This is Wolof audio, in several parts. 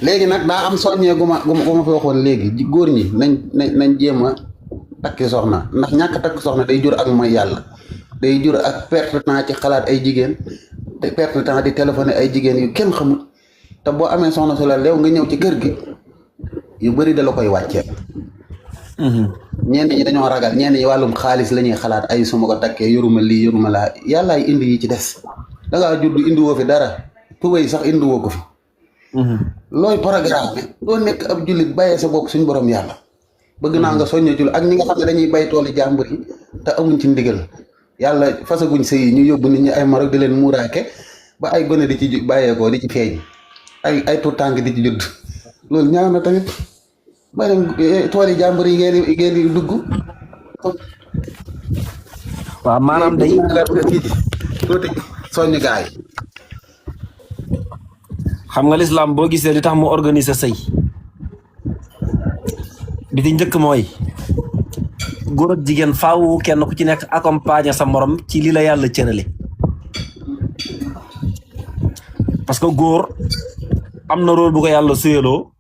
léegi nag daa am soññee gu ma fi waxoon léegi góor ñi nañ jéem a takki soxna ndax ñàkk takk soxna day jur ak mooy yàlla day jur ak perte temps ci xalaat ay jigéen te perte temps di téléphoné ay jigéen yu kenn xamul te boo amee soxna su la leew nga ñëw ci kër gi yu bëri da la koy wàccee. ñenn ñi dañoo ragal ñenn ñi wàllum xaalis la ñuy xalaat ay suma ko takkee yoruma lii yoruma laa yàllaay indi yi ci des da ngaa judd indiwoo fi dara tubéy sax indiwoo ko fi. looy programme doo nekk ab jullit bàyyee sa bopp suñ borom yàlla. bëgg naa nga soñña jul ak ñi nga xam ne dañuy bay tooli jàmbur yi te amuñ ci ndigal yàlla fasaguñ sëy yi ñu yóbbu nit ñi ay Maroc di leen muuraake ba ay gone di ci bàyyeekoo di ci feeñ ay tuut tànk di ci judd loolu ñaaw na tamit ba dem tooli jàmbur yi ngeen di dugg. waaw maanaam day tuuti soññ gaay xam nga l'islam boo gisee li tax mu organiser sëy bi ci njëkk mooy góor ak jigéen faaw kenn ku ci nekk accompagner sa morom ci li la yàlla cërale parce que góor am na rôle bu ko yàlla suyaloo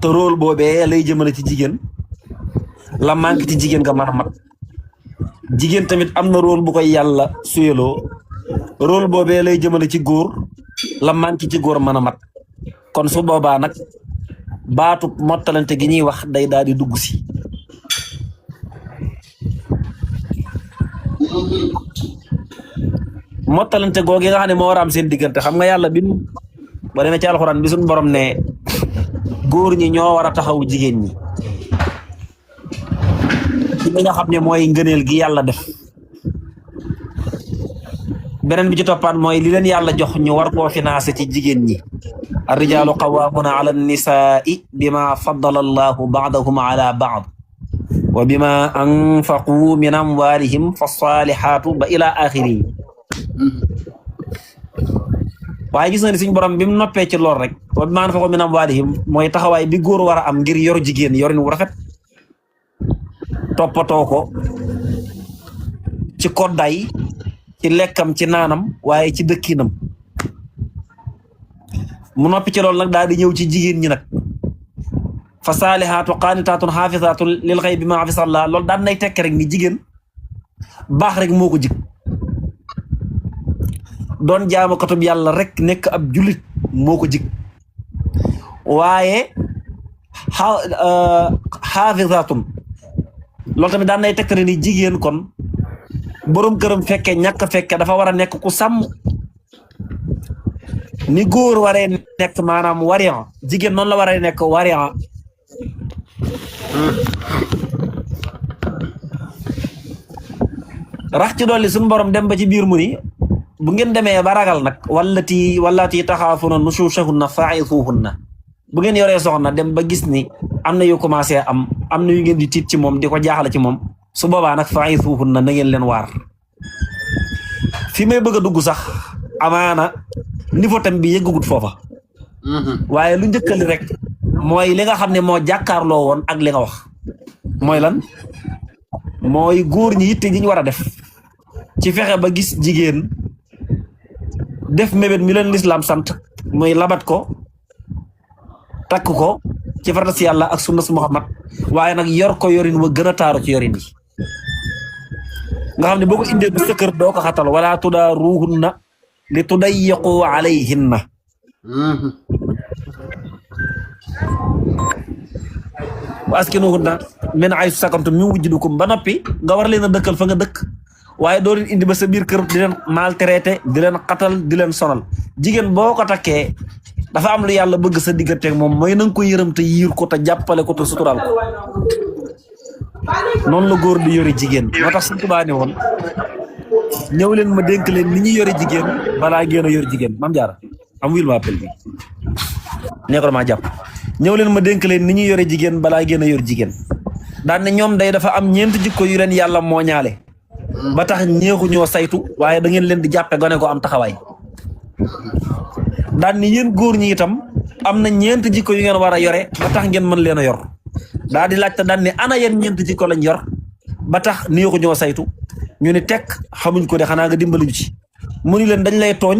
te rôle boobee lay jëmale ci jigéen la manque ci jigéen nga mën a mat jigéen tamit am na rôle bu koy yàlla suyaloo rôle boobee lay jëmale ci góor la manque ci góor mën a mat kon su boobaa nag baatu mottalante gi ñuy wax day daal di dugg si mottalante googu nga xam ne moo war a am seen diggante xam nga yàlla bi ba demee ci alxuraan bi suñu borom ne góor ñi ñoo war a taxaw jigéen ñi ci li nga xam ne mooy ngëneel gi yàlla def beneen bi ci toppaat mooy li leen yàlla jox ñu war koo financé ci jigéen ñi arrijaalu qawwaamuna ala nisaai bima faddala allahu baadahum ala baad wa bima anfaqu min amwalihim fa saalihaatu ba ila axiri waaye gis nga ni suñ borom bi mu noppee ci lool rek wa bima anfaqu min amwalihim mooy taxawaay bi góor war a am ngir yor jigéen yorin wu rafet toppatoo ko ci kodday ci lekkam ci naanam waaye ci dëkkinam mu noppi ci loolu nag daal di ñëw ci jigéen ñi nag fa saalihaatu qaanitaatun xaafisaatun lil xaybi maa xafisallaa loolu daan nay tekk rek ni jigéen baax rek moo ko jig doon jaamakatub yàlla rek nekk ab jullit moo ko jig waaye xaafisaatun loolu tamit daan nay tekk rek ni jigéen kon borom këram fekke ñàkk fekke dafa war a nekk ku sàmm ni góor waree nekk maanaam warian jigéen noonu la waree nekk warian rax ci dolli suñu borom dem ba ci biir mu ni bu ngeen demee ba ragal nag wallati taxaafuna nushuzahunna fa'izuhunna bu ngeen yoree soxna dem ba gis ni am na yu commencé am na yu ngeen di tiit ci moom di ko jaaxale ci moom su boobaa nag fa'izuhunna na ngeen leen waar fi may bëgg a dugg sax amaana niveau tam bi yëggagut foofa waaye lu njëkkali rek mooy li nga xam ne moo jàkkaarloo woon ak li nga wax mooy lan mooy góor ñi yitte ji ñu war a def ci fexe ba gis jigéen def mébét mi leen lislaam sant muy labat ko takk ko ci farata si yàlla ak sunna su Muhammad waaye nag yor ko yorin wa gën a taaru ci yorin yi nga xam ne boo ko indee bu sa kër doo ko xatal wala tudaaruhunna li tudayyiqu alayhinna wa askinuhunna min haysu sakantum min wujdikum ba noppi nga war leen a dëkkal fa nga dëkk waaye doo leen indi ba sa biir kër di leen maltraité di leen xatal di leen sonal jigéen boo ko takkee dafa am lu yàlla bëgg sa digganteeg moom mooy na nga ko yërëm te yiir ko te jàppale ko te sutural ko noonu la góor di yori jigéen moo tax Sëñ Tuubaa ne woon ñëw leen ma dénk leen ni ñuy yori jigéen balaa ngeen a yor jigéen Mame Diarra am wil ma appel bi nee ko damaa jàpp ñëw leen ma dénk leen ni ñuy yore jigéen balaa ngeen a yor jigéen daan ne ñoom day dafa am ñeent jikko yu leen yàlla moo ñaale ba tax ñeexu ñoo saytu waaye da ngeen leen di jàppe gone ko am taxawaay daan ni yéen góor ñi itam am na ñeent jikko yu ngeen war a yore ba tax ngeen mën leen a yor daa di laajte daan ni ana yeen ñeent jikko lañ yor ba tax neexu ñoo saytu ñu ni tekk xamuñ ko de xanaa nga dimbali ñu ci mu ni leen dañ lay tooñ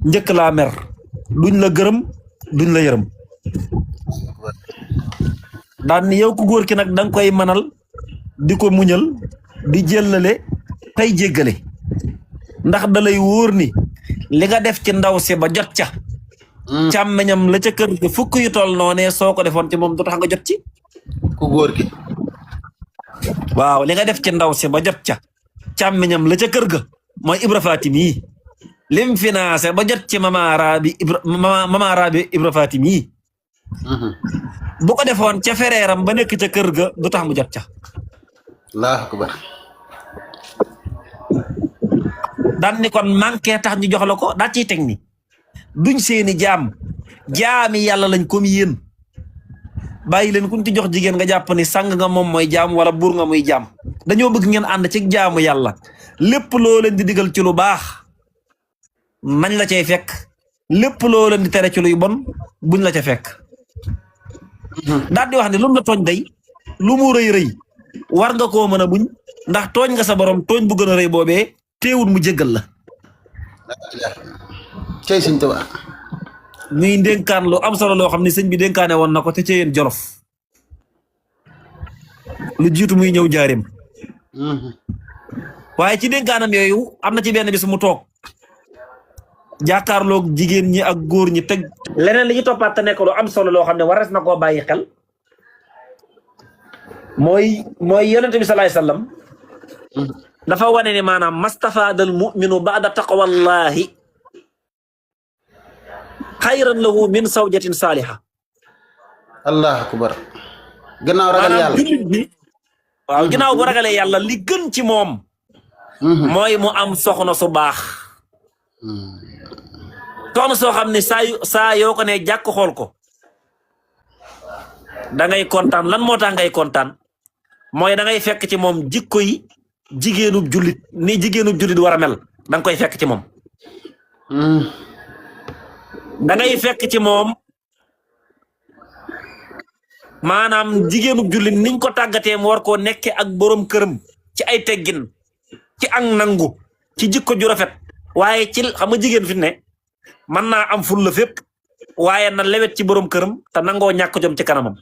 njëkk laa mer duñ la gërëm duñ la yërëm daan ni yow ku góor ki nag danga koy manal di ko muñal di jëllale tey jéggale ndax da lay wóor ni li nga def ci ndaw si ba jot ca càmmeñam la ca kër ga fukk yu toll noonee soo ko defoon ci moom du tax nga jot ci ku góor ki waaw li nga def ci ndaw si ba jot ca càmmeñam la ca kër ga mooy Ibra Fatim yi lim financé ba jot ci mama Rabi Ibra Fatim yi bu ko defoon ca fereeram ba nekk ca kër ga du tax mu jot ca Allahu akbar daan ni kon manqué tax ñu jox la ko daa ciy teg ni duñ seeni jaami yàlla lañ comme yéen bàyyi leen kuñ ci jox jigéen nga jàpp ni sang nga moom mooy jaam wala buur nga muy jaam dañoo bëgg ngeen ànd ci jaamu yàlla lépp loo leen di digal ci lu baax nañ la cay fekk lépp loo leen di tere ci luy bon buñ la ca fekk daal di wax ne lu mu la tooñ day lu mu rëy rëy war nga koo mën a buñ ndax tooñ nga sa borom tooñ bu gën a rëy boobee teewul mu jéggal la cey Sëñ Tuubaa muy ndénkaan lu am solo loo xam ne sëñ bi dénkaane woon na ko te ca yéen Jolof lu jiitu muy ñëw jaarim waaye ci dénkaanam yooyu am na ci benn bis mu toog jàkkaarloog jigéen ñi ak góor ñi teg leneen li ñu toppaat te nekk lu am solo loo xam ne wares na koo bàyyi xel mooy yonente bi salaay sallam dafa wane ni maanaam mastafaadal muminu baada taqwallahi xayran lahu min zawjatin saaliha Allahu akbar gannaaw ragal yàlla jullit bi waaw ginnaaw bu ragalee yàlla li gën ci moom mooy mu am soxna su baax soxna soo xam ne saa yoo ko ne jàkk xool ko da ngay kontaan lan moo tax ngay kontaan mooy da ngay fekk ci moom jikko yi jigéenub jullit ni jigéenub jullit war a mel da nga koy fekk ci moom da ngay fekk ci moom maanaam jigéenub jullit niñ ko tàggatee mu war koo nekke ak borom këram ci ay teggin ci ak nangu ci jikko ju rafet waaye ci xam nga jigéen fi ne mën naa am ful la fépp waaye na lewet ci borom këram te nangoo ñàkk jom ci kanamam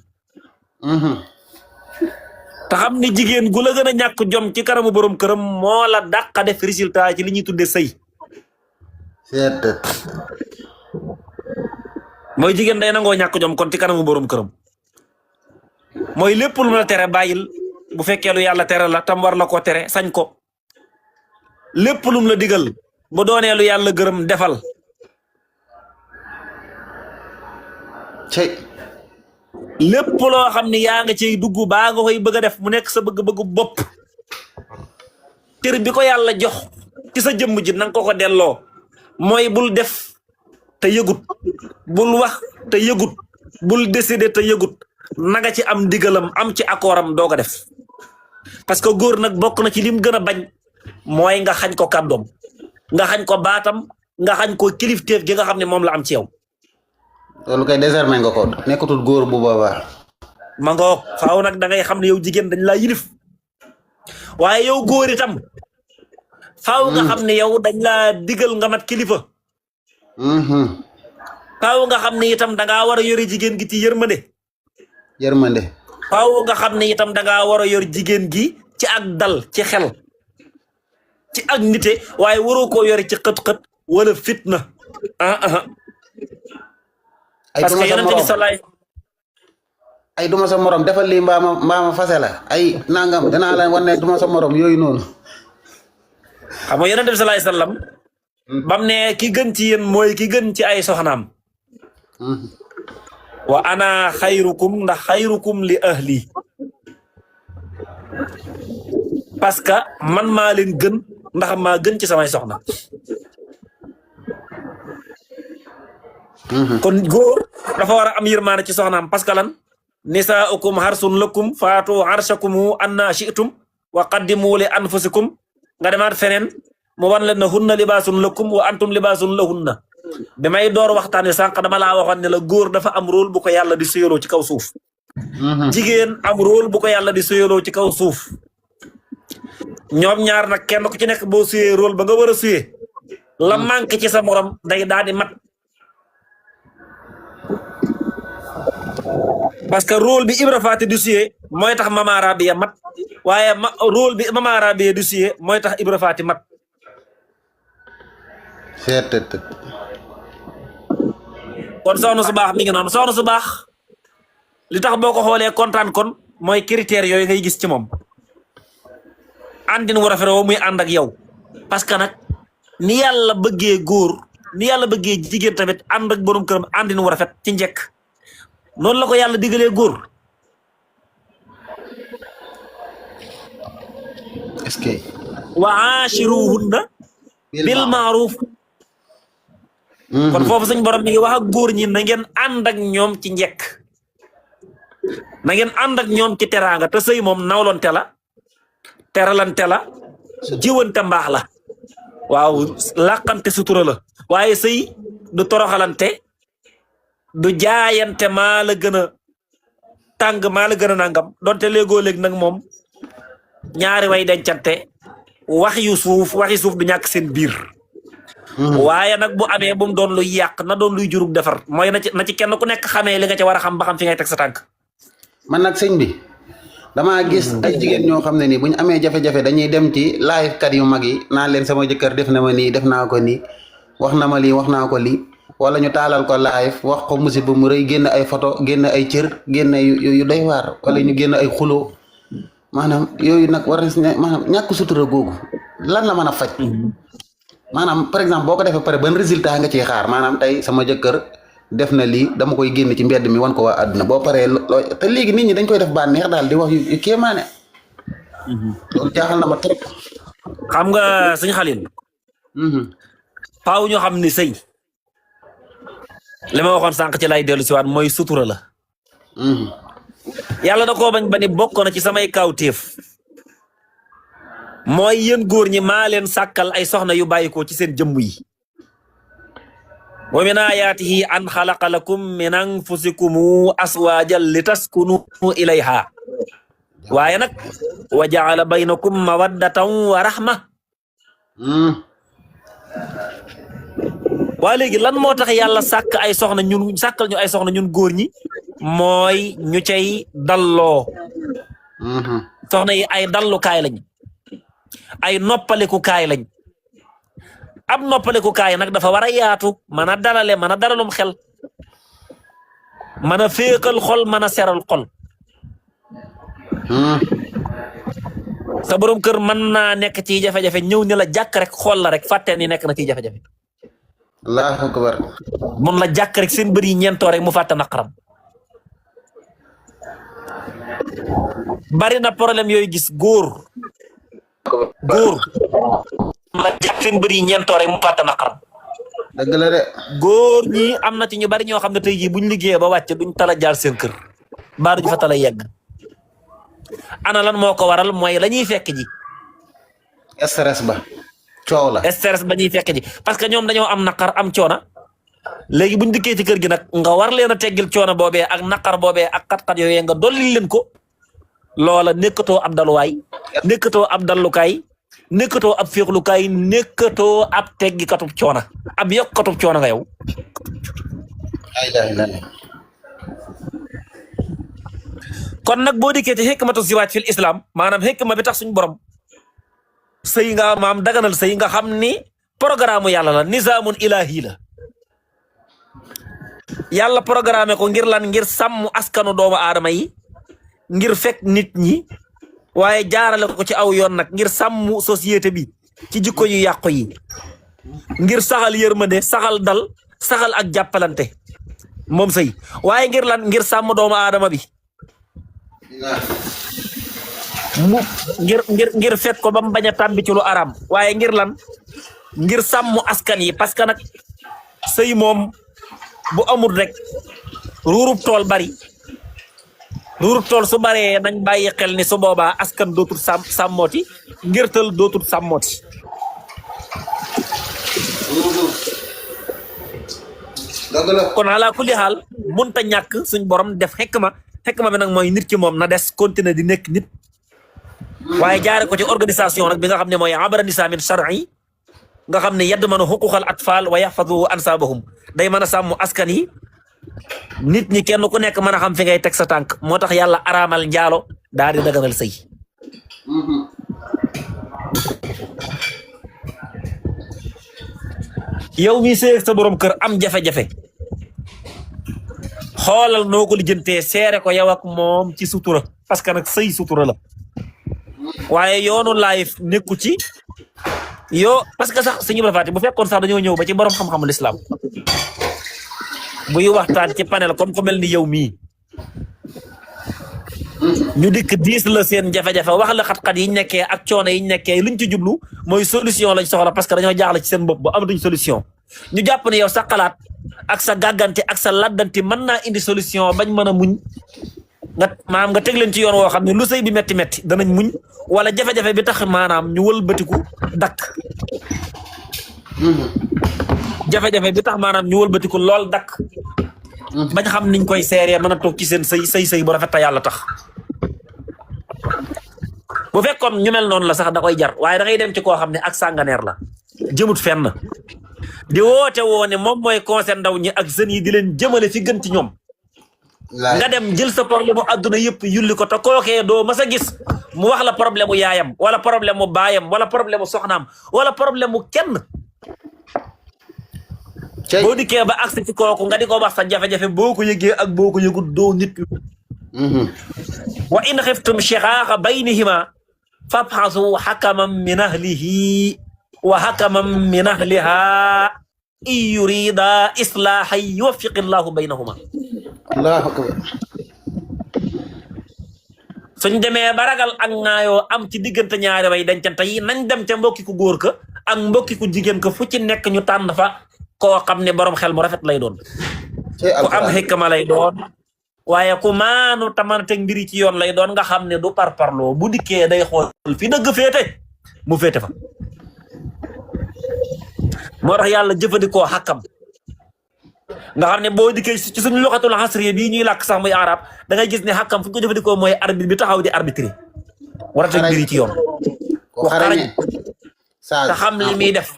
te xam ni jigéen gu la gën a ñàkk jom ci kanamu borom këram moo la dàqa def résultat ci li ñuy tuddee sëy mooy jigéen day nangoo ñàkk jom kon ci kanamu borom këram mooy lépp lu la tere bàyyil bu fekkee lu yàlla tere la tam war la ko tere sañ ko lépp lum la digal bu doonee lu yàlla gërëm defal cey lépp loo xam ne yaa nga ciy dugg baa nga koy bëgg a def mu nekk sa bëgg-bëggu bopp cër bi ko yàlla jox ci sa jëmm ji nanga ko delloo mooy bul def te yëgut bul wax te yëgut bul décider te yëgut naga ci am digalam am ci accordam doog a def parce que góor nag bokk na ci lim gën a bañ mooy nga xañ ko kàddoom nga xañ ko baatam nga xañ ko kilifteef gi nga xam ne moom la am ci yow loolu kay désormais nga ko nekkatul góor bu boobaa ma ngoog faaw nag da ngay xam ne yow jigéen dañ laa yilif waaye yow góor itam faaw nga xam ne yow dañ laa digal nga mat kilifa faaw nga xam ne itam dangaa war a yore jigéen gi ci yërmande faaw nga xam ne itam dangaa war a yor jigéen gi ci ak dal ci xel ci ak nite waaye waroo koo yore ci xët-xët wala fitna parce que yonente bi salaay ay duma sa morom defal lii mbaama fase la ay nangam danaa la wan ne duma sa morom yooyu noonu xam nga yonente bi salaay sallam bam ne ki gën ci yéen mooy ki gën ci ay soxnaam wa ana xayrukum ndax xayrukum li ahli parce que man maa leen gën ndax maa gën ci samay soxna kon góor dafa war a am yërmaane ci soxnaam parce que lan nisaaukum harsun lakum faatu harshakum anna shi'tum wa qaddimu li anfusikum nga demaat feneen mu wan leen ne hunna libaasun lakum wa antum libaasun lahunna bi may door waxtaane sànq dama laa waxoon ne la góor dafa am rôle bu ko yàlla di suyaloo ci kaw suuf jigéen am rôle bu ko yàlla di suyaloo ci kaw suuf ñoom ñaar nag kenn ku ci nekk boo suyee rôle ba nga war a suyee la manque ci sa morom day daal di mat parce que rôle bi Ibra Faty du suyee mooy tax Mama Rabia mat waaye rôle bi Mama Rabia du suyee mooy tax Ibra Faty mat. kon soxna su baax mi ngi noonu soxna su baax li tax boo ko xoolee kontaan kon mooy critères yooyu ngay gis ci moom àndin wu rafet woo muy ànd ak yow parce que nag ni yàlla bëggee góor ni yàlla bëggee jigéen tamit ànd ak borom këram àndin wu rafet ci njëkk noonu la ko yàlla digalee góor. est-ce que. wa aashiruhunna bil ma'ruf. kon foofu suñ borom mi ngi wax ak góor ñi na ngeen ànd ak ñoom ci njëkk na ngeen ànd ak ñoom ci teraanga te sëy moom nawlonte la teralante la jiwante mbaax la waaw làqante sutura la waaye sëy du toroxalante du jaayante maa la gën a tàng maa la gën a nangam donte léegoo léeg nag moom ñaari way dencante waxi suuf du ñàkk seen biir. waaye nag bu amee bu mu doon luy yàq na doon luy jurug defar mooy na ci kenn ku nekk xamee li nga ci war a xam ba xam fi ngay teg sa tànk. man nag sëñ bi damaa gis ay jigéen ñoo xam ne nii bu ñu amee jafe-jafe dañuy dem ci live kat yu mag yi naan leen sama jëkkër def na ma nii def naa ko nii wax na ma lii wax naa ko lii wala ñu taalal ko live wax ko musiba mu rëy génn ay photo génn ay cër génn yu doy waar wala ñu génn ay xuloo maanaam yooyu nag war na maanaam ñàkk sutura googu lan la mën a faj. maanaam par exemple boo ko defee pare ban résultat nga ciy xaar maanaam tey sama jëkkër def na lii dama koy génn ci mbedd mi wan ko waa àdduna boo paree te léegi nit ñi dañ koy def bànneex daal di wax yu kéemaane. loolu jaaxal na ma trop. xam nga sëñ Xalil. faaw ñu xam ni sëy li ma waxoon sànq ci lay dellu si waat mooy sutura la. yàlla da koo bañ ba ni bokk na ci samay kawtéef. mooy yéen góor ñi maa leen sàkkal ay soxna yu bàyyikoo ci seen jëmm yi wa min ayaatihi an xalaqa lakum min anfusikum aswaajan li taskunu ilayha waaye nag wa jaala baynakum mawaddatan wa rahma waa léegi lan moo tax yàlla sàkk ay soxna ñun sàkkal ñu ay soxna ñun góor ñi mooy ñu cay dalloo soxna yi ay dallukaay lañ ay noppaliku kaay lañ ab noppaliku kaay nag dafa war a yaatu mën a dalale mën a dalalum xel mën a féexal xol mën a seral xol sa borom kër mën naa nekk ci jafe-jafe ñëw ni la jàkk rek xool la rek fàtte ni nekk na ci jafe-jafe allahu akbar mun la jàkk rek seen bëri ñeentoo rek mu fàtte naqaram bari na problème yooyu gis góor la jàpp seen bëri ñeentoo rek mu fàtte naqaram dëgg la de góor ñi am na ci ñu bari ñoo xam ne tey jii buñ liggéeyee ba wàcc duñ tala jaar seen kër baa duñ fa tala yegg ana lan moo ko waral mooy la ñuy fekk ji stress ba coow la stress ba ñuy fekk ji parce que ñoom dañoo am naqar am coona léegi buñ dikkee ci kër gi nag nga war leen a teggil coono boobee ak naqar boobee ak xat-xat yooyee nga dolli leen ko loola nekkatoo ab daluwaay nekkatoo ab dallukaay nekkatoo ab féexlukaay nekkatoo ab teggikatub coona ab yokkatub coona nga yow kon nag boo dikkee ci hikmatu ziwaaj fil islam maanaam hikma bi tax suñu borom sëy nga maam daganal sëy nga xam ni programme yàlla la nizaamun ilahi la yàlla programme ko ngir lan ngir sàmm askanu doomu aadama yi ngir fekk nit ñi waaye jaarale ko ci aw yoon nag ngir sàmm société bi ci jikko yu yàqu yi ngir saxal yërmande saxal dal saxal ak jàppalante moom sëy waaye ngir lan ngir sàmm doomu aadama bi mu ngir fekk ko ba mu bañ a tàmbi ci lu araam waaye ngir lan ngir sàmm askan yi parce que nag sëy moom bu amul rek ruurub tool bari ruurub tool su baree nañ bàyyi xel ni su boobaa askan dootul sàmmooti ngir tël dootul sàmmooti kon ala kulli xaal munta ñàkk suñ borom def xekma bi nag mooy nit ki moom na des continuer di nekk nit waaye jaare ko ci organisation nag bi nga xam ne mooy abara nisaamin shar'i nga xam ne yedd mën a xuquqal atfal wa yaxfadu ansaabahum day mën a sàmm askan yi nit ñi kenn ku nekk mën a xam fi ngay teg sa tànk moo tax yàlla araamal njaalo daal di daganal sëy yow mi sëy sa borom kër am jafe-jafe xoolal noo ko lijjantee seere ko yow ak moom ci sutura parce que nag sëy sutura la waaye yoonu life nekku ci yoo parce que sax suñu bafaati bu fekkoon sax dañoo ñëw ba ci borom xam-xamul islam buy waxtaan ci panel comme ko mel ni yow mii ñu dikk diis la seen jafe-jafe wax la xat-xat yi nekkee ak coono yi nekkee luñ ci jublu mooy solution lañ soxla parce que dañoo jaaxle ci seen bopp ba amatuñ solution ñu jàpp ne yow sa xalaat ak sa gàggante ak sa laddanti mën naa indi solution bañ mën a muñ nga maanaam nga teg leen ci yoon woo xam ne lu sëy bi metti metti danañ muñ wala jafe-jafe bi tax maanaam ñu wëlbatiku dakk jafe-jafe bi tax maanaam ñu wëlbatiku lool dakk bañ xam niñ koy seeree mën a toog ci seen sëy bu rafet ta yàlla tax bu fekkoon ñu mel noonu la sax da koy jar waaye da ngay dem ci koo xam ne ak sànganeer la jëmut fenn di woote woo ne moom mooy conseil ndaw ñi ak jeunes yi di leen jëmale fi gën ci ñoom nga dem jël sa problème mu àdduna yëpp yulli ko te kookee doo mas a gis mu wax la problème mu yaayam wala problème mu baayam wala problème mu soxnaam wala problème mu kenn boo dikkee ba agsi ci kooku nga di ko wax sa jafe-jafe boo ko yëgee ak boo ko yëgut doo nit wa in xiftum shiqaaqa baynihima fabxasu xakaman min ahlihi wa xakaman min ahliha in yurida islaahan yuwaffiqi llahu baynahuma allahu akbar suñ demee ba ragal ak ŋaayoo am ci diggante ñaari way dencante yi nañ dem ca mbokki ku góor ka ak mbokki ku jigéen ka fu ci nekk ñu tànn fa koo xam ne borom xel mu rafet lay doon ku am xikma lay doon waaye ku maanu tamante mbiri ci yoon lay doon nga xam ne du parparloo bu dikkee day xool fi dëgg féete mu féete fa moo tax yàlla jëfandikoo xàkkam nga xam ne boo dikkee ci suñu loxatul asriya bii ñuy làkk sax muy arab da ngay gis ne xàkkam fu ñu ko jëfandikoo mooy arbitre bi taxaw di arbitre war a teg mbiri ci yoon ku xarañ te xam li muy def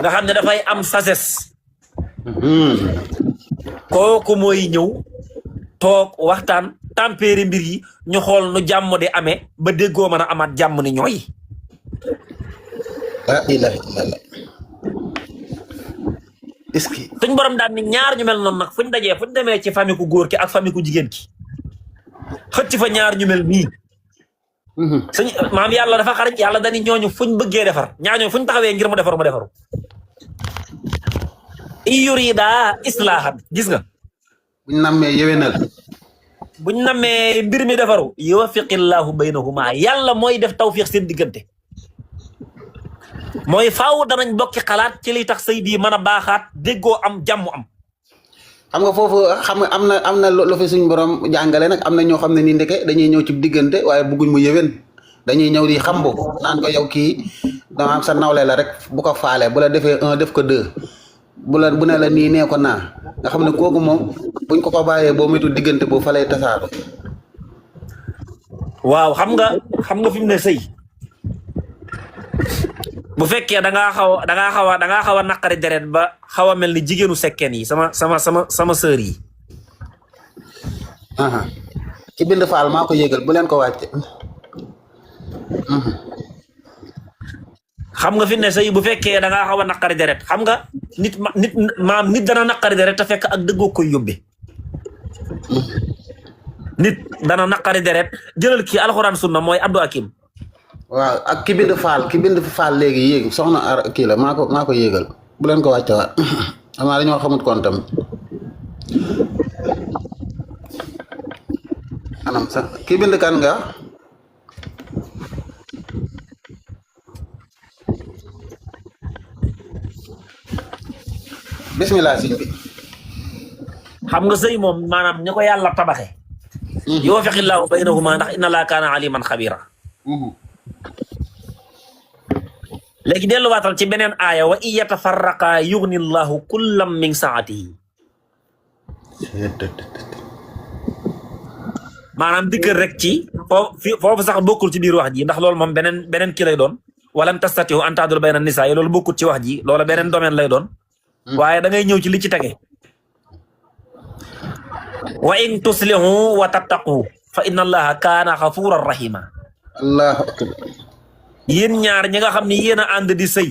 nga xam ne dafay am sagesse kooku mooy ñëw toog waxtaan tempérer mbir yi ñu xool nu jàmm di amee ba déggoo mën a amaat jàmm ni ñooy la ilaha illallah est-ce que suñ borom daal ni ñaar ñu mel noonu nag fuñ dajee fuñ demee ci famille ku góor ki ak famille ku jigéen ki xëcc fa ñaar ñu mel nii suñ maam yàlla dafa xarañ yàlla dañi ñooñu fuñ bëggee defar ñaar ñooñu fuñ taxawee ngir mu defaru in yurida islaahan gis nga buñ nammee yéwénal buñ nammee mbir mi defaru yuwaffiqillahu baynahuma yàlla mooy def tawfiq seen diggante mooy faaw danañ bokki xalaat ci liy tax sëy bii mën a baaxaat déggoo am jàmm am xam nga foofu xam nga am na lu fi suñ borom jàngale nag am na ñoo xam ne ni ndeke dañuy ñëw ci diggante waaye bëgguñ mu yéwén dañuy ñëw di xambu naan ko yow kii dama am sa nawle la rek bu ko faale bu la defee un def ko deux bu ne la nii nee ko naa nga xam ne kooku moom buñ ko bàyyee boo moytu diggante boobu fa lay tasaaro waaw xam nga fi mu ne sëy bu fekkee da ngaa xaw a naqari deret ba xaw a mel ni jigéenu sekkeen yi sama sœur yi ci bind faal maa ko yëgal bu leen ko wàcce xam nga fi ne sëy bu fekkee da ngaa xaw a naqari deret xam nga nit dana naqari deret te fekk ak dëggoo koy yóbbe nit dana naqari deret jëlal kii alxuraan sunna mooy Abdou Hakim waaw ak ki bind faal léegi yéeg soxna kii la maa ko yéegal bu leen ko wàcce waat xam naa dañoo xamut kontam anam sax ki bind kan nga bismillah sëñ bi xam nga sëy moom maanaam ñi ko yàlla tabaxe yuwaffiqillahu baynahuma ndax inna laa kaana aliman xabira léegi delluwaatal ci beneen aaya wa in yatafarraqa yugni llahu kullam min saatihi maanaam dikkal rek ci foofu sax bokkul ci biir wax ji ndax loolu moom beneen kii lay doon walan tastati'u an ta'dilu bayna nisaa yi loolu bokkul ci wax ji loola beneen domaine lay doon waaye da ngay ñëw ci li ci tege wa in tuslihu wa tattaqu fa inna allaha kaana xafuran rahima. allahu akbar. yéen ñaar ñi nga xam ni yéen a ànd di sëy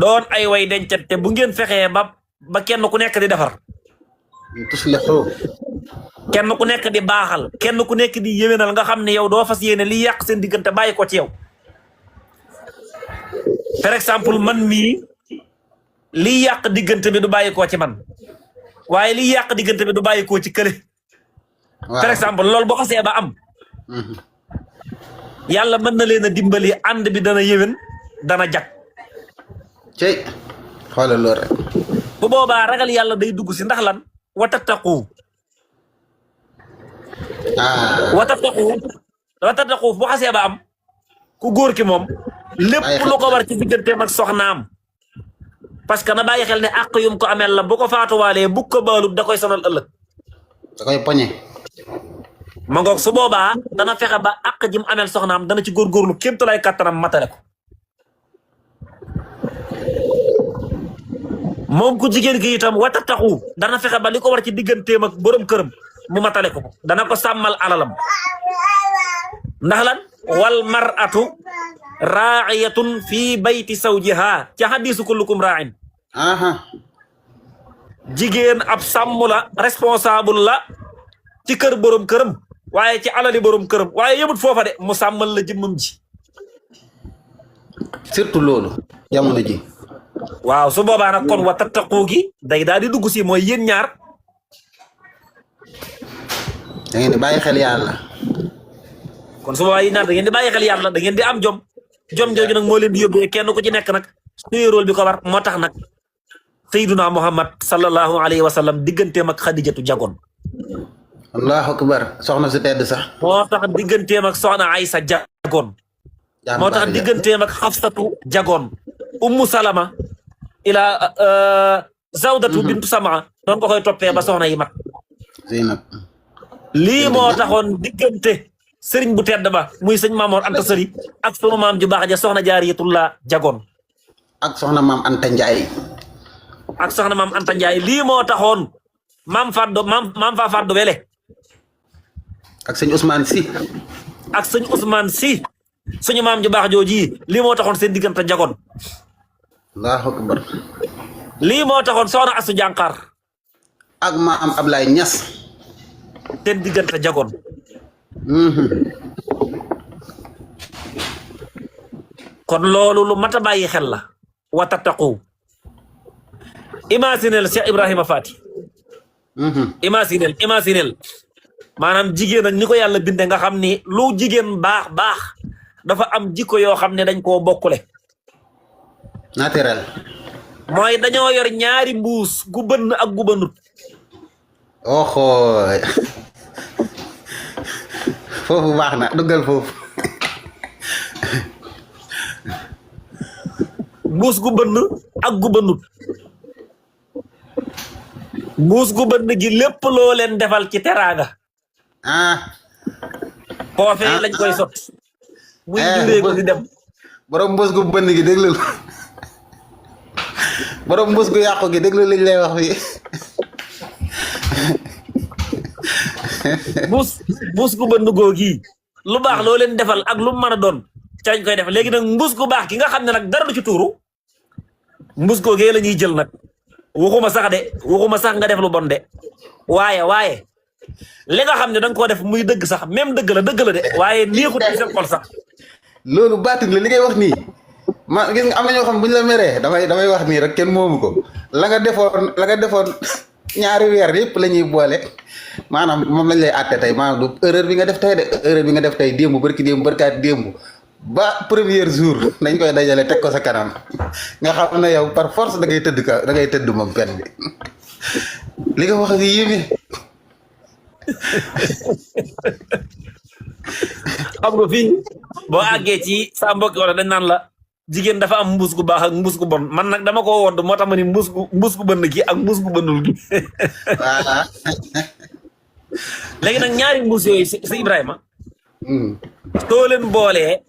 doon ay way dencante bu ngeen fexee ba kenn ku nekk di defar, tuslihu, kenn ku nekk di baaxal, kenn ku nekk di yéwénal, nga xam ne yow doo fas yéene li yàq seen diggante bàyyi ko ci yow. par exemple man mii liy yàq diggante bi du bàyyi koo ci man, waaye liy yàq diggante bi du bàyyi koo ci kële. par exemple loolu boo xasee ba am, yàlla mën na leen a dimbali, ànd bi dana yéwén, dana jag. cey xoolal loolu rek. bu boobaa ragal yàlla day dugg si, ndax lan? watattaqu watattaqu bu xasee ba am, ku góor ki moom lépp lu ko war ci digganteem ak soxnaam, parce que na bàyyi xel ne àq yum ko amel la, bu ko faatuwaalee bu ko baalut da koy sonal ëllëg, da koy poñe. ma ngoog su boobaa dana fexe ba àq jim amel soxnaam dana ci góorgóorlu kéem tolluwaay kattanam matale ko. moom ku jigéen gi itam watattaqu dana fexe ba li ko war ci digganteem ak borom këram mu matale ko, dana ko sàmmal alalam. ndax lan? wal mar'atu raa'iyatun fi bayti zawjiha, ci hadiisu kullukum raa'in. jigéen ab sàmm la, responsable la ci kër borom këram, waaye ci alali borom këram, waaye yëmut foofa de, mu sàmmal la jëmmam ji. surtout loolu jamono ji. waaw su boobaa nag kon watattaqu gi day daal di dugg si, mooy yéen ñaar da ngeen di bàyyi xel yàlla. kon su boobaa yéen ñaar da ngeen di bàyyi xel yàlla, da ngeen di am jom. jom jooju nag moo leen di yóbbee kenn ku ci nekk nag suy rôle bi ko war. moo tax nag Seydina Muhammad sallallahu alayhi wa sallam digganteem ak Xadijatu jagoon. allahu akbar, soxna su tedd sax. moo tax digganteem ak soxna Aysa jagoon. moo tax digganteem ak Xafsatu jagoon. Ummu Salama ila Zawdatu bintu Samaa doon ko koy toppee ba soxna yi mat. Zeynab. lii moo taxoon diggante sëriñ bu tedd ba muy sëñ Maamoor Anta Sali ak sunu maam ju baax ja soxna Jaariyatullah jagoon. ak soxna maam Anta Njaay. ak soxna maam Anta Njaay. lii moo taxoon maam Faa Faddo Wele. ak sëñ Ousmane Si. ak sëñ Ousmane Si suñu maam ju baax jooji lii moo taxoon seen diggante jagoon. allahu akbar. lii moo taxoon soxna Asu Jànqar ak maam Ablaye Ñas seen diggante jagoon. kon loolu lu mat a bàyyi xel la. watattaqu. imaginel Cheikh Ibrahima Fati. imaginel maanaam jigéen ak ni ko yàlla binde nga xam ni lu jigéen baax dafa am jikko yoo xam ne dañ koo bokkule. naturel. mooy dañoo yor ñaari mbuus gu bënn ak gu bënnut. oxooy foofu baax na duggal foofu. mbuus gu bënn ak gu bënnut. mbuus gu bënn gi lépp loo leen defal ci teraanga. foofee lañ koy sot. muy juree ko di dem. borom mbuus gu bënn gi déglu borom mbuus gu yàqu gi déglu liñ lay wax fii. mbuus gu bënn googi lu baax loo leen defal ak lu mën a doon ca lañ koy def. léegi nag mbuus gu baax gi nga xam ne nag dara du ci tuuru, mbuus googee la ñuy jël nag. waxuma sax nga def lu bon de, waaye li nga xam ne da nga koo def muy dëgg sax, même dëgg la de, waaye neexut ci seen xol sax. loolu baatin la li ngay wax nii ma gis nga am na ñoo xam bu ñu la meree damay wax nii rek kenn moomu ko. la nga defoon ñaari weer yëpp la ñuy boole maanaam moom lañ lay àtte tey maanaam du erreur bi nga def tey de, erreur bi nga def tey démb barkaat démb ba premier jour dañ koy dajale teg ko sa kanam nga xam ne yow par force da ngay tëdd moom pen bi li nga wax gi yéeme. xam nga fii boo àggee ci sa mbokki wala dañ naan la jigéen dafa am mbuus gu baax ak mbuus gu bon, man nag dama ko wodd moo tax ma ni mbuus gu bënn gi ak mbuus gu bënnul gi. voilà. léegi nag ñaari mbuus yooyu si Ibrahima. soo leen boolee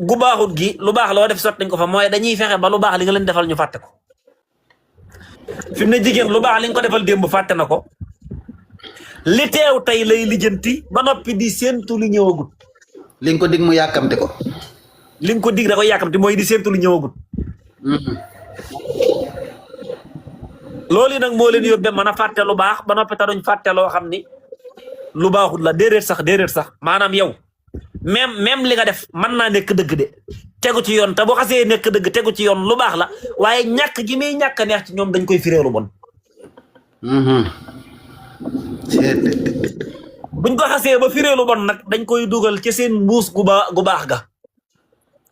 gu baaxut gi lu baax loo def sot nañ ko fa, mooy dañuy fexe ba lu baax li nga leen defal ñu fàtte ko. fi mu ne jigéen lu baax li nga ko defal démb fàtte na ko, li teew tey lay lijjanti ba noppi di séentu lu ñëwagut. li nga ko dig mu yàkkamte ko. li nga ko dig da koy yàkkamti mooy di séentu lu ñëwagut. loolu nag moo leen yóbbee mën a fàtte lu baax ba noppi te duñ fàtte loo xam ni lu baaxut la déedéet sax maanaam yow même li nga def mën naa nekk dëgg de tegu ci yoon te bu xasee nekk dëgg tegu ci yoon lu baax la waaye ñàkk gi muy ñàkk a neex ci ñoom dañ koy firee lu bon. buñ ko xasee ba firee lu bon nag dañ koy dugal ci seen mbuus gu baax ga.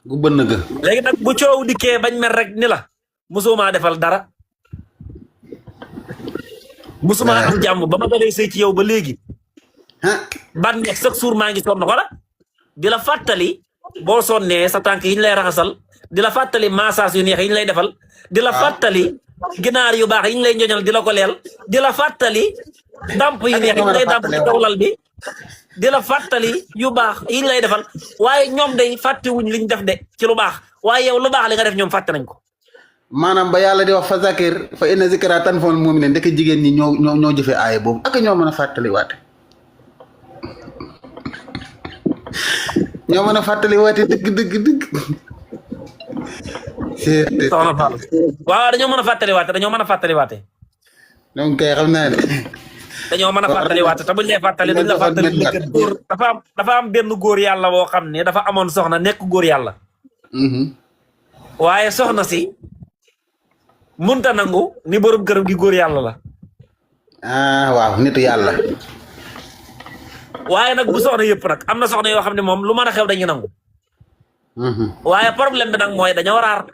gu bënn ga. léegi nag bu coow dikkee bañ mer rek ni la musuma defal dara. musuma am jàmm ba ma dalee sëy ci yow ba léegi. ban nekk chaque jour maa ngi sonn xola di la fàttali boo sonnee sa tànk yi ñu lay raxasal di la fàttali massage yu neex yi ñu lay defal di la fàttali ginaar yu baax yi ñu lay njoñal di la ko leel di la fàttali damp yu neex yi ñu lay damp ci kawlal bi di la fàttali yu baax yi ñu lay defal waaye ñoom day fàttewuñ liñ def de ci lu baax waaye yow lu baax li nga def ñoom fàtte nañ ko. maanaam ba yàlla di wax fa zakir fa inna zikra tanfa'ul mu'minin ndek jigéen ñi ñoo jëfee aaya boobu ak ñoo mën a fàttali waate ñoo mën a fàttali waate dëgg soxna Fall waaw dañoo mën a fàttali waate donc kay xam naa ne dañoo mën a fàttali waate te buñ lay fàttali duñ la fàttali góor dafa am benn góor yàlla boo xam ne dafa amoon soxna nekk góor yàlla waaye soxna si munta nangu ni borom këram gi góor yàlla la. waaw nitu yàlla. waaye nag bu soxna yëpp nag am na soxna yoo xam ne moom lu mën a xew dañuy nangu. waaye problème bi nag mooy dañoo raar.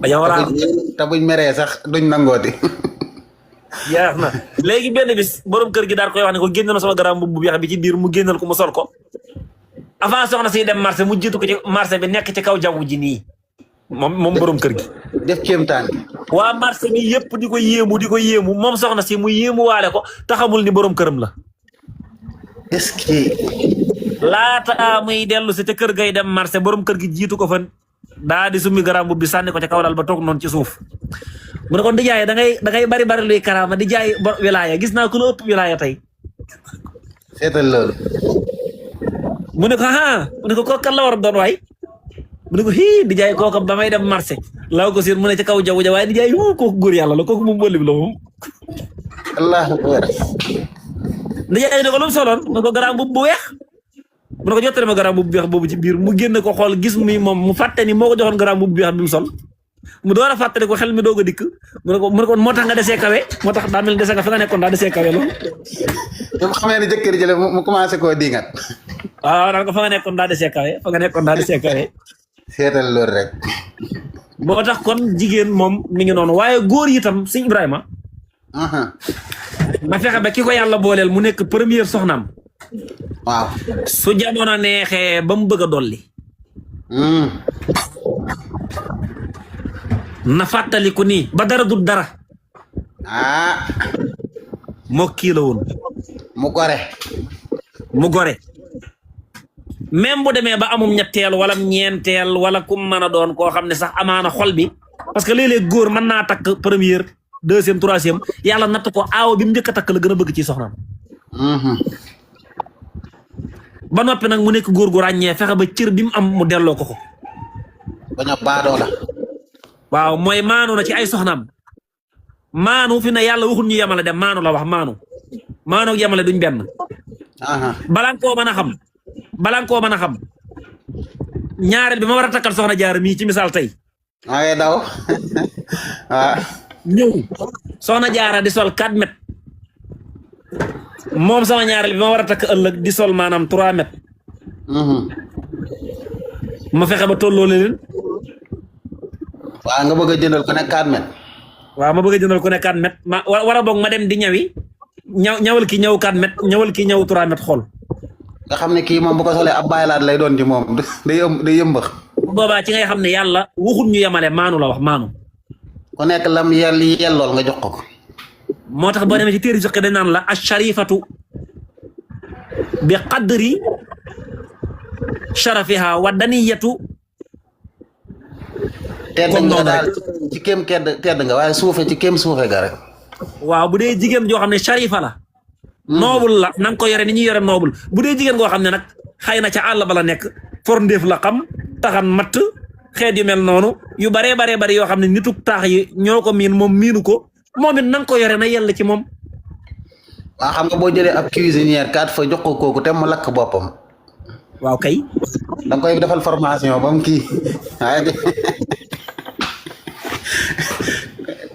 dañoo raar te buñ meree sax duñ nangooti. yeex na léegi benn bis borom kër gi daal koy wax ne ko génn na sama garam bu weex bi ci biir mu génnal ko mu sol ko. avant soxna si dem marché mu jiitu ko ci marché bi nekk ci kaw jaww ji nii. moom borom kër gi. def kéemtaan. waa marché bi yëpp di ko yéemu moom soxna si mu yéemu waale ko taxamul ni borom këram la. est-ce que. laata muy dellu si te kër gay dem marché borom kër gi jiitu ko fan daa di summi garam bi sànni ko ca kaw dal ba toog noonu ci suuf. mu ne ko di jaay da ngay bari luy karaama di jaay wilaaya gis naa ku la ëpp wilaaya tey. seetal loolu. mu ne ko kooku kan la war a doon waay. mu ne ko di jaay kooku ba may dem marché laaw ko seen mu ne ci kaw jaww ja waaye di jaay kooku góor yàlla la kooku moom wëlli bi la moom. allahu akbar. di jaay ne ko lu mu soloon mu ne ko garaam bu weex mu ne ko jottali ma garaam bu weex boobu ci biir mu génn ko xool gis muy moom mu fàtte ni moo ko joxoon garaam bu weex bi mu sol mu door a fàttali ko xel mi doog a dikk mu ne ko moo tax nga desee kawe moo tax daa mel dese nga fa nga nekkoon daa desee kawe loolu. yow xamee ne jëkkër jële mu commencé koo dingat. waaw daan ko fa nga nekkoon daa desee kawe seetal loolu rek. boo tax kon jigéen moom mi ngi noonu waaye góor yi itam sëñ Ibrahima. ma fexe ba ki ko yàlla booleel mu nekk première soxnaam. waaw. su jamono neexee ba mu bëgg a dolli. na fàttaliku nii ba dara du dara. moo kii la woon. mu gore. même bu demee ba amum ñetteel wala ñeenteel wala kum mën a doon koo xam ne sax amaana xol bi parce que léeg-léeg góor mën naa takk première deuxième troisième yàlla natt ko aaw bi mu njëkk a takk la gën a bëgg ci soxnaam. ba noppi nag mu nekk góor gu ràññee fexe ba cër bi mu am mu delloo ko. bañ a baadoo la. waaw mooy maanu na ci ay soxnaam maanu fi ne yàlla waxul ñu yemale dem maanu la wax maanu ak yemale duñ benn. balaa nga koo mën a xam ñaareel bi ma war a takkal soxna jaar mii ci misaal tey. maa ngi daw. ñëw soxna jaara di sol 4 mètres moom sama ñaareel bi ma war a takk ëllëg di sol maanaam 3 mètres. ma fexe ba tolloo leen. waaw nga bëgg a jëndal ko ne 4 mètres. waaw ma bëgg a jëndal ko ne 4 mètres ma war a boog ma dem di ñawi ñawal ki ñëw 4 mètres ñawal ki ñëw 3 mètres xool. nga xam ne kii moom bu ko solee ab bàyyilaat lay doon ci moom day yëmbax. boobaa ci ngay xam ne yàlla waxul ñu yemale maanu la wax maanu. ku nekk lam yellool nga jox ko. moo tax boo demee ci téere fiqh dañ naan la asharifatu bi qadri sharafiha wa daniyatu. tedd nga daal ci kéem tedd nga waaye suufe ci kéem suufe ga rek. waaw bu dee jigéen joo xam ne sharifa la noobul la na nga ko yore ni ñuy yore noobul bu dee jigéen goo xam ne nag xëy na ca àll ba la nekk for ndéef la xam taxan matt xeet yu mel noonu yu baree bari yoo xam ne nituk taax yi ñoo ko miin moom miinu ko moom it na nga ko yore na yella ci moom. waaw xam nga boo jëlee ab cuisinière kat fa jox ko kooku te mu lakk boppam. waaw kay. da nga koy defal formation ba mu kii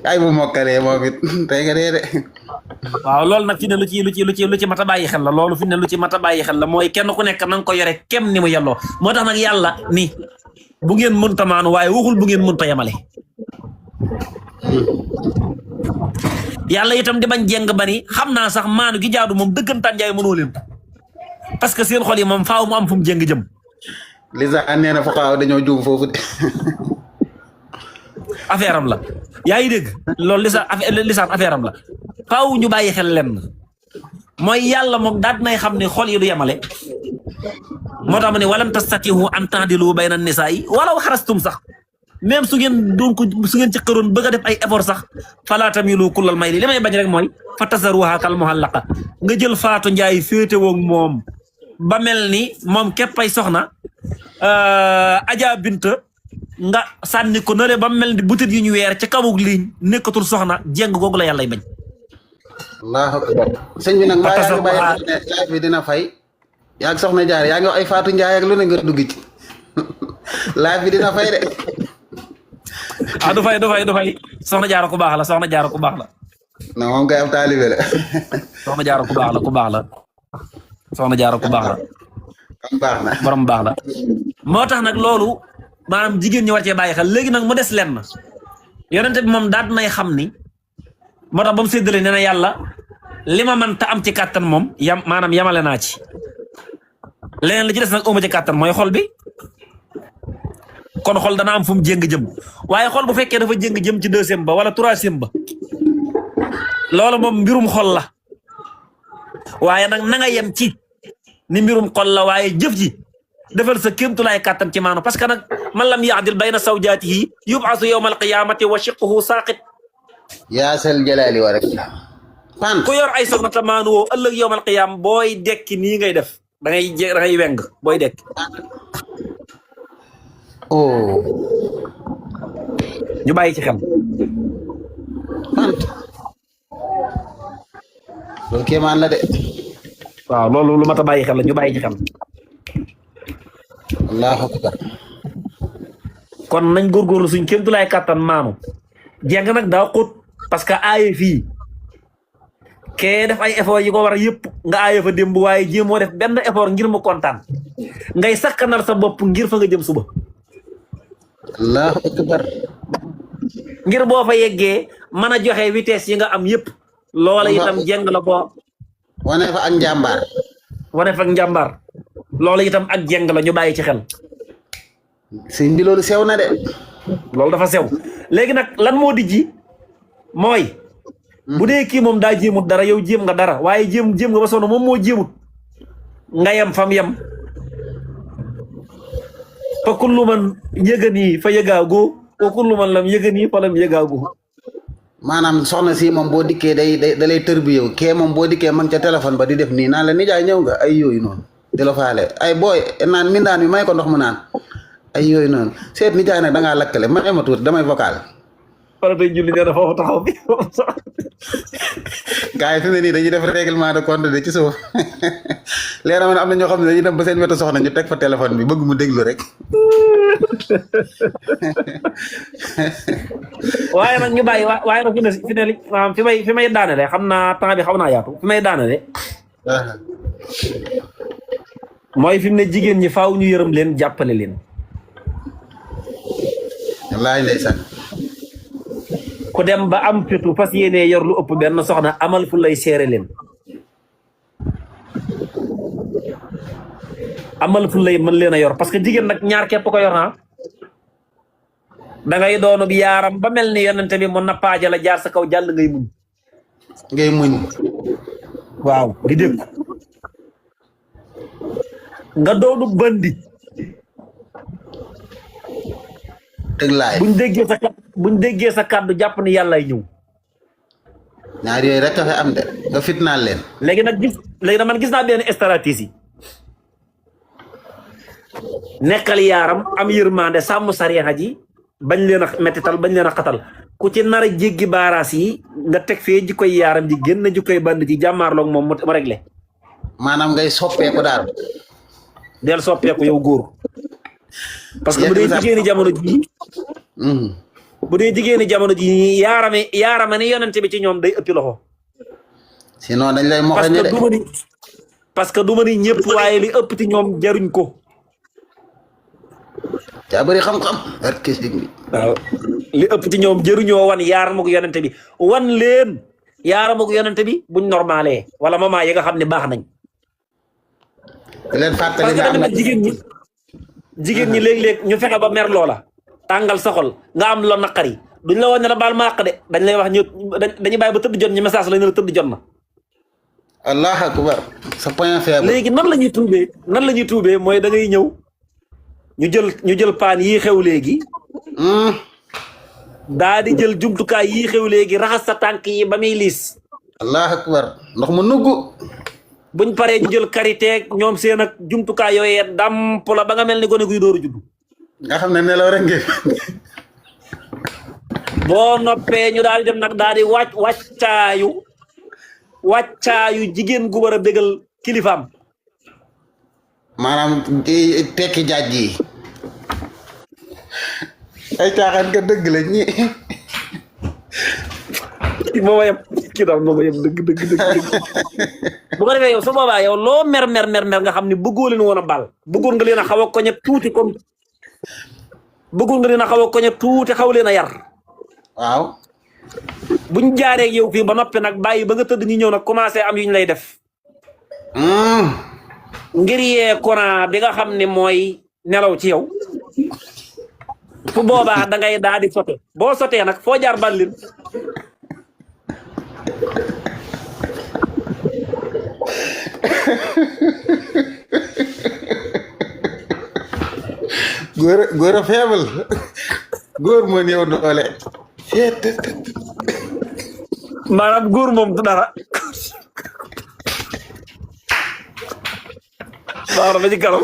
ay bu mokkalee moom it tey nga dee de. waaw loolu nag fi ne lu ci mat a bàyyi xel la loolu fi ne lu ci mat a bàyyi xel la mooy kenn ku nekk na nga ko yore kem ni mu yelloo moo tax nag yàlla ni bu ngeen mënta maanu waaye waxul bu ngeen mënta yemale. yàlla itam di bañ jeng ba ni xam naa sax maanu gi jaadu moom dëggantaan jaay mënoo leen parce que seen xol yi moom faaw mu am fu mu jeng jëm. Lisa nee na fuqaaw dañoo juum foofu de. affaire am la yaa ngi dégg loolu lisaan affaire am la faaw ñu bàyyi xel lenn mooy yàlla moom daal nay xam ne xol yi du yemale moo tax ma ne walan tastatihu an ta'dilu bayna nisaa'i walaw xarastum sax même su ngeen ci xëroon bëgg a def ay effort sax fala tamilu kullal mayli li may bañ rek mooy fa tasaruha kal muhallaqa nga jël Faatu Njaay féetewoog moom ba mel ni moom képp ay soxna Aja Binta nga sànni ko nële ba mel ni butit yu ñu weer ca kawug liiñ nekkatul soxna jéng googu la yàllay bañ. allahu akbar sëñ bi nag mbaa yaa ngi bàyyi live bi dina fay yaa ngi soxna jaar yaa ngi wax ay Faatu Njaay ak lu ne nga dugg ci live bi dina fay de. ah du fay soxna jaara ku baax la soxna jaara ku baax la. non moom kay am taalibe la. soxna jaara ku baax la soxna jaara ku baax la. am baax na borom baax la. moo tax nag loolu maanaam jigéen ñi war cee bàyyi xel léegi nag mu des lenn yonente bi moom daal nay xam ni moo tax ba mu séddale nee na yàlla li ma mën ta am ci kàttan moom maanaam yamale naa ci leneen li ci des nag uma ci kàttan mooy xol bi. kon xol dana am fu mu jéng jëm waaye xol bu fekkee dafa jéng jëm ci deuxième ba wala troisième ba loolu moom mbirum xol la waaye nag na nga yem ci ni mbirum xol la waaye jëf ji defal sa kéemtulaay kàttan ci maanu parce que nag man lam yaadil bayna zawjaatihi yub'asu yawmal qiyaamati wa shiqquhu saaqit yaa sal jalaali wa rek ku yor ay soxna ta maanu woo ëllëg yawmal qiyaam booy dekki nii ngay def da ngay weng booy dekki oh ñu bàyyi ci xel. loolu kéemaan la de. waaw loolu lu mat a bàyyi xel la ñu bàyyi ci xel. allahu akbar. kon nañ góorgóorlu suñ kéemtulaay kàttan maanu jeng nag daa xóot parce que aaye fii kee def ay effort yi ko war a yëpp nga aaye fa démb waaye jéemoo def benn effort ngir mu kontaan ngay sakkanal sa bopp ngir fa nga jëm suba. allahu akbar. ngir boo fa yeggee mën a joxe vitesse yi nga am yëpp. loola itam jeng la boo. wane fa ak njàmbaar. wane fa ak njàmbaar. loola itam ak jeng la ñu bàyyi ci xel. sëñ bi loolu sew na de. loolu dafa sew léegi nag lan moo di ji mooy. bu dee kii moom daa jéemut dara yow jéem nga dara waaye jéem nga ba sonn moom moo jéemut nga yem fam yem. fa kullu man yëganii fa yëgaagu wa kullu man lam yëganii fa lam yëgaagu. maanaam soxna si moom boo dikkee da lay tër bi yow kee moom boo dikkee man ca téléphone ba di def nii naan la nijaay ñëw nga ay yooyu noonu di la faale ay booy naan mindaan mi may ko ndox mu naan ay yooyu noonu seet nijaay nag da ngaa lakkale man ma tuuti damay vocal. wala tey julli nee na foofu taxaw bi. gars yi fi mu ne nii dañuy def règlement de compte de ci suuf leer na am na ñoo xam ne dañuy dem ba seen wetu soxna ñu teg fa téléphone bi bëgg mu déglu rek. waaye nag ñu bàyyi waaye nag fi may daanale xam naa temps bi xaw naa yaatu fi may daanale. mooy fi mu ne jigéen ñi faaw ñu yërëm leen jàppale leen. wallaahi ndeysaan. ku dem ba am fitu fas yéenee yor lu ëpp benn soxna amal fu lay seere leen. amal fu lay mën leen a yor parce que jigéen nag ñaar képp ko yor naa. da ngay doonu bi yaaram ba mel ni yonente bi mu nappaaja la jaar sa kaw jàll ngay muñ. ngay muñ. waaw di dégg. nga doonu bandi. dëgg laay buñ déggee sa kàddu jàpp ni yàllaay ñëw. ñaar yooyu rek a fi am de nga fitnaal leen. léegi nag man gis naa benn stratégie nekkal yaaram am yërmande sàmm sariya ji bañ leen a mettital bañ leen a xatal ku ci nar a jéggi baaraas yi nga teg fee jikkoy yaaram ji génn jikkoy band ji jàmmaarloog moom mu réglé. maanaam ngay soppeeku daal. del soppeeku yow góor. parce que bu dee jigéeni jamono ji bu dee jigéeni jamono ji yaarame ni yonente bi ci ñoom day ëppi loxo. sinon dañ lay moxe ne de. parce que du ma ni ñëpp waaye li ëpp ci ñoom jaruñ ko. caa bëri xam-xam. waaw li ëpp ci ñoom jëruñoo wan yaaramu ko yonente bi wan leen yaaramu ko yonente bi buñ normalé wala mama yi nga xam ne baax nañ. leen fàttali parce que tamit nag jigéen ñi léeg-léeg ñu fexe ba mer loola tàngal sa xol nga am lo naqari duñ la woon ne la baal ma àq de dañ lay wax ñu dañuy bàyyi ba tëdd jot ñu message la ne la tëdd jot na. allah akbar sa point faible. léegi nan la ñuy tuubee mooy da ngay ñëw ñu jël paan yii xew léegi. daa di jël jumtukaay yii xew léegi raxas sa tànk yi ba muy liis. allah akbar ndox mu nugg. buñ paree ñu jël kariteeg ñoom seen ak jumtukaay yooyee damp la ba nga mel ni gone guy dooru juddu. nga xam ne nelaw rek ngeen. boo noppee ñu daal di dem nag daal di wàccaayu jigéen gu war a bégal kilifaam. maanaam tekki jaaj yi. ay caaxaan nga dëgg la ñi. mooma yem kii daal mooma yem dëgg bu ko defee yow su boobaa yow loo mer nga xam ne bëggoo leen woon a baal bëggoon nga leen a xaw a koñe tuuti comme bëggoon nga leen a xaw a koñe tuuti xaw leen a yar. waaw. buñ jaaree yow fii ba noppi nag bàyyi ba nga tëdd ñu ñëw nag commencé am yu ñu lay def. ngir yee courant bi nga xam ne mooy nelaw ci yow. fu boobaa da ngay daal di sote boo sotee nag foo jaar ballin. góor a faible góor moo néew doole. maanaam góor moom du dara. waaw ba ci kanam.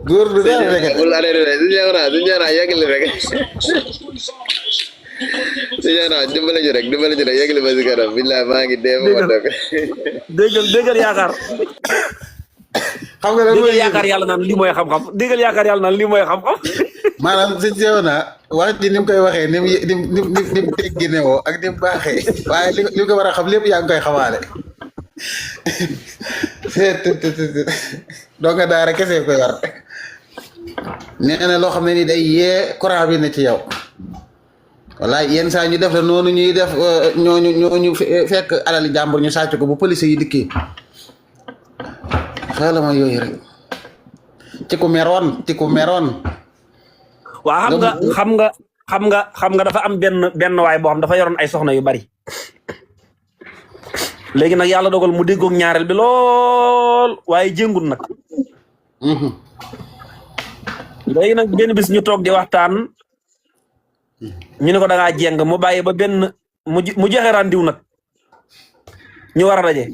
góor du dara rek. bul arrêté rek du ñaanaa yeggali rek. du ñaanaa dimbali ñu rek yeggali ba si kanam billaay maa ngi dee ba ma dëgg. déggal yaakaar. xam nga lan mooy déggal yaakaar yàlla naan lii mooy xam-xam déggal yaakaar yàlla naan lii mooy xam-xam. maanaam sëñ Seexuna wax ji ni mu koy waxee ni mu teggi ne woo ak ni mu baaxee waaye li ko war a xam lépp yaa ngi koy xamaale. donc daara kese koy war. nee na loo xam ne ni day yee courant bi ne ci yow. wallaay yenn saa ñu def la noonu ñuy def ñooñu fekk alali jàmbur ñu sàcc ko bu police yi dikkee. xaaral ma yooyu rek. ci ku meroon. waaw xam nga dafa am benn waay boo xam dafa yoroon ay soxna yu bari. léegi nag yàlla dogal mu déggoog ñaareel bi lool waaye jéngul nag. léegi nag benn bis ñu toog di waxtaan ñu ne ko da ngaa jéng mu bàyyi ba benn mu joxe randiw nag ñu war a daje.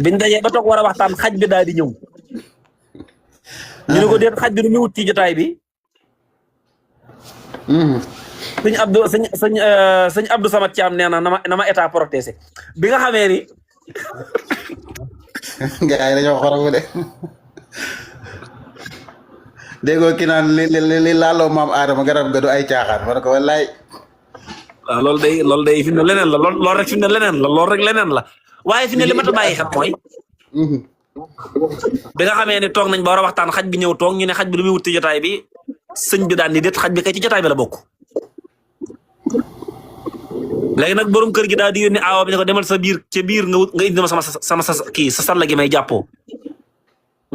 biñ dajee ba toog war a waxtaan xaj bi daal di ñëw. ñu ne ko déet xaj bi du mu wut ci jotaay bi. sëñ Abdou Samad Thiam nee na na ma état protégé bi nga xamee ni. gars yi dañoo xoromu de. déggoo ki naan li laaloo maam Adama garab ga du ay caaxaan ma ne ko wallaay. waaw loolu day fi mu ne leneen la loolu rek fi mu ne leneen la loolu rek leneen la waaye fi mu ne li ma ta bàyyi xel mooy. bi nga xamee ne toog nañ ba war a waxtaan xaj bi ñëw toog ñu ne xaj bi du muy wut ci jotaay bi sëñ bi daan ni déet xaj bi kay ci jotaay bi la bokk. léegi nag borom kër gi daal di yónni aawa bi ne ko demal sa biir ca biir nga indi ma sama kii sa salla gi may jàppoo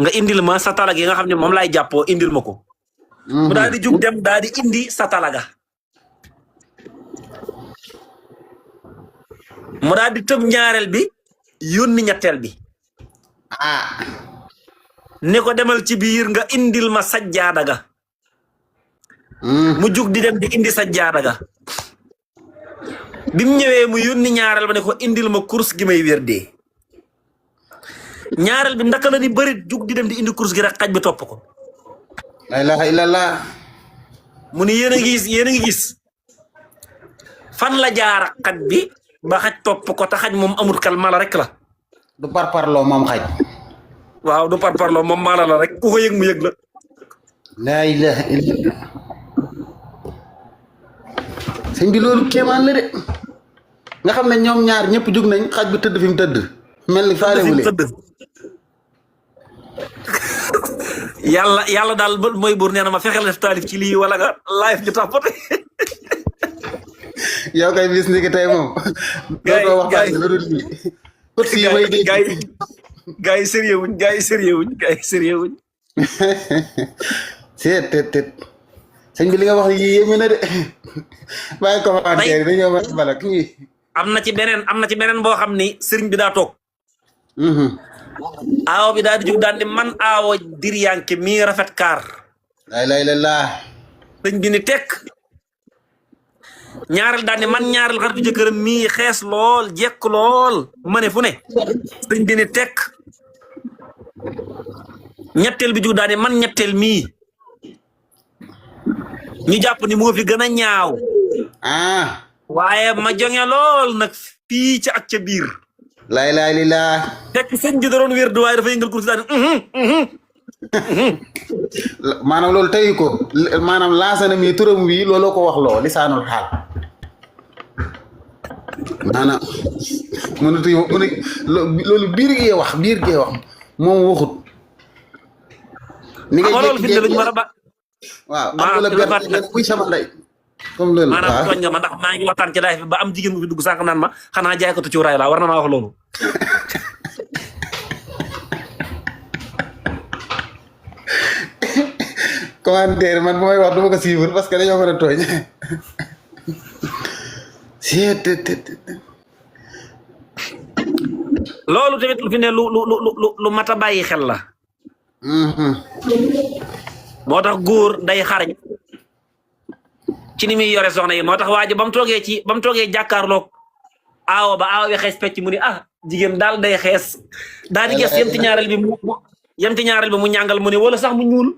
nga indil ma sa tala gi nga xam ne moom laay jàppoo indil ma ko. mu daal di jug dem daal di indi sa talaga. mu daal di tëb ñaareel bi yónni ñetteel bi. ni ko demal ci biir nga indil ma sajjaada ga. mu jug di dem di indi sajjaada ga. bi mu ñëwee mu yónni ñaareel ba ne ko indil ma course gi may wérdee ñaareel bi ndaka la ni bëri jug di dem di indi course gi rek xaj bi topp ko la ilaha illallah mu ni yéen a ngi gis fan la jaar ak xaj bi ba xaj topp ko te xaj moom amul xel mala rek la du parparloo moom xaj waaw du parparloo moom mala la rek ku ko yëg mu yëg la la ilaha illallah sëñ bi loolu kéemaan la de nga xam ne ñoom ñaar ñëpp jug nañ xaj bi tëdd fi mu tëdd mel ni faalewule yàlla daal mooy buur nee na ma fexeel def taalif ci lii wala nga live ñu tapote yow kay bis ni ki tey moom dootoo waxtaan la dul bi kot si may dégg gars yi sérieux wuñ seet tet sëñ bi li nga wax yi yéeme na de bàyyi commentaire dañoo ma balak ñi am na ci beneen boo xam ni sëriñ bi daa toog aawo bi daal di jug daal di man aawo diryanke mii rafet kaar lay la sëñ bi ni tekk ñaareel daal di man ñaareel xaritu jëkkëram mii xees lool jekk lool ma ne fu ne sëñ bi ni tekk ñetteel bi jug daal di man ñetteel mii ñu jàpp ni moo fi gën a ñaaw waaye ma jonge lool nag fii ca ak ca biir lay li laa fekk sëñ bi da doon wér du waaye dafa yëngal kursi daal maanaam loolu tey ko maanaam laasana mi turam wi looloo ko wax loo lisaanul xaal maanaam mënatu mu ne loolu biir gee wax moom waxut ni nga loolu fi ne luñu war a ba waaw am la benn buy sama ndey comme loolu maanaam tooñ nga ma ndax maa ngi waxtaan ci live bi ba am jigéen bu fi dugg sànq naan ma xanaa jaaykatu cuuraay laa war na maa wax loolu commentaire man bu may wax du ma ko suivre parce que dañoo mën a tooñ loolu tamit lu fi ne lu mat a bàyyi xel la moo tax góor day xarañ ci ni muy yore soxna yi moo tax waa ji ba mu toogee jàkkaarloog aawo ba aawo bi xees pecc mu ni jigéen daal day xees daal di ges yemti ñaareel bi mu ñàngal mu ni wala sax mu ñuul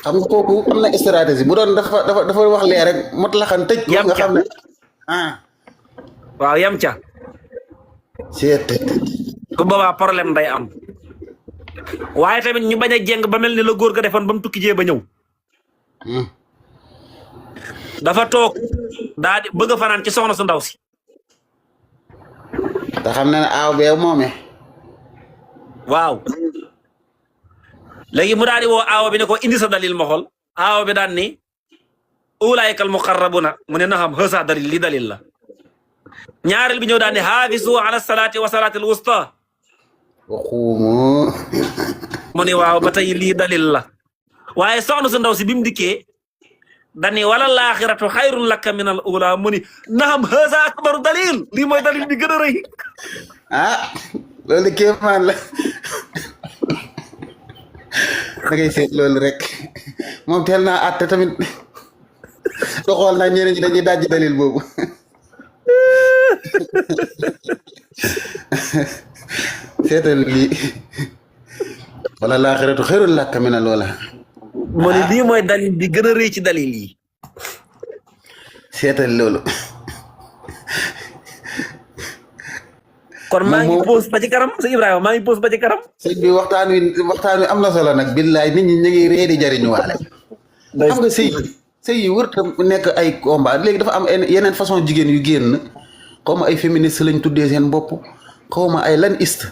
xam nga kooku am na stratégie bu doon dafa wax lee rek mot la xam tëj ko nga xam ne waaw yam ca ku boobaa problème day am waaye tamit ñu bañ a jéng ba mel ni la góor ga defoon ba mu tukki jee ba ñëw dafa toog daa di bëgg a fanaan ci soxna su ndaw si te xam na ne aaw bee moome waaw léegi mu daal di woo aawo bi ne ko indi sa dalil ma xool aawo bi daan ni ulaayikal muqarrabuna mu ne na xam xësa dalil li dalil la ñaareel bi ñëw daan ne xaafisu ala salaati wa salaatil wusta waxuumu mu ne waaw ba tey lii dalil la waaye soxna su ndaw si bi mu dikkee dani wala laaxiratu xayrun laka min al ula mu ni naam haza akbaru dalil lii mooy dalil bi gën a rëy loolu kéemaan la da ngay seet loolu rek moom teel naa àtte tamit do xool naa ñeneen ñi dañuy dajji dalil boobu seetal lii wala laaxiratu xayrun laka min al ula mu ne lii mooy dalil bi gën a rëy ci dalil yi seetal loolu kon maa ngi pause ba ci kanam sëñ Ibrahima maa ngi pause ba ci kanam sëñ bi waxtaan wi am na solo nag billaay nit ñi ñu ngi ree di jariñu waale xam nga sëy yi wërta nekk ay combat léegi dafa am yeneen façon jigéen yu génn xaw ma ay féministe lañ tuddee seen bopp xaw ma ay lan ist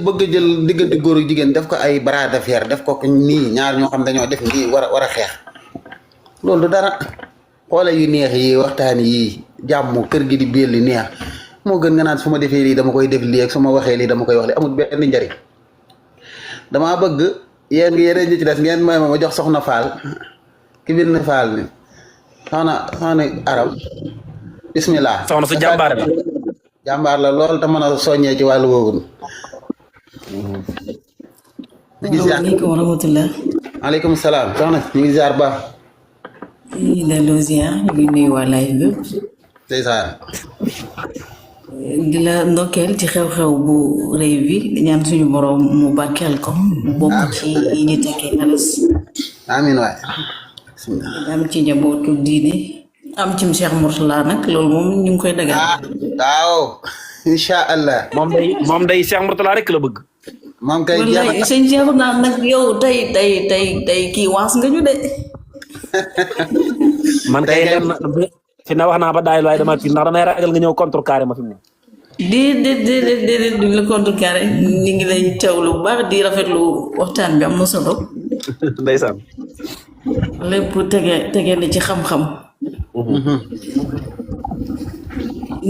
bëgg a jël diggante góor ak jigéen def ko ay bras de fer def ko nii ñaar ñoo xam dañoo def nii war a xeex loolu du dara xoole yu neex yi waxtaan yi jàmm kër gi di belli neex moo gën nga naan su ma defee lii dama koy def lii ak su ma waxee lii dama koy wax lii amul benn njariñ damaa bëgg yéen yeneen ñi ci des ngeen may ma jox soxna Fall ki biir na Fall ni soxna Arab bismillah soxna su jàmbaar la jàmbaar la lool te mën a soññee ci wàllu woowu asalaamaaleykum wa rahmatulah. maaleykum salaam soxna ñu ngi ziar baax. ñu ngi delloo ziar ñu ngi nuyu waa live bi. ndeysaan. di la ndokkeel ci xew-xew bu rëy bi di ñaan suñu borom mu barkeel ko mu bokk ci yi ñu tekkee alas amiin waay. am ci njabootu diine am ci Cheikh Mourtala nag loolu moom ñu ngi koy dagal waaw incha allah. moom day Cheikh Mourtala rek la bëgg. moom kay wallaay sëñ Cheikh naa nag yow tey kii waas nga ñu de man kay leen fi na wax naa ba daay waaye dama ci ndax damay ragal nga ñëw contre carré ma fi mu ne. déedéet duñ la contrecarré ñu ngi lay teewlu bu baax di rafetlu waxtaan bi am na solo ndeysaan. lépp tege na ci xam-xam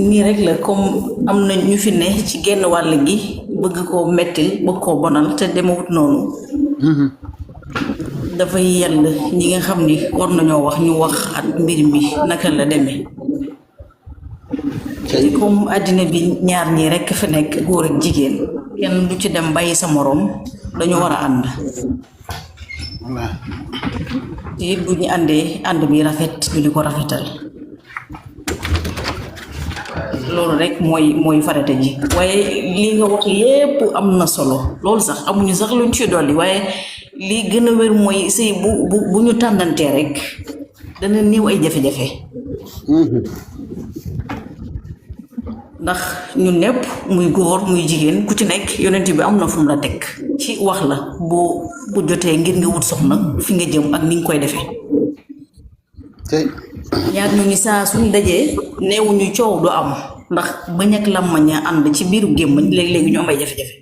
nii rek la comme am na ñu fi ne ci genn wàll gi bëgg koo mettil bëgg koo bonal te demewut noonu dafay yell ñi nga xam ni war nañoo wax ñu wax ak mbir mi naka la demee te comme àddina bi ñaar ñi rekk fi nekk góor ak jigéen kenn du ci dem bàyyi sa moroom dañu war a ànd te it bu ñu àndee ànd bi rafet ñu di ko rafetal loolu rek mooy farata ji waaye li nga wax yépp am na solo loolu sax amuñu sax luñ ci dolli waaye li gën a wér mooy sëy bu ñu tànnantee rek dana néew ay jafe-jafe ndax ñun ñépp muy góor muy jigéen ku ci nekk yonent bi am na fu mu la teg ci wax la bu jotee ngir nga wut soxna fi nga jëm ak ni nga koy defee ñaar ñu ngi saa suñ dajee neewuñu coow du am ndax bañ ak làmmañ a ànd ci biiru gémmañ léegi-léegi ñu am ay jafe-jafe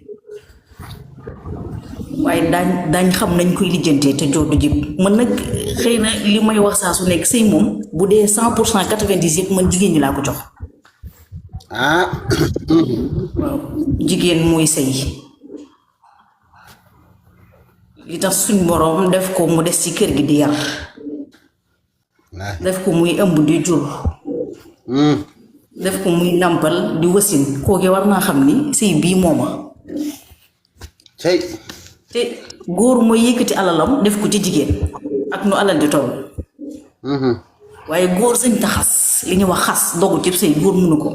waaye daañ xam nañ koy lijjantee te joodu jib man nag xëy na li may wax saa su nekk sëy moom bu dee 100% 90 yëpp man jigéen ñi laa ko jox waaw jigéen mooy sëy li tax suñ boroom def ko mu des ci kër gi di yar def ko muy ëmb di jur def ko muy nàmpal di wasin kooke war naa xam ni sëy bii mooma te góor mooy yëkkati alalam def ko ci jigéen ak nu alal di toll waaye góor sañ taxas li ñuy wax xas dogu ci sëy góor mënu ko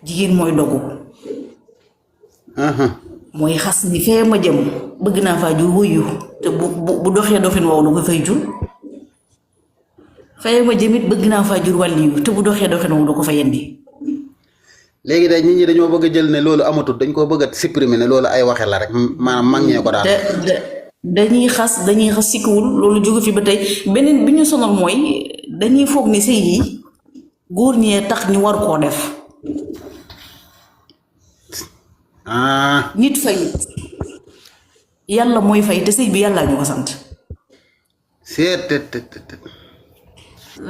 jigéen mooy dogu mooy xas ni fee ma jëm bëgg naa faa jur wuyu te bu doxee doxin wow du ko fay jur fee ma jëm it bëgg naa faa jur wàlliyu te bu doxee doxin wow du ko fa yendi léegi day nit ñi dañoo bëgg a jël ne loolu amatul dañ koo bëgg a supprimer ne loolu ay waxe la rek maanaam mag ñee ko daan dañuy xas sikkiwul loolu jóge fi ba tey beneen bi ñu sonal mooy dañuy foog ni sëy yi góor ñee tax ñu war koo def nit fay yàlla mooy fay te sëy bi yàlla ñu ko sant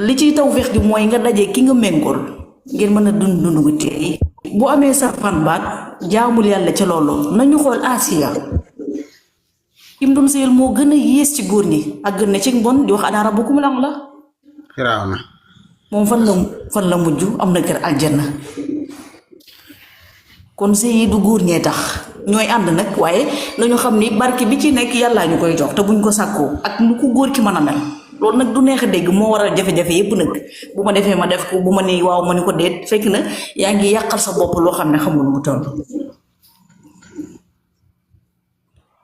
li ciy tawfeex gi mooy nga daje ki nga méngool ngeen mën a dund gu teey bu amee safan baat jaamul yàlla ca loolu nañu xool Asiya kim doon sëyal moo gën a yées ci góor ñi ak gën na ci mbon di wax ana rabbukum la Firawna moom fan la mujj am na kër aljanna kon sëy yi du góor ñee tax ñooy ànd nag waaye nañu xam ni barke bi ci nekk yàllaa ñu koy jox te buñ ko sàkkoo ak nu ko góor ki mën a mel loolu nag du neex a dégg moo waral jafe-jafe yépp nag bu ma defee ma def ko bu ma nee waaw ma ni ko déet fekk na yaa ngi yàqal sa bopp loo xam ne xamul mu toll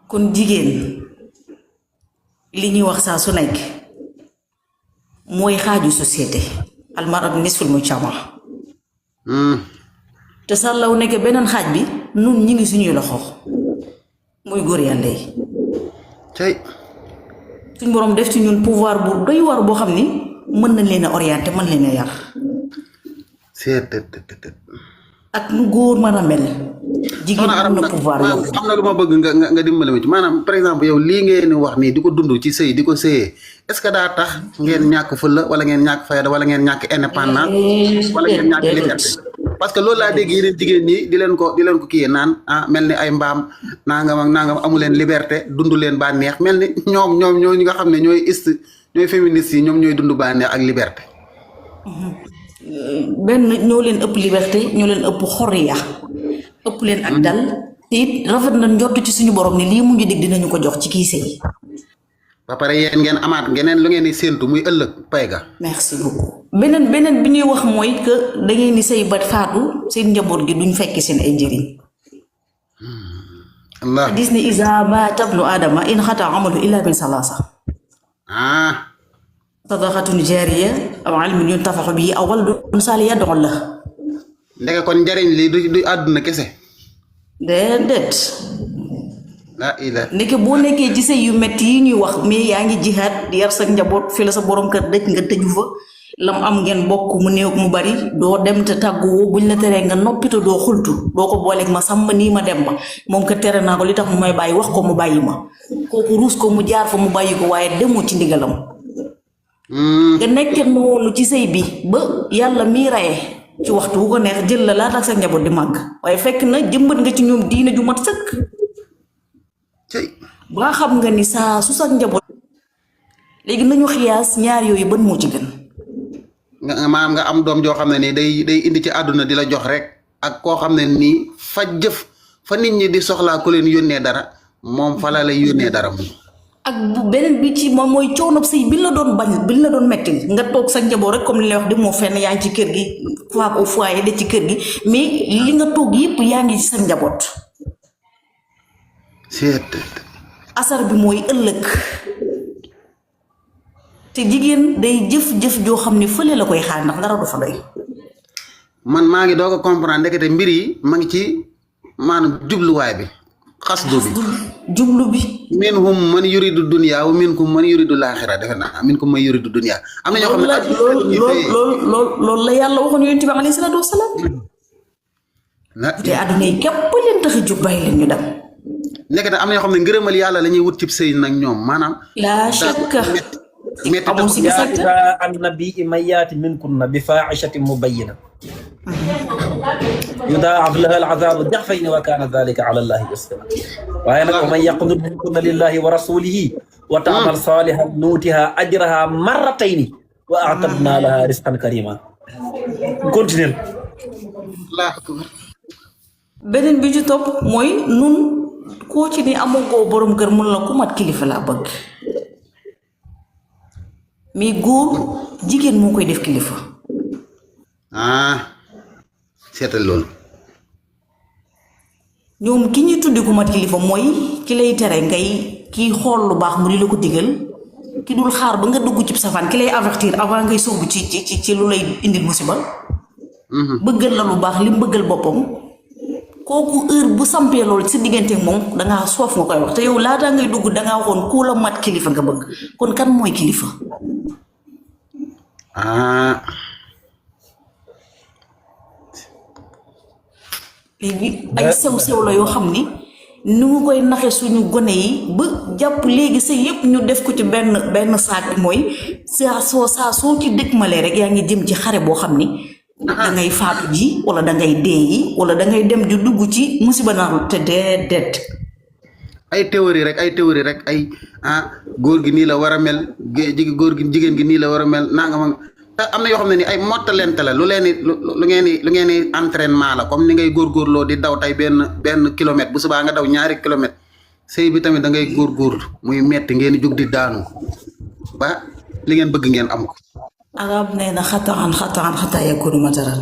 kon jigéen li ñuy wax saa su nekk mooy xaaju société almaratu nisful mujtama te sàllaw nekk beneen xaaj bi nun ñi ngi suñuy loxo muy góor yàlla yi suñ boroom def ci ñun pouvoir bu doy war boo xam ni mën nañ leen a orienté mën leen a yar ak nu góor mën a mel jigéen am na pouvoir yow am na lu ma bëgg nga dimbali ma ci maanaam par exemple yow lii ngeen di wax nii di ko dund ci sëy di ko sëyee est-ce que daa tax ngeen ñàkk fulla wala ngeen ñàkk fayda wala ngeen ñàkk indépendance wala ngeen ñàkk liberté parce que loolu laa dégg yeneen jigéen ñi di leen ko kiyee naan mel ni ay mbaam nangam ak nangam amu leen liberté dund leen bànneex mel ni ñoom ñoo ñi nga xam ne ñooy féministes yi ñoom ñooy dund bànneex ak liberté benn ñoo leen ëpp liberté ñoo leen ëpp xoriya ëpp leen ak dal te it rafet na njott ci suñu borom ni lii mu ngi dig dinañu ko jox ci kii sëy ba pare yéen ngeen amaat geneen lu ngeen di séentu muy ëllëg pay ga. merci beaucoup beneen bi ñuy wax mooy que da ngeen di sëy ba faatu seen njaboot gi duñ fekk seen ay njëriñ. Allah gis ni isa maata ibnu aadama in xata amalu illa min salaasa sadaqatun jaariya aw ilmin yuntafaxu bihi aw waladun saalihun yad'u lahu. ndeke kon njariñ li du àdduna kese. déedéet. la ila ndeke boo nekkee ci sëy yu metti yi ñuy wax mais yaa ngi jihaad di yar sa njaboot fi la sa borom kër dëj nga tëju fa lam am ngeen bokk mu néew mu bari doo dem te tàgguwoo buñ la teree nga noppi te doo xultu doo ko booleeg ma sàmm nii ma dem ba moom ko tere naa ko li tax mu may bàyyi wax ko mu bàyyi ma kooku ruus ko mu jaar fa mu bàyyi ko waaye demoo ci ndigalam. nga nekkee noonu ci sëy bi ba yàlla mii raye ci waxtu wu ko neex jël la laata ak sa njaboot di màgg waaye fekk na jëmbat nga ci ñoom diina ju mat sëkk. ba xam nga ni saa su sa njaboot. léegi nañu xiyaas ñaar yooyu ban moo ci gën. maanaam nga am doom joo xam ne nii day indi ci àdduna di la jox rek ak koo xam ne nii fa jëf fa nit ñi di soxlaa ku leen yónnee dara moom fa la lay yónnee dara moom. ak bu beneen bi ci moom mooy coono sëy bi la doon bañ bi la doon metti nga toog sa njaboot rek comme li lay wax di moo fenn yaa ngi ci kër gi fois au foyer de ci kër gi mais li nga toog yëpp yaa ngi ci sa njaboot. asar bi mooy ëllëg te jigéen day jëf-jëf joo xam ne fële la koy xaar ndax dara du fa doy. man maa ngi doog a comprendre ndekete mbir yi ma ngi ci maanaam jubluwaay bi xasdu bi jublu bi. minhum man yuridu dunya wa minkum man yuridu laaxira defe naa minkum man yuridu dunya am na ñoo xam ne loolu la yàlla waxoon yonent bi alayhi salaatu wasalaam. te àdduna yi képp leen tax a jug bàyyi leen ñu dem. ndekete am na ñoo xam ne ngërëmal yàlla la ñuy wut cib sëy nag ñoom maanaam. laa shakka. amul si gis ak annabi man yaati minkunna bi faahishatin mubayyina yudaa'af laha al-'adaabu di'fayni wa kaana dhaalika 'ala Allaahi yasiira waaye nag wa man yaqnut minkunna lillaahi wa rasuulihi wa ta'mal saalihan nuutihaa ajrahaa marratayni wa a'tadnaa lahaa rizqan kariimaa. continuel. beneen bi ci topp mooy nun koo ci ni amagoo borom kër mun la ku mat kilifa laa bëgg. mais góor jigéen moo koy def kilifa. seetal loolu. ñoom ki ñuy tuddi ku mat kilifa mooy ki lay tere ngay kiy xool lu baax mu di la ko digal ki dul xaar ba nga dugg ci safaan ki lay avertir avant ngay sóobu ci lu lay indil musiba. bëggal la lu baax li mu bëggal boppam kooku heure bu sampee loolu sa diggante moom dangaa soof nga koy wax te yow laataa ngay dugg dangaa waxoon ku la mat kilifa nga bëgg kon kan mooy kilifa. léegi ay sew-sew la yoo xam ni nu ngi koy naxe suñu gone yi ba jàpp léegi sa yëpp ñu def ko ci benn saak bi mooy saa soo ci dëkkmalee rek yaa ngi jëm ci xare boo xam ni dangay faatu ji wala dangay dee yi wala dangay dem di dugg ci musiba naaru te déedéet. ay théorie rek ay góor gi nii la war a mel jigéen gi nii la war a mel nanga ma am na yoo xam ne ni ay mottalente la lu ngeen di entraînement la comme ni ngay góorgóorloo di daw tey benn kilomètre bu subaa nga daw 2 kilomètres sëy bi tamit da ngay góorgóorlu muy metti ngeen di jug di daanu ba li ngeen bëgg ngeen am ko. arab nee na xataa yakunu mataran.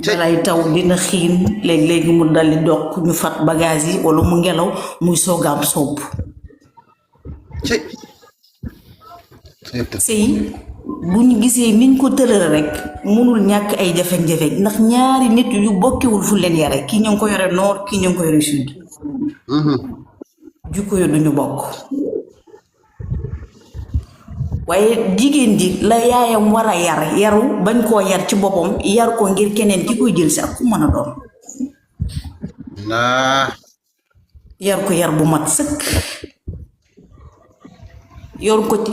balay taw dina xiin léegi mu daldi doq ñu fat bagage yi wala mu ngelaw muy soogaam soob. sëy bu ñu gisee niñ ko tëlëre rek mënul ñàkk ay jafe-jafe ndax ñaari nit yu bokkewul fu leen yare kii ñu ngi ko yore nord kii ñu ngi ko yore sud. jukko yo duñu bokk. waaye jigéen ji la yaayam war a yaru bañ koo yar ci boppam yar ko ngir keneen ki koy jël si ak ku mën a doon. yar ko yar bu mat sëkk.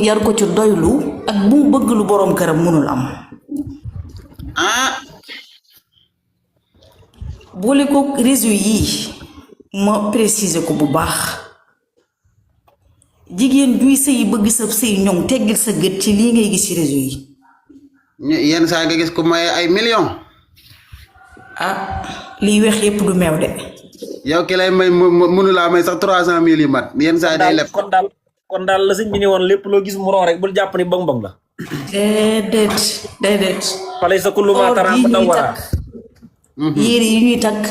yar ko ci doylu ak bu mu bëgg lu boroom këram mënul am. boole ko réseau yii ma préciser ko bu baax. jigéen juy sëy bëgg sa sëy ñoŋ teggil sa gët ci lii ngay gis ci réseau yi. yenn saa nga gis ko maye ay millions. liy weex yépp du meew de. yow ki lay may mënu laa may sax 300.000 yi mat yenn saa yi day leb. kon daal la sëñ bi ne woon lépp loo gis mu ron rek bul jàpp ni bong bong la. déedéet. falay sa kullu ma tara ba daw wara. yére yi ñuy takk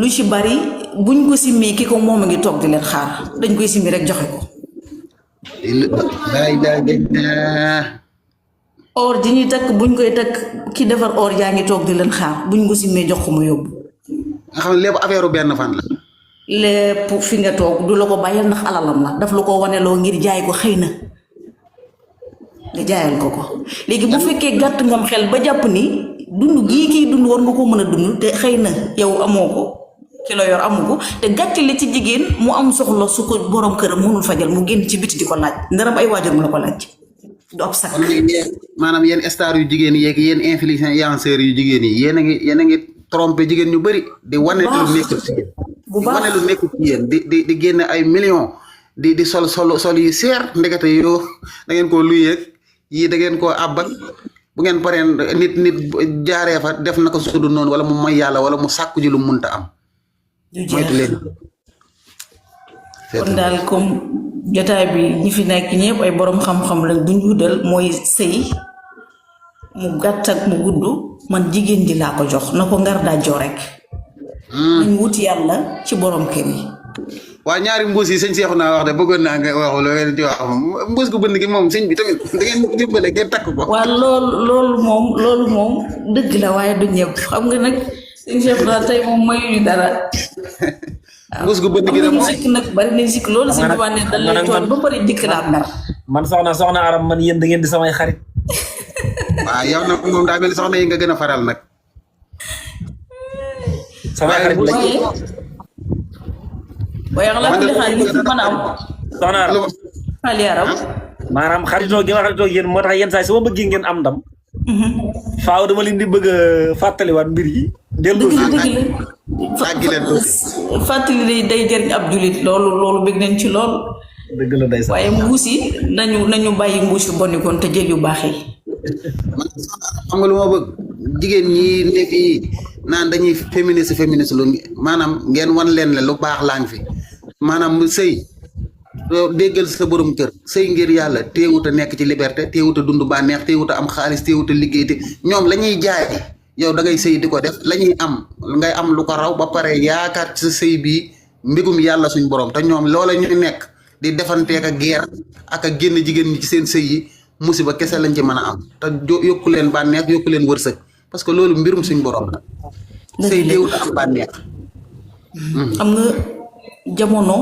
lu ci bari buñ ko simmee ki ko moom a ngi toog di leen xaar dañ koy simmi rek joxe ko. or ji ñuy takk buñ koy takk ki defar or yaa ngi toog di leen xaar buñ ko simmee jox ko mu yóbbu. nga xam ne lépp affaire benn fan la. lépp fi nga toog du la ko bàyyal ndax alalam la daf la ko waneloo ngir jaay ko xëy na nga jaayal ko ko léegi bu fekkee gàtt ngam xel ba jàpp ni dund gii kii dund war nga ko mën a dund te xëy na yow amoo ko ki la yor amu ko te gàcce li ci jigéen mu am soxla su ko borom këram mënul fajal mu génn ci biti di ko laaj ndaram ay waajur mu la ko laaj du ab sax. maanaam yéen star yu jigéen yeeg yéen influenceurs yu jigéen yi yéen a ngi trompé jigéen ñu bëri di wane lu nekkul ci yéen di wane lu nekkul ci yéen di génne ay millions di sol yi seer ndekete yoo da ngeen koo luyeeg yii da ngeen koo àbbal bu ngeen paree nit jaaree fa def na ko sudu noonu wala mu may yàlla wala mu sàkku ji lu munta am moytu leen. kon daal comme jotaay bi ñi fi nekk ñëpp ay borom xam-xam lañ duñ guddal mooy sëy mu gàtt ak mu gudd man jigéen ji laa ko jox na ko ngar daajoo rek. nañ wut yàlla ci borom kër yi. waa ñaari mbuus yi sëñ Seexu naa wax de bëggoon naa nga wax loo ngeen ci wax mbuus gu bënn gi moom sëñ bi tamit da ngeen dimbale ngeen takk ko. waaw loolu moom dëgg la waaye du ñëpp xam nga nag sëñ Seexu naa tey moom mayuñu dara. mbuus gu bënn gi am nañu sikk nag bari nañ sikk loolu sëñ bi wax ne dañ lay tooñ ba pare dikk laa mer. man soxna Aram man yéen da ngeen di samay xarit. waaw yow nag moom daa mel ni soxna yi nga gën a faral nag. samay xarit lañ. waaye xalaat li xaar yi mën a am. soxna Aram. xaali Aram. maanaam xaritoo gi ma xaritoo yéen moo tax yenn saa yi su ma bëggee ngeen am ndam. faaw dama leen di bëgg a fàttaliwaat mbir yi. dellu àggi leen ko fàttali day jëriñ ab julit loolu bëgg nañ ci lool. dëgg la day sax waaye mbuus yi nañu bàyyi mbuus yu bon kon te jël yu baax yi. xam nga lu ma bëgg jigéen ñi nekk yi naan dañuy féministe lu maanaam ngeen wan leen ne lu baax laa ngi fi maanaam sëy déggal sa borom kër sëy ngir yàlla teewut a nekk ci liberté teewut a dund bànneex teewut a am xaalis teewut a liggéey te ñoom la ñuy jaay yow da ngay sëy di ko def la ñuy am ngay am lu ko raw ba pare yaakaar ci sa sëy bii mbigum yàlla suñ borom te ñoom loola ñu nekk di defanteek a guerre ak a génn jigéen ñi ci seen sëy yi musiba kese lañ ci mën a am te yokku leen bànneex yokku leen wërsëg parce que loolu mbirum suñ borom la. sëy teewut a am bànneex. xam nga jamono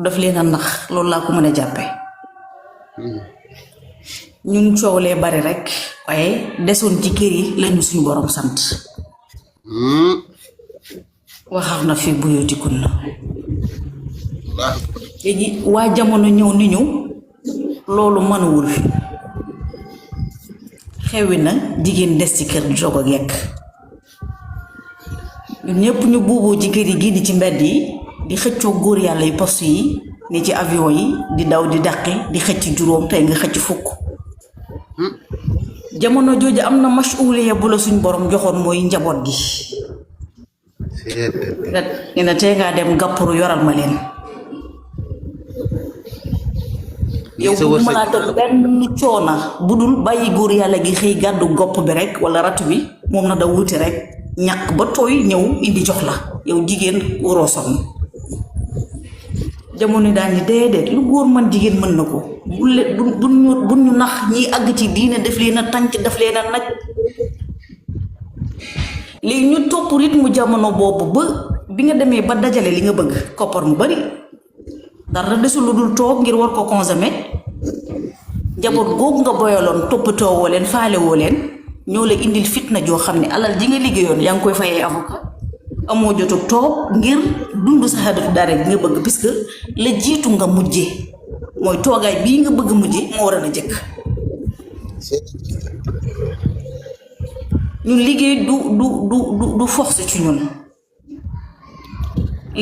daf leen a nax loolu laa ko mën a jàppe ñun coow lee bari rek waaye desoon ci kër yi lañu suñu borom sant. waxax na fi buyootikun na. waaw. léegi waa jamono ñëw ni ñu loolu mënuwul xewi na jigéen des ci kër di toog ak yekk ñun ñëpp ñu buuboo ci kër yi génn ci mbedd yi di xëccoo góor yàlla yi poste yi ni ci avion yi di daw di dàqi di xëcc juróom tey nga xëcc fukk. jamono jooju am na masuuliya bu la suñ borom joxoon mooy njaboot gi. nga ne tey ngaa dem gàppuru yoral ma leen. yow bu malaata benn coona bu dul bàyyi góor yàlla gi xëy gàddu gopp bi rek wala ratu bi moom na da wuti rek ñàkk ba tooy ñëw indi jox la yow jigéen waroo sonn. jamono daal ni déedéet lu góor man jigéen mën na ko bu ñu nax ñiy àgg ci diine daf leen a tànc daf leen a naj. léegi ñu topp rythme jamono boobu ba bi nga demee ba dajale li nga bëgg koppar mu bari dara desul lu dul toog ngir war ko consommer njaboot googu nga boyaloon toppatoo woo leen faale woo leen ñoo la indil fitna joo xam ne alal ji nga liggéeyoon yaa ngi koy fayee avocat amoo jotu toog ngir dund sa xadatu dara gi nga bëgg puisque la jiitu nga mujje mooy toogaay bii nga bëgg mujje moo war a jëkk. ñun liggéey du force ci ñun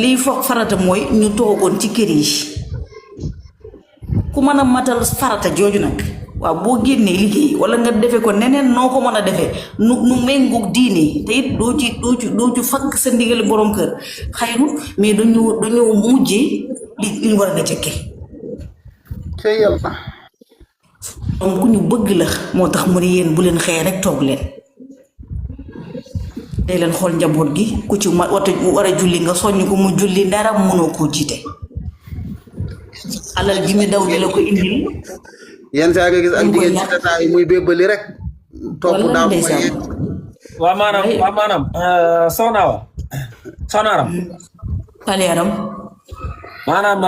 lii foog farata mooy ñu toogoon ci kër yi ku mën a matal farata jooju nag waaw boo génnee liggéey wala nga defee ko neneen noo ko mën a defee nu méngoog diine te it doo ci fakk sa ndigali borom kër xayru mais dañoo mujjee li war a nga jëkke ca yàlla donc ku ñu bëgg la moo tax mu ne yéen bu leen xëyee rek toog leen day leen xool njaboot gi ku ci war a julli nga soññ ko mu julli dara mënoo koo jiite alal ji mi daw di la ko indil yenn saa nga gis ak jigéen ci tata yi muy bébbali rek topp daaw mooy waa maanaam soxna Aram pale yaram maanaam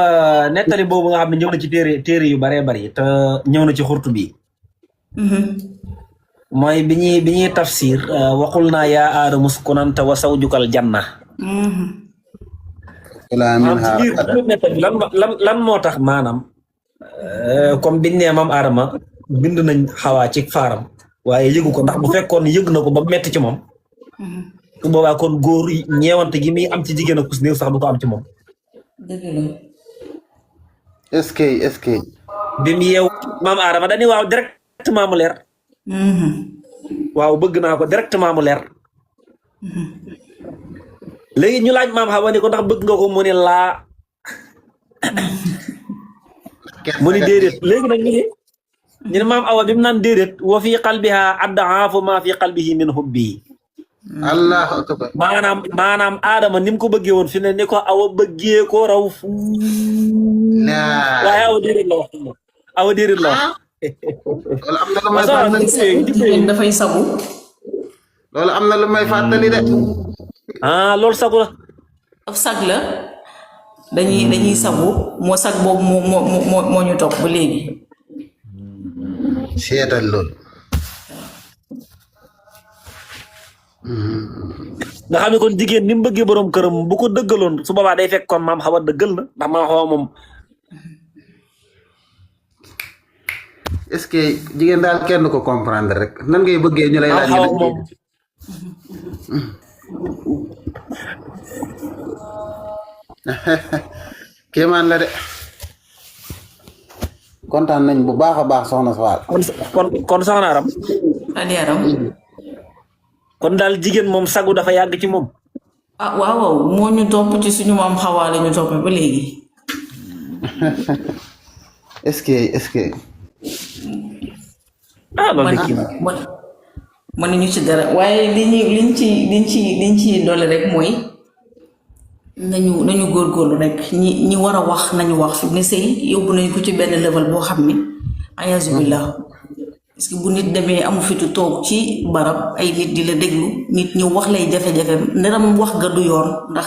nettali boobu nga xam ne ñëw na ci téere yu baree bari te ñëw na ci xurtu bi mooy bi ñuy tafsir waxul naa yaa aadamu uskun anta wa zawjukal janna lan moo tax maanaam comme biñ nee maam aadama bind nañ xawaa ci faaram waaye yëgu ko ndax bu fekkoon yëg na ko ba metti ci moom su boobaa kon góor ñeewante gi muy am ci jigéen ak kus néew sax du ko am ci moom est-ce que bi mu yeew maam aadama dañuy waaw directement mu leer waaw bëgg naa ko directement mu leer léegi ñu laaj maam Hawa ni ko ndax bëgg nga ko mu ne laa mu ni déedéet léegi nag ñu ne maam Awa bi mu naan déedéet wa fi qalbiha ad'afu ma fi qalbihi min hubbi allahu akbar maanaam aadama ni mu ko bëggee woon fi ne ni ko Awa bëggee ko raw fu waaye Awa déedéet la wax Awa déedéet la wax loolu dafay sagu loolu am na lu may fàttali de loolu sagu la ab sag la dañuy sagu moo sag boobu moo ñu topp ba léegi seetal loolu nga xam ne kon jigéen ni mu bëggee borom këram bu ko dëggaloon su boobaa day fekk kon maam Hawa dëggal na ndax maam Hawa moom est-ce que jigéen daal kenn ko comprendre rek nan ngay bëggee ñu lay laaj moom kéemaan la de kontaan nañ bu baax a baax soxna Faal kon soxna Aram yaram kon daal jigéen moom sagu dafa yàgg ci moom waaw moo ñu topp ci suñu maam Xawaa la ñu topp ba léegi est-ce que loolu de man ñu ci dara waaye liñ ci doole rek mooy nañu góorgóorlu rek ñi war a wax nañu wax fi ne sëy yóbbu nañu ko ci benn level boo xam ni ayaasu billah parce que bu nit demee amu fitu toog ci barab ay nit di la déglu nit ñu wax lay jafe-jafe ndaram wax ga du yoon ndax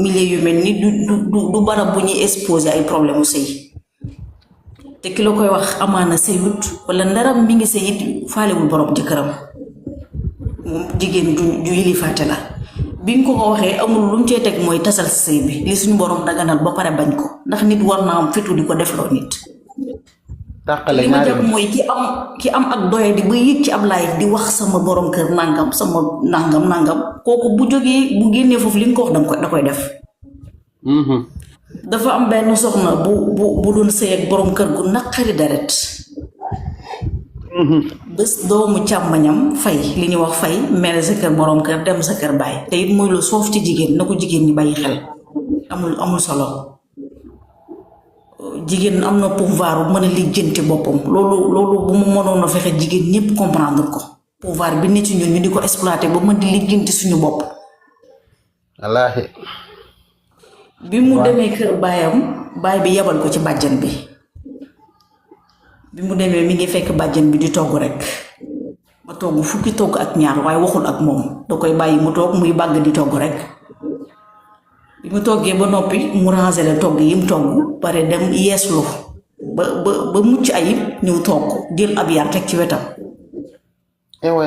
milieu yu mel ni du barab bu ñuy exposé ay problème mu sëy te ki la koy wax amaana sëyut wala ndaram mi ngi sëyit faalewul borom jëkkëram moom jigéen ju yilifaate la bi nga ko waxee amul lu mu cee teg mooy tasal sëy bi li suñu borom daganal ba pare bañ ko ndax nit war naa am fitu di ko defloo nit li ma jàpp mooy ki am ak doye di ba yëg ci ab live di wax sama borom kër nangam sama nangam kooku bu jógee bu génnee foofu li nga ko wax da koy def dafa am benn soxna bu doon sëy ak borom kër gu naqari deret bés doomu càmmañam fay li ñuy wax fay mere sa kër borom kër dem sa kër bàyyi te it muy lu soof ci jigéen na ko jigéen ñi bàyyi xel amul solo jigéen am na pouvoir bu mën a lijjanti boppam loolu bu mu mënoon a fexe jigéen ñëpp comprendre ko pouvoir bi nit ci ñun ñu di ko exploité ba mën di lijjanti suñu bopp wallaahi bi mu demee kër baayam baay bi yebal ko ci bàjjan bi mu demee mi ngi fekk bàjjan bi di togg rek ba togg fukki togg ak ñaar waaye waxul ak moom da koy bàyyi mu toog muy bàgg di togg rek bi mu toggee ba noppi mu rangele togg yi mu togg pare dem yeeslu ba mucc ayib ñëw togg jël ab yar teg ci wetam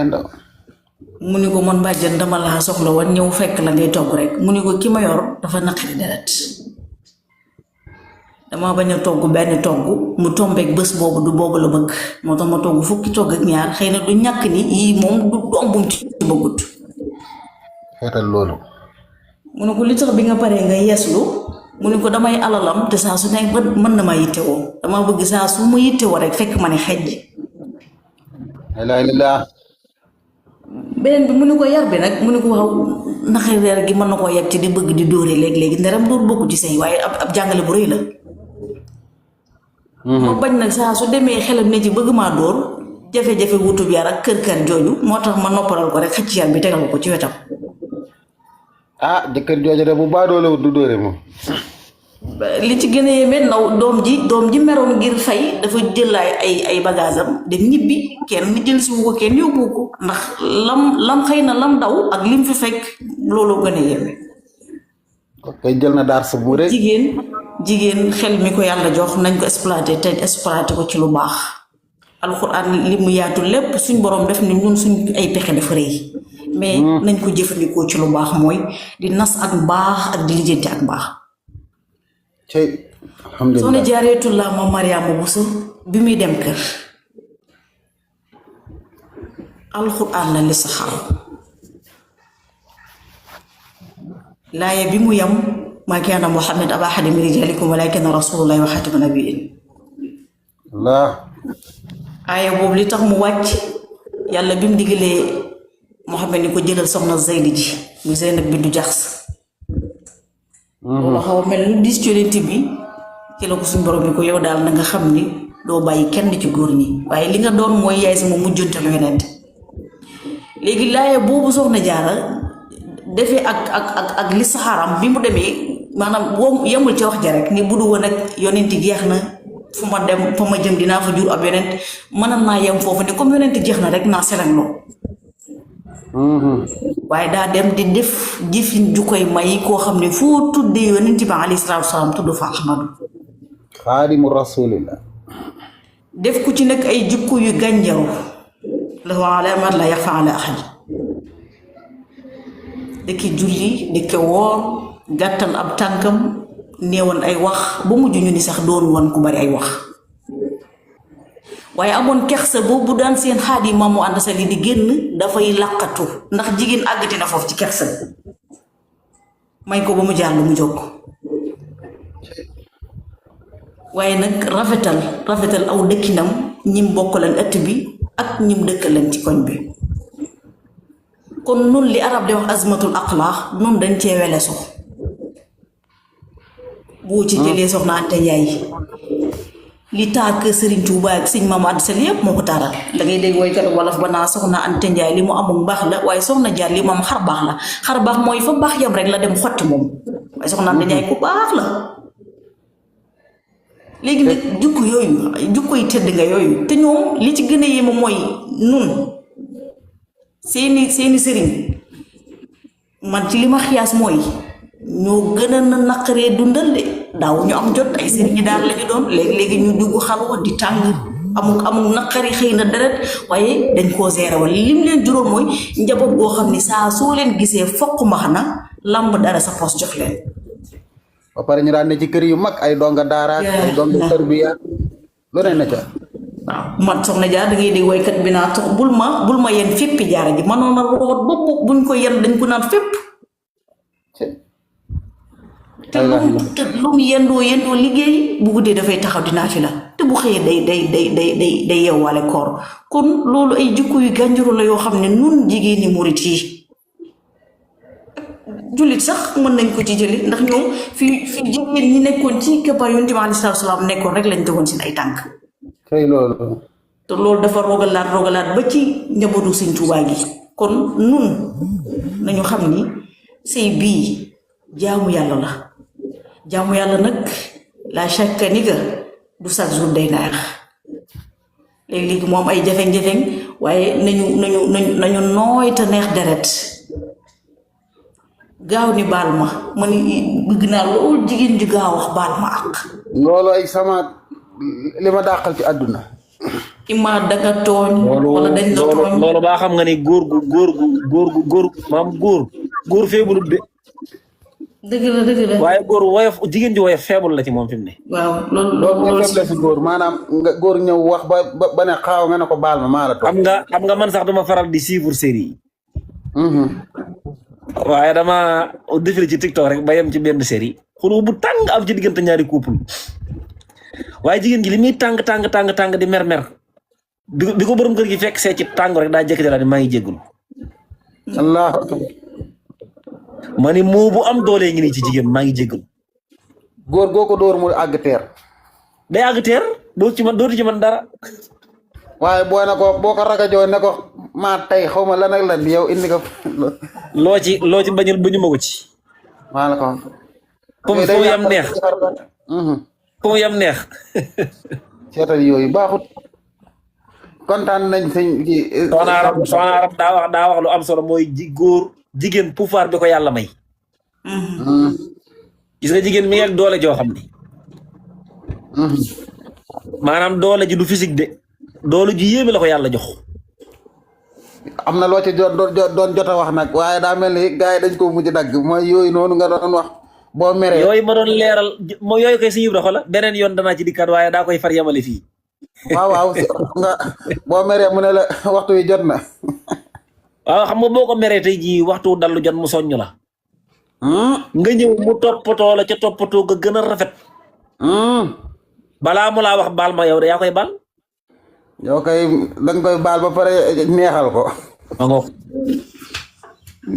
ndaw mu ni ko man bàjjan dama laa soxla woon ñëw fekk la ngay togg rek mu ni ko ki ma yor dafa naqari deret dama bañ a togg benn togg mu tombeek bés boobu du boobu la bëgg moo tax ma togg fukki togg ak ñaar xëy na du ñàkk ni yii moom du am bum ci bëggut xeetal loolu mu ne ko li tax bi nga paree nga yeeslu mu ne ko damay alalam te saa su nekk mën na ma yittewoo dama bëgg saa su ma yittewoo rek fekk ma ne xejj. la ilaha illallah. beneen bi mu ne ko yar bi nag mu ne ko waaw naqari reer gi mën na koo yeb ci di bëgg di dóore léegi-léegi nderam dóor bokku ci sëy waaye ab jàngale bu rëy la. ma bañ nag saa su demee xelam ne ci bëgg maa dóor jafe-jafe wutub yar ak kër jooju moo tax ma noppalal ko rek xëcc yar bi tegal ko ci wetam. ah jëkkër jooju de bu baadoole wut du dóore moom. li ci gën a yéeme ndaw doom ji meroon ngir fay dafa jël ay bagage am dem ñibbi kenn jël si wu ko kenn yóbbu ko ndax lam xëy na lam daw ak lim fi fekk looloo gën a yéeme. koy jël na daar sa bu rëy. jigéen xel mi ko yàlla jox nañ ko exploité te exploité ko ci lu baax. alxuraan li mu yaatu lépp suñ borom def ni ñun suñ ay pexe dafa rëy. mais nañ ko jëfandikoo ci lu baax mooy di nas ak baax ak di lijjanti ak baax. cey alhamdulilah Soxna Jaaratullah ma Mariama Bousso bi muy dem kër alxuraan la li saxal laaya bi mu yam maa kaana Muhammad abaa ahadin min rijaalikum walaakinna rasuulullaahi wa xaatiman nabiyyiin Allah aaya boobu li tax mu wàcc yàlla bi mu digalee Muhammad ni ko jëlal soxna Zeydi ji mu Zeynab bintu Jaxs loolu xaw a mel lu dis ci yonent bi ci la ko suñ borom bi ko yow daal na nga xam ni doo bàyyi kenn ci góor ñi waaye li nga doon mooy yaay sama mujjantalu yonent léegi laaya boobu soxna Jaara defee ak li saxaaram bi mu demee maanaam boo yemul ci wax ja rek ni bu du woon ak yonent jeex na fu ma dem fa ma jëm dinaa fa jur ab yonent mënam naa yem foofu ni comme yonent jeex na rek naa selanloo waaye daa dem di def jëfin ju koy may koo xam ne foo tuddee yonent bi alayhi salaatu wasalaam tudd fa Ahmadu xaadimu rasulillah def ku ci nekk ay jikko yu gànjaru la wa alaamat la yaxfa ala ahad dëkki julli dëkki woor gàttal ab tànkam néewoon ay wax ba mujj ñu ni sax doon woon ku bari ay wax waaye amoon kersa boobu daan seen xaadi maam mu ànd sa li di génn dafay làqatu ndax jigéen àggati na foofu ci kersa may ko ba mu jàll mu jóg waaye nag rafetal aw dëkkinam ñim bokkalan ëtt bi ak ñim dëkkalan ci koñ bi kon nun li arab di wax azmatul aqlaax nun dañ cee weleso boo ci jëlee soxna Anta Njaay li taar kër Serigne Touba ak sëñ Maam Anta Sall yëpp moo ko taaral da ngay dégg woykat wolof ba naa soxna Anta Njaay li mu amul baax la waaye soxna Jaar li mu am xar baax la xar baax mooy fa baax yam rek la dem xotti moom waaye soxna Anta Njaay ku baax la léegi nag jukko yi tëdd nga yooyu te ñoom li ci gën a yéeme mooy nun seeni sëriñ man ci li ma xiyaas mooy ñoo gën a naqaree dundal de daaw ñu am jot ay sëriñ ñi daal lañu doon léegi ñu dugg xalwa di tàng amul naqari xëy na deret waaye dañ koo gérer wala lim leen juróom mooy njaboot goo xam ni saa soo leen gisee fokk max na lamb dara sa poos jox leen ba pare ñu daan ne ci kër yu mag ay donga daara ay donga tarbiya lu ne na ca waaw man soxna Jaar da ngay dégg woykat bi naa tax bul ma yenn féppi jaara ji manoon na root bopp buñ ko yenn dañ ko naan fépp te lu mu yendoo liggéey bu guddee dafay taxaw dinaa fi la te bu xëyee day yeewaale koor kon loolu ay jikko yu gànjaru la yoo xam ne nun jigéeni murit yi jullit sax mën nañ ko ci jëli ndax ñoom fi jigéen ñi nekkoon ci këppar Yonent bi alayhi salaatu salaam nekkoon rek lañ tegoon seen ay tànk tey loolu te loolu dafa rogalaat ba ci njabootu Sëñ Tuubaa gi kon nun nañu xam ni sëy bii jaamu yàlla la jaamu yàlla nag la chaque ni que du chaque jour day neex léegi moom ay jafeñ-jafeñ waaye nañu nooy te neex deret gaaw ni baal ma ni bëgg naa loolu jigéen ju gaaw wax baal ma ak loolu ay sama li ma dàqal ci àdduna ima danga tooñ wala dañ la tooñ loolu baa xam nga ni góor maam góor feebulut de dëgg la waaye góor woyof jigéen ji woyof feebul la ci moom fi mu ne waaw loolu la si góor maanaam nga góor ñëw wax ba ne xaaw nga ne ko baal ma maa la tooñ xam nga man sax duma faral di suivre série yi waaye dama défilé ci TikTok rek ba yem ci benn série xuloo bu tàng am ci diggante ñaari couple waaye jigéen gi li muy tàng di mer bi ko borom kër gi fekk see ci tàng rek daa jëkkati la ne maa ngi jéggul allah ma ni moo bu am doole ngi nii ci jigéen maa ngi jéggul góor goo ko dóor mu àgg teer day àgg teer dootu ci man dara waaye boo ko ragajoo ne ko maa tey xaw ma lan ak lan yow indi ko loo ci bañul bañu ma ko ci maa la ko fu mu yam neex fu mu yam neex seetal yooyu baaxut kontaan nañ sëñ ki soxna Arab daa wax lu am solo mooy góor jigéen pouvoir bi ko yàlla may gis nga jigéen mi ngi ak doole joo xam ni maanaam doole ji du physique de doole ji yéeme la ko yàlla jox am na loo ci doon jot a wax nag waaye daa mel ni gars yi dañ ko mujj dagg mooy yooyu noonu nga doon wax boo meree yooyu ma doon leeral moo yooyu koy si yibra xola beneen yoon danaa ci dikkaat waaye daa koy far yemale fii waaw nga boo meree mu ne la waxtu wi jot na waaw xam nga boo ko meree tey jii waxtu dallu jot mu soññ la nga ñëw mu toppatoo la ca toppatoo ga gën a rafet balaa mu laa wax baal ma yow de yaa koy baal yow kay danga koy baal ba pare neexal ko ma ngoog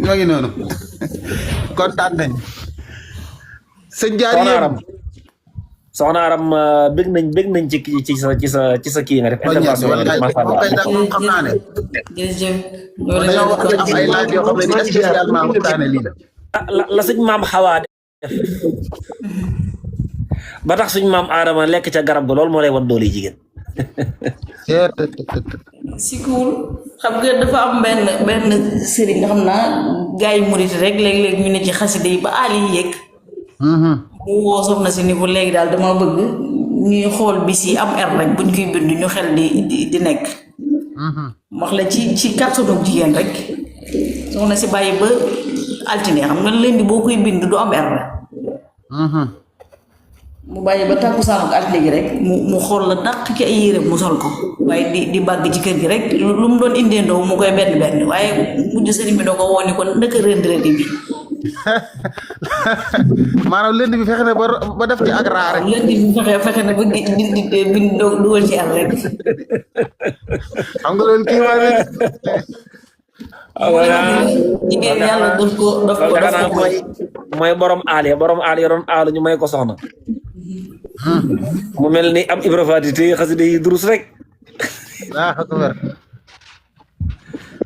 ñoo ngi noonu kontaan nañ sëñ jaar soxna Aram bëgg nañ ci sa kii nga def intervention masha Allah xam naa ne jërëjëf dañoo wax am ay laaj yoo xam ne ni spécialement waxtaane lii la suñ maam xawaa def ba tax suñ maam Adama lekk ca garab ga loolu moo lay wan doole jigéen sikkuwul xam nga dafa am benn sëriñ nga xam naa gars yi murit rek léeg-léeg ñu ne ci xasida yi ba aali yi yëg mu woo soxna si ni ko léegi daal dama bëgg ñuy xool bis yi am er rek buñ koy bind ñu xel di nekk wax la ci kàttanu jigéen rek soxna si bàyyi ba altine xam nga leen di boo koy bind du am er mu bàyyi ba tàkkusaan ak altine gi rek mu xool la dàq ci ay yére mu sol ko waaye di bàgg ci kër gi rek lu mu doon indee ndoo mu koy benn waaye mujj sëriñ bi doo ko wooni ko ndëkk rendi bi maanaam lënd bi fexe na ba def ci ak raa rek lënd bi fexe na ba di dugal ci ar rek xam nga loolu kii waa jigéen yàlla daf ko mooy borom aal doon aalu ñu may ko soxna mu mel ni am Ibra Faati te xasida yi durus rek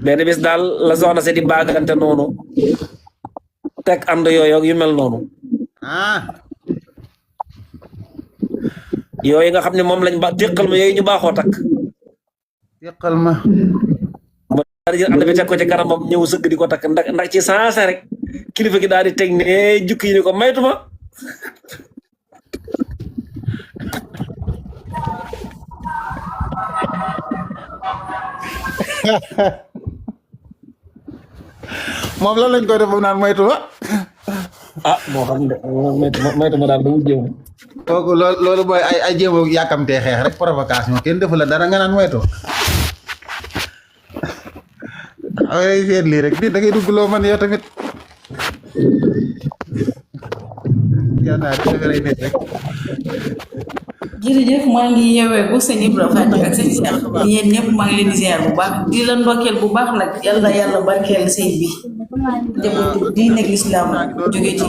benn bis daal la soxna si di baagante noonu teg ànd yooyu yu mel noonu yooyu nga xam ne moom lañ ba téqal ma yooyu ñu baaxoo takk téqal ma mu daal di jël ànd bi teg ko ci kanamam ñëw sëgg di ko takk ndax ci saase rek kilifa gi daal di teg ne jukki yi ni ko maytuma moom lan lañ koy def ba naan maytuma moo xam ne maytuma daal da wujjee moom kooku loolu mooy ay jéem a yàkkamtee xeex rek provocation kenn defu la dara nga naan moytu ay seet lii rek da ngay dugg loo man yow tamit jërëjëf maa ngi yeewee ko sëñ Ibra Faty ak sëñ Cheikh yéen ñëpp maa ngi leen di ziar bu baax di la ndokkeel bu baax nag yàlla barkeel sëy bi njabootu diine ak lislaam jóge ci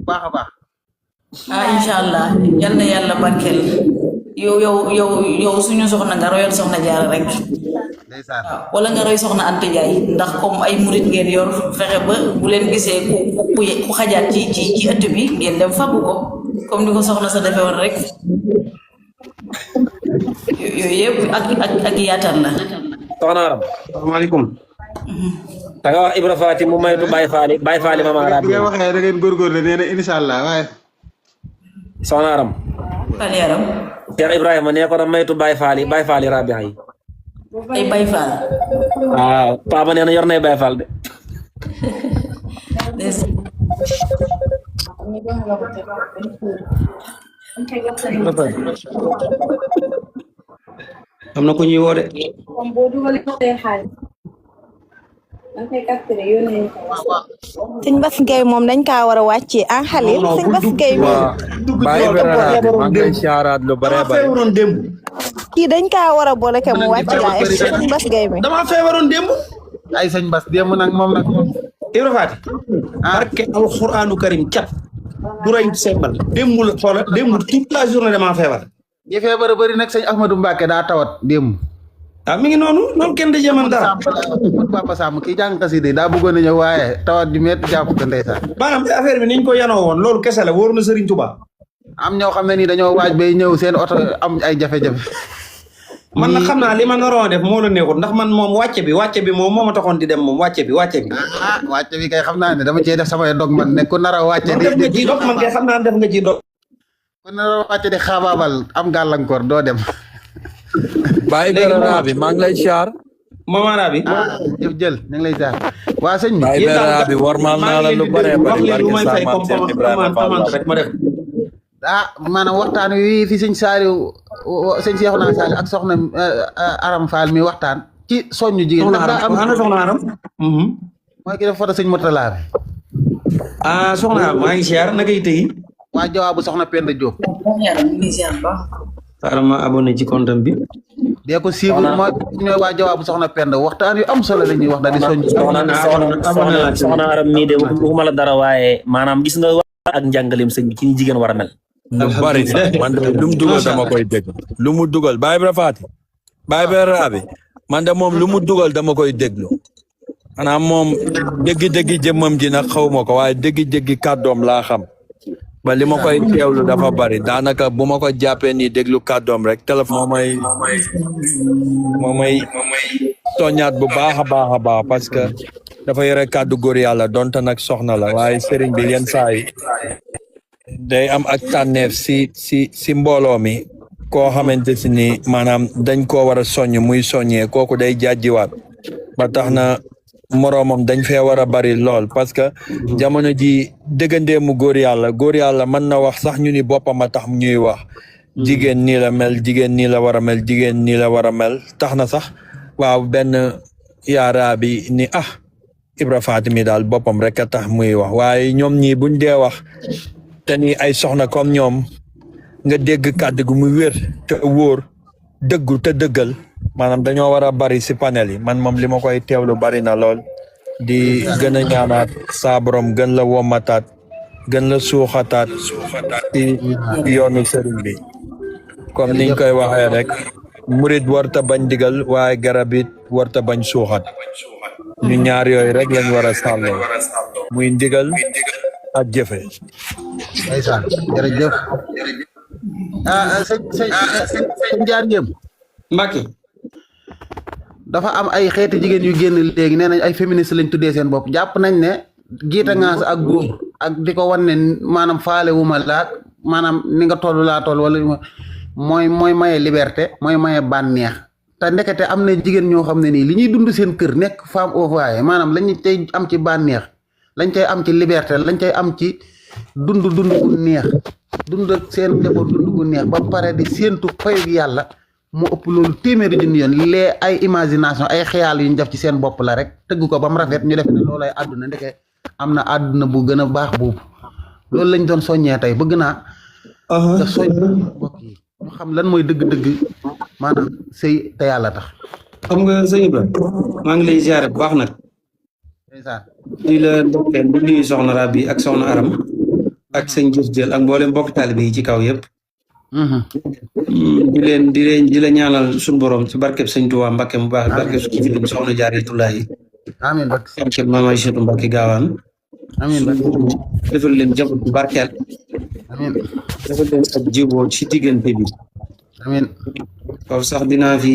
baax a baax incha allah yàlla barkeel yow suñu soxna nga royal soxna Jaara rek waaw wala nga roy soxna Anta Njaay ndax comme ay murit ngeen yor fexe ba bu leen gisee ku xajaat ci ëtt bi ngeen dem fàggu ko comme ni ko soxna sa defee woon rek yooyu yëpp ak yaatal la. soxna Aram asalaamaaleykum. da nga wax Ibra Faty mu maytu Baye Faly Mama Arabi. bi nga waxee da ngeen góorgóorlu nee na incha allah waaye. soxna Aram. Fally Aram. Cheikh Ibrahima nee ko na maytu Baye Faly Rabi yi. ay Baye Fall. waaw Papa nee na yor nay Baye Fall de. am na ku ñuy woo de. sëñ Bass Gueye moom dañ kaa war a wàccee ah Xalil sëñ Bass Gueye mi bàyyi maa ngi lay siyaaraat lu bare bare feebaroon démb. kii dañ kaa war a boole ke mu wàcc laa sëñ Bass Gueye mi damaa feebaroon démb. ay sëñ Bass démb nag moom nag Ibra Faty. barke alxuraanu karim cat. du rey sembal démb la xoola démb toute la journée damaa feebar. ñi feebar bëri nag sëñ Ahmadou Mbacke daa tawat démb. ah mi ngi noonu loolu kenn di jaman dara. Papa Samb kii jàng xasida daa bëggoon a ñëw waaye tawat ju métti jàpp ko ndeysaan. maanaam affaire bi niñ ko yanoo woon loolu kese la wóor na Serigne Touba. am ñoo xam ne nii dañoo waaj bay ñëw seen oto am ay jafe-jafe. man nag xam naa li ma naroon a def moo la neexul ndax man moom wàcce bi moom moo ma taxoon di dem moom wàcce bi. ah wàcce bi kay xam naa ne dama cee def samay dog man ne ku nar a wàcce def nga ci dog man kay xam naa def nga ci dog. ku nar a wàcce di xaabaabal am gàllankoor doo dem. bàyyi berara bi maa ngi lay siyaar mamara bi jëf jël ñu ngi lay siyaar waa sëñ bi bàyyi berara bi warmal naa la lu bare bari barke Samaan Seex Ibrahima Fall rek ma def. maanaam waxtaan wi fi sëñ Saliou sëñ Cheikhouna Saliou ak soxna Aram Fall mi waxtaan ci soññu jigéen ndax daa am soxna Aram mooy ki def foto sëñ Mourtala bi soxna Aram maa ngi siyaar na ngay tëyi waa jawaabu soxna Penda Diop xaaral ma abonné ci compte bi dee ko suivre mooy ñooy waa jawaabu soxna Penda waxtaan yu am solo la ñuy wax daal di soññ soxna Aram mii de waxuma la dara waaye maanaam gis nga ak njàngaleem sëñ bi ci ni jigéen war a mel. lu bari sax man de lu mu dugal dama koy dégg lu mu dugal bàyyi Ibra Faty bàyyi berara bi man de moom lu mu dugal dama koy déglu xanaa moom déggi-déggi jëmmam ji nag xaw ma ko waaye déggi-déggi kàddoom laa xam ba li ma koy teewlu dafa bari daanaka bu ma ko jàppee nii déglu kàddoom rek téléphone moo may soññaat bu baax a baax parce que dafa yore kàddu góor yàlla donte nag soxna la waaye sëriñ bi yenn saa yi day am ak tànneef si mbooloo mi koo xamante si ni maanaam dañ koo war a soññ muy soññee kooku day jàjjiwaat ba tax na moroomam dañ fee war a bari lool parce que jamono ji dëggandeemu góor yàlla mën na wax sax ñu ni boppam a tax ñuy wax jigéen nii la mel jigéen nii la war a mel jigéen nii la war a mel tax na sax waaw benn yaaraa bi ni Ibra Faty mi daal boppam rek a tax muy wax waaye ñoom ñii buñ dee wax te ni ay soxna comme ñoom nga dégg kàddu gu mu wér te wóor dëggu te dëggal maanaam dañoo war a bari si panel yi man moom li ma koy teewlu bari na lool di gën a ñaanaat saa borom gën la womataat gën la suuxataat ci yoonu sëriñ bi comme niñ koy waxee rek murit warta bañ digal waaye garab it warta bañ suuxat ñu ñaar yooyu rek lañ war a sàlloo muy ndigal ak jëfe ndeysaan jërëjëf sëñ jaar ngéem Mbacke dafa am ay xeeti jigéen yu génn léegi nee nañ ay féministes lañ tuddee seen bopp jàpp nañ ne giita ngaas ak góor ak di ko wan ne maanaam faale wu ma laak maanaam ni nga toll laa toll wala mooy maye liberté mooy maye bànneex te ndekete am na jigéen ñoo xam ne nii li ñuy dund seen kër nekk femme au foyer maanaam lañu tey am ci bànneex lañ cay am ci liberté lañ cay am ci dund gu neex dund ak seen njaboot dund gu neex ba pare di séentu fayu yàlla mu ëpp loolu téeméeri junni yoon lee ay imagination ay xeyaal yu ñu def ci seen bopp la rek tëgg ko ba mu rafet ñu def ne loolu ay àdduna ndeke am na àdduna bu gën a baax boobu loolu lañ doon soññee tey bëgg naa nga soñ mbokk yi ñu xam lan mooy dëgg-dëgg maanaam sëy te yàlla tax xam nga sëñ Ibrahima maa ngi lay ziare bu baax nag ndeysaan di la ndokkeel di nuyu soxna Rabi ak soxna Aram ak sëñ Jëf Jël ak mboolem mbokk taalibe yi ci kaw yëpp di la ñaanal suñu borom ci barkeb sëñ Tuubaa Mbàkke mu baax barkeb suñu filim soxna Jaaratullaahi amiin barkeb Maam Aysatu Mbàkke Gaawaan amiin defal leen jaboot bu barkeel amiin defal leen ak jiboo ci diggante bi amiin foofu sax dinaa fi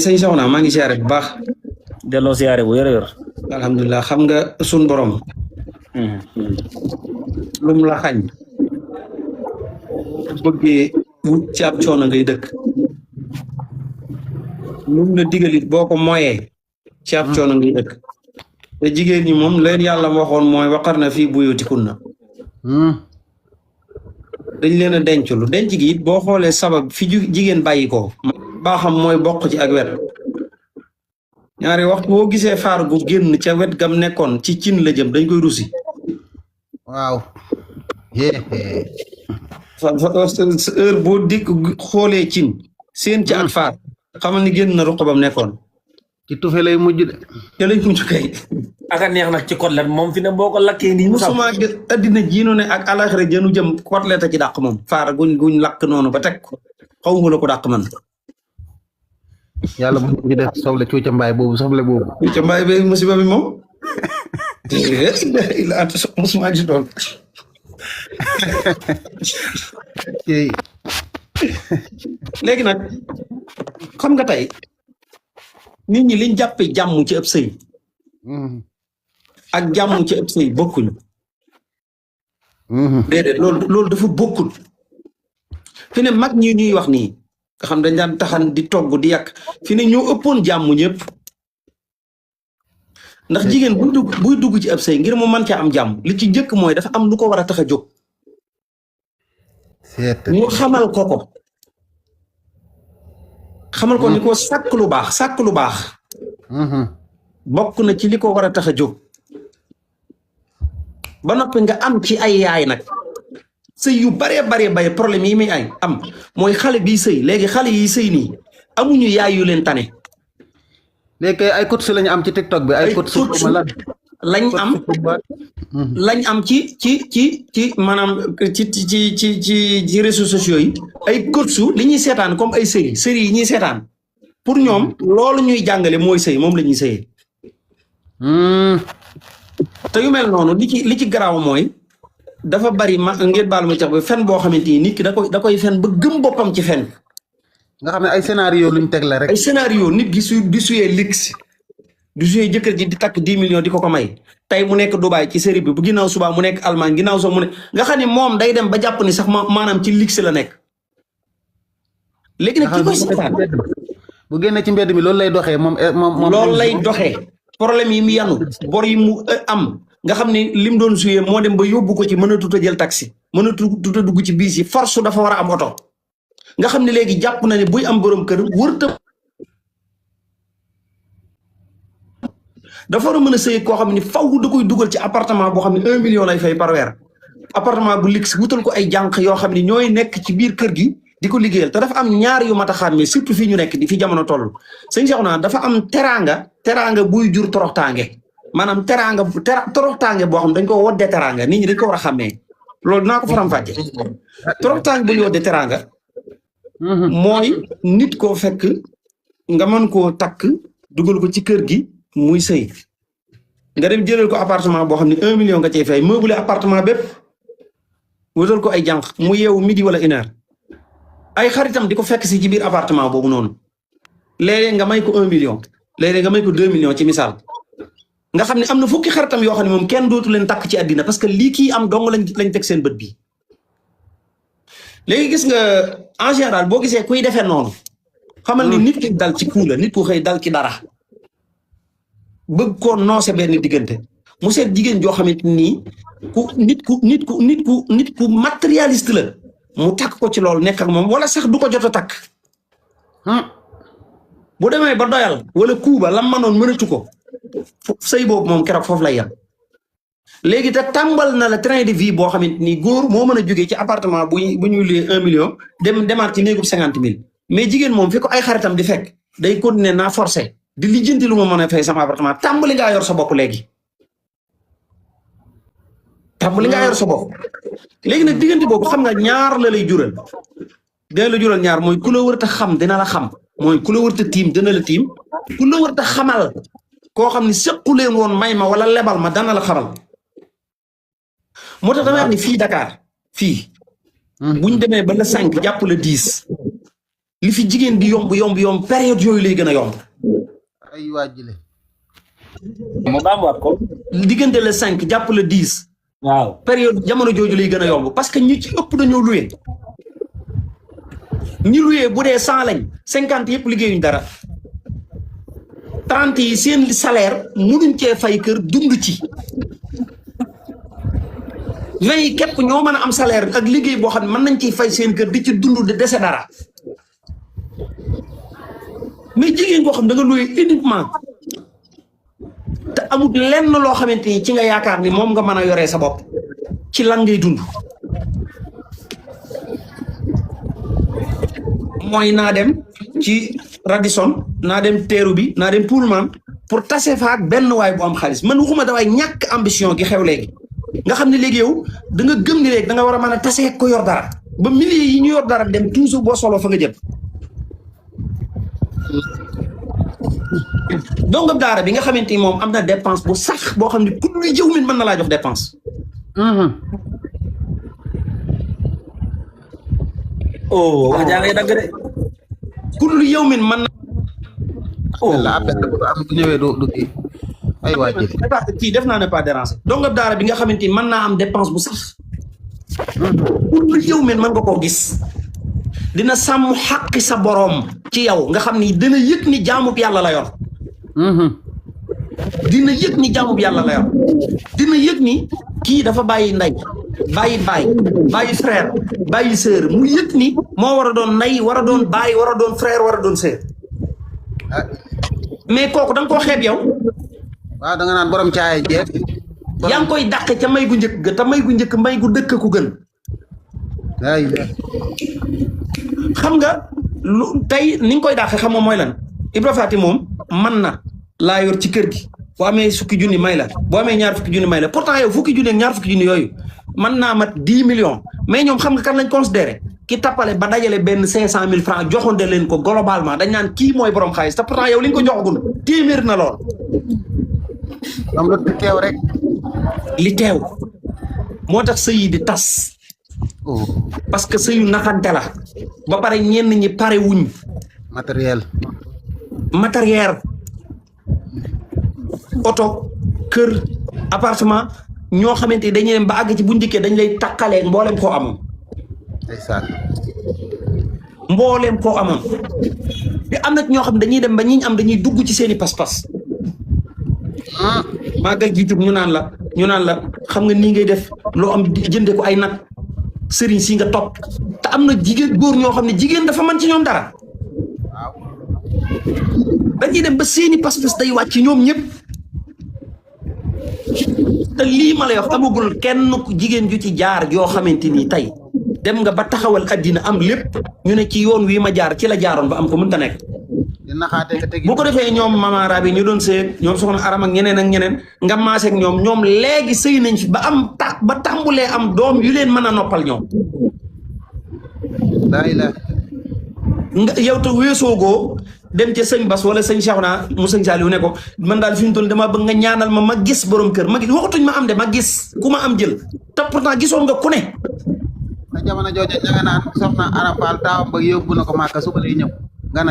sëñ soxna maa ngi siyaare bu baax delloo siyaare bu yor alhamdulilah xam nga suñu borom lum la xañ bëggee wut ci ab coono ngay dëkk lum la digalit boo ko moyee ci ab coono ngay dëkk te jigéen ñi moom leen yàlla waxoon mooy waqarna fii buyutikunna dañ leen a denc lu denc gi it boo xoolee sabab fi jigéen bàyyi ko baa xam mooy bokk ci ak wet ñaari waxtu boo gisee faar gu génn ca wet gam nekkoon ci cin la jëm dañ koy rusi waaw heure boo dikk xoolee cin seen ci ak faar xamal ni génn na ruq bam nekkoon ci tufe lay mujj de te lañ mujj kay aka neex nag ci côtelette moom fi ne boo ko lakkee nii mu saf musuma gis addina jiinu ne ak alaxira jënu jëm côtelette a ci dàq moom faar guñ lakk noonu ba teg ko xaw ma la ko dàq man yàlla bu ñu def soble cuuca mbaay boobu soble boobu ca mbaay ba musiba bi moom la anta musuma gis doon léegi nag xam nga tey nit ñi liñ jàppe jàmm ci ëpp sëy ak jàmm ci ëpp sëy bokkuñu déedéet loolu dafa bokkul fi ne mag ñi ñuy wax nii nga xam dañ daan taxan di togg di yàq fi ne ñoo ëppoon jàmm ñëpp ndax jigéen buy dugg ci ëpp sëy ngir mu mën caa am jàmm li ci njëkk mooy dafa am lu ko war a tax a jóg ñu xamal ko ni ko sàkk lu baax bokk na ci li ko war a tax a jóg ba noppi nga am ci ay yaay nag sëy yu baree bare problème yi muy ay am mooy xale bi sëy léegi xale yi sëy nii amuñu yaay yu leen tane léegi ay coach lañu am ci TikTok bi ay coach lañ am ci maanaam ci réseaux sociaux yi ay coach li ñuy seetaan comme ay série yi ñuy seetaan pour ñoom loolu ñuy jàngale mooy sëy moom la ñuy sëyee te yu mel noonu li ci garaaw mooy dafa bari ngeen baal ma cax ba fen boo xamante ni nit ki da koy fen ba gëm boppam ci fen nga xam ne ay scénario luñ teg la rek ay scénario nit gi di suyee lix di suyee jëkkër ji di takk 10 millions di ko may tey mu nekk Dubaay ci série bi bu ginnaaw subaa mu nekk Allemagne ginnaaw soo mu ne nga xam ne moom day dem ba jàpp ni sax maanaam ci lix la nekk léegi nag ki koy seetaan bu génnee ci mbedd mi loolu lay doxee moom loolu lay doxee problème yi mu yanu bor yi mu am nga xam ne lim doon suyee moo dem ba yóbbu ko ci mënatut a jël taxi mënatut a dugg ci biis yi force dafa war a am oto nga xam ne léegi jàpp na ne buy am borom kër wërta dafa war a mën a sëy koo xam ne faw da koy dugal ci appartement boo xam ne 1 million lay fay par weer appartement bu luxe wutal ko ay jànq yoo xam ne ñooy nekk ci biir kër gi di ko liggéeyal te dafa am ñaar yu mat a xàmmee surtout fii ñu nekk di fi jamono toll sëñ Cheikh naa dafa am teraanga buy jur toroxtaange maanaam toroxtaange boo xam dañ ko woddee teraanga nit ñi dañ ko war a xàmmee loolu dinaa ko faram-fàcce toroxtaange bu ñu woddee teraanga mooy nit koo fekk nga mën koo takk dugal ko ci kër gi muy sëy nga dem jëlal ko appartement boo xam ne 1 million nga cey fay meublé appartement bépp wutal ko ay jànq mu yeewu midi wala 1 heure ay xaritam di ko fekk si ci biir appartement boobu noonu léeg-léeg nga may ko 1 million léeg-léeg nga may ko 2 millions ci misaal nga xam ne am na fukki xaritam yoo xam ne moom kenn dootu leen takk ci àddina parce que lii kii am dong lañ teg seen bët bi léegi gis nga en général boo gisee kuy defee noonu xamal ni nit ki dal ci kuu la nit ku xëy dal ci dara bëgg koo noose benn diggante mu seet jigéen joo xamante nii nit ku matérialiste la mu takk ko ci loolu nekk ak moom wala sax du ko jot a takk bu demee ba doyal wala kuuba lam manoon mënatu ko sëy boobu moom keroog foofu lay yem léegi te tàmbal na la train de vie boo xamante ni góor moo mën a jógee ci appartement bu ñuy luyee 1 million demaat ci néegub 50 000 mais jigéen moom fi ko ay xaritam di fekk day continuer naa forcé di lijjanti lu ma mën a fay sama appartement tàmbali ngaa yor sa bopp léegi léegi nag diggante boobu xam nga ñaar la lay jural dina la jural ñaar mooy ku la wër ta xam dina la xam mooy ku la wër ta tiim dina la tiim ku la wër ta xamal koo xam ne sëquleen woon may ma wala lebal ma dana la xamal moo tax damay wax ni fii Dakar fii buñ demee ba la 5 jàpp la 10 li fi jigéen di yomb période yooyu lay gën a yomb ay waajile mu baamuwaat ko diggante le 5 jàpp le 10 waaw période jamono jooju lay gën a yomb parce que ñi ci ëpp dañoo loué ñi loué bu dee 100 lañ 50 yëpp liggéeyuñ dara 30 yi seen salaire mënuñ cee fay kër dund ci 20 yi képp ñoo mën a am salaire ak liggéey boo xam ne mën nañ ciy fay seen kër di ci dund di dese dara mais jigéen koo xam da nga loué uniquement amul lenn loo xamante ni ci nga yaakaar ni moom nga mën a yoree sa bopp ci lan ngay dund mooy naa dem ci Radisson naa dem teeru bi naa dem Pullman pour tase fa ak benn waay bu am xaalis man waxuma daway ñàkk ambition gi xew léegi nga xam ne léegi yow da nga gëm ni léegi da nga war a mën a tase ko yor dara ba milliers yi ñu yor dara dem toujours boo solo fa nga jëm donc daara bi nga xamante ni moom am na dépense bu sax boo xam ne ku luy jëw min mën na laa jox dépense oh wax jaa ngay dagg de ku lu yow min mën na la appel bu am bu ñëwee du kii ay waa ji kii def naa ne pas déranger donc daara bi nga xamante ni mën naa am dépense bu sax ku lu yow min mën nga koo gis dina sàmm xaqi sa boroom ci yow nga xam ni dina yëg ni jaamub yàlla la yor dina yëg ni jaamub yàlla la yor dina yëg ni kii dafa bàyyi ndey bàyyi baay bàyyi frère bàyyi sœur mu yëg ni moo war a doon ndey war a doon baay war a doon frère war a doon sœur mais kooku da nga koo xeeb yow waaw da nga naan borom caay jeeg yaa ngi koy dàq ca may gu njëkk ga te may gu njëkk may gu dëkk ku gën ay xam nga lu tey ni nga koy dàqee xam nga mooy lan Ibra Faty moom man na laa yor ci kër gi boo amee fukki junni may la boo amee ñaar fukki junni may la pourtant yow fukki junni ak ñaar fukki junni yooyu mën naa mat 10 millions mais ñoom xam nga kan lañ considéré ki tappale ba dajale benn 500 000 francs joxonde leen ko globalement dañ naan kii mooy borom xaalis te pourtant yow li nga ko joxagul téeméer na lool. am na teew rek. li teew moo tax sëy yi di tas. parce que sëyu naxante la ba pare ñenn ñi pare wuñ. matériel oto kër appartement ñoo xamante ni dañuy dem ba àgg ci bu njëkkee dañ lay takkalee mboolem koo amoon. ndeysaan. mboolem koo amoon te am na ñoo xam ne dañuy dem ba ñi am dañuy dugg ci seeni pas-pas. màggal gi jub ñu naan la xam nga nii ngay def loo am jënde ko ay nag sëriñ si nga topp te am na jigéen góor ñoo xam ne jigéen dafa mën ci ñoom dara. dañuy dem ba seeni pas-pas day wàcc ñoom ñëpp te lii ma lay wax amagul kenn ku jigéen ju ci jaar yoo xamante ni tey dem nga ba taxawal addina am lépp ñu ne ci yoon wi ma jaar ci la jaaroon ba am ko mënta nekk. bu ko defee ñoom Mama Rabi ñu doon sëy ñoom soxna Aram ak ñeneen nga maase ak ñoom léegi sëy nañ fi ba am ba tàmbulee am doom yu leen mën a noppal ñoom. nga yow te weesoogoo dem ca sëñ Bas wala sëñ Cheikh naa mu sëñ Saliou ne ko man daal fi mu toll dama bëgg nga ñaanal ma gis borom kër ma gis waxatuñ ma am de ma gis ku ma am jël te pourtant gisoon nga ku ne. te jamono jooju ña nga naan soxna Aram Fall taawam ba yóbbu na ko Màkka suba lay ñëw.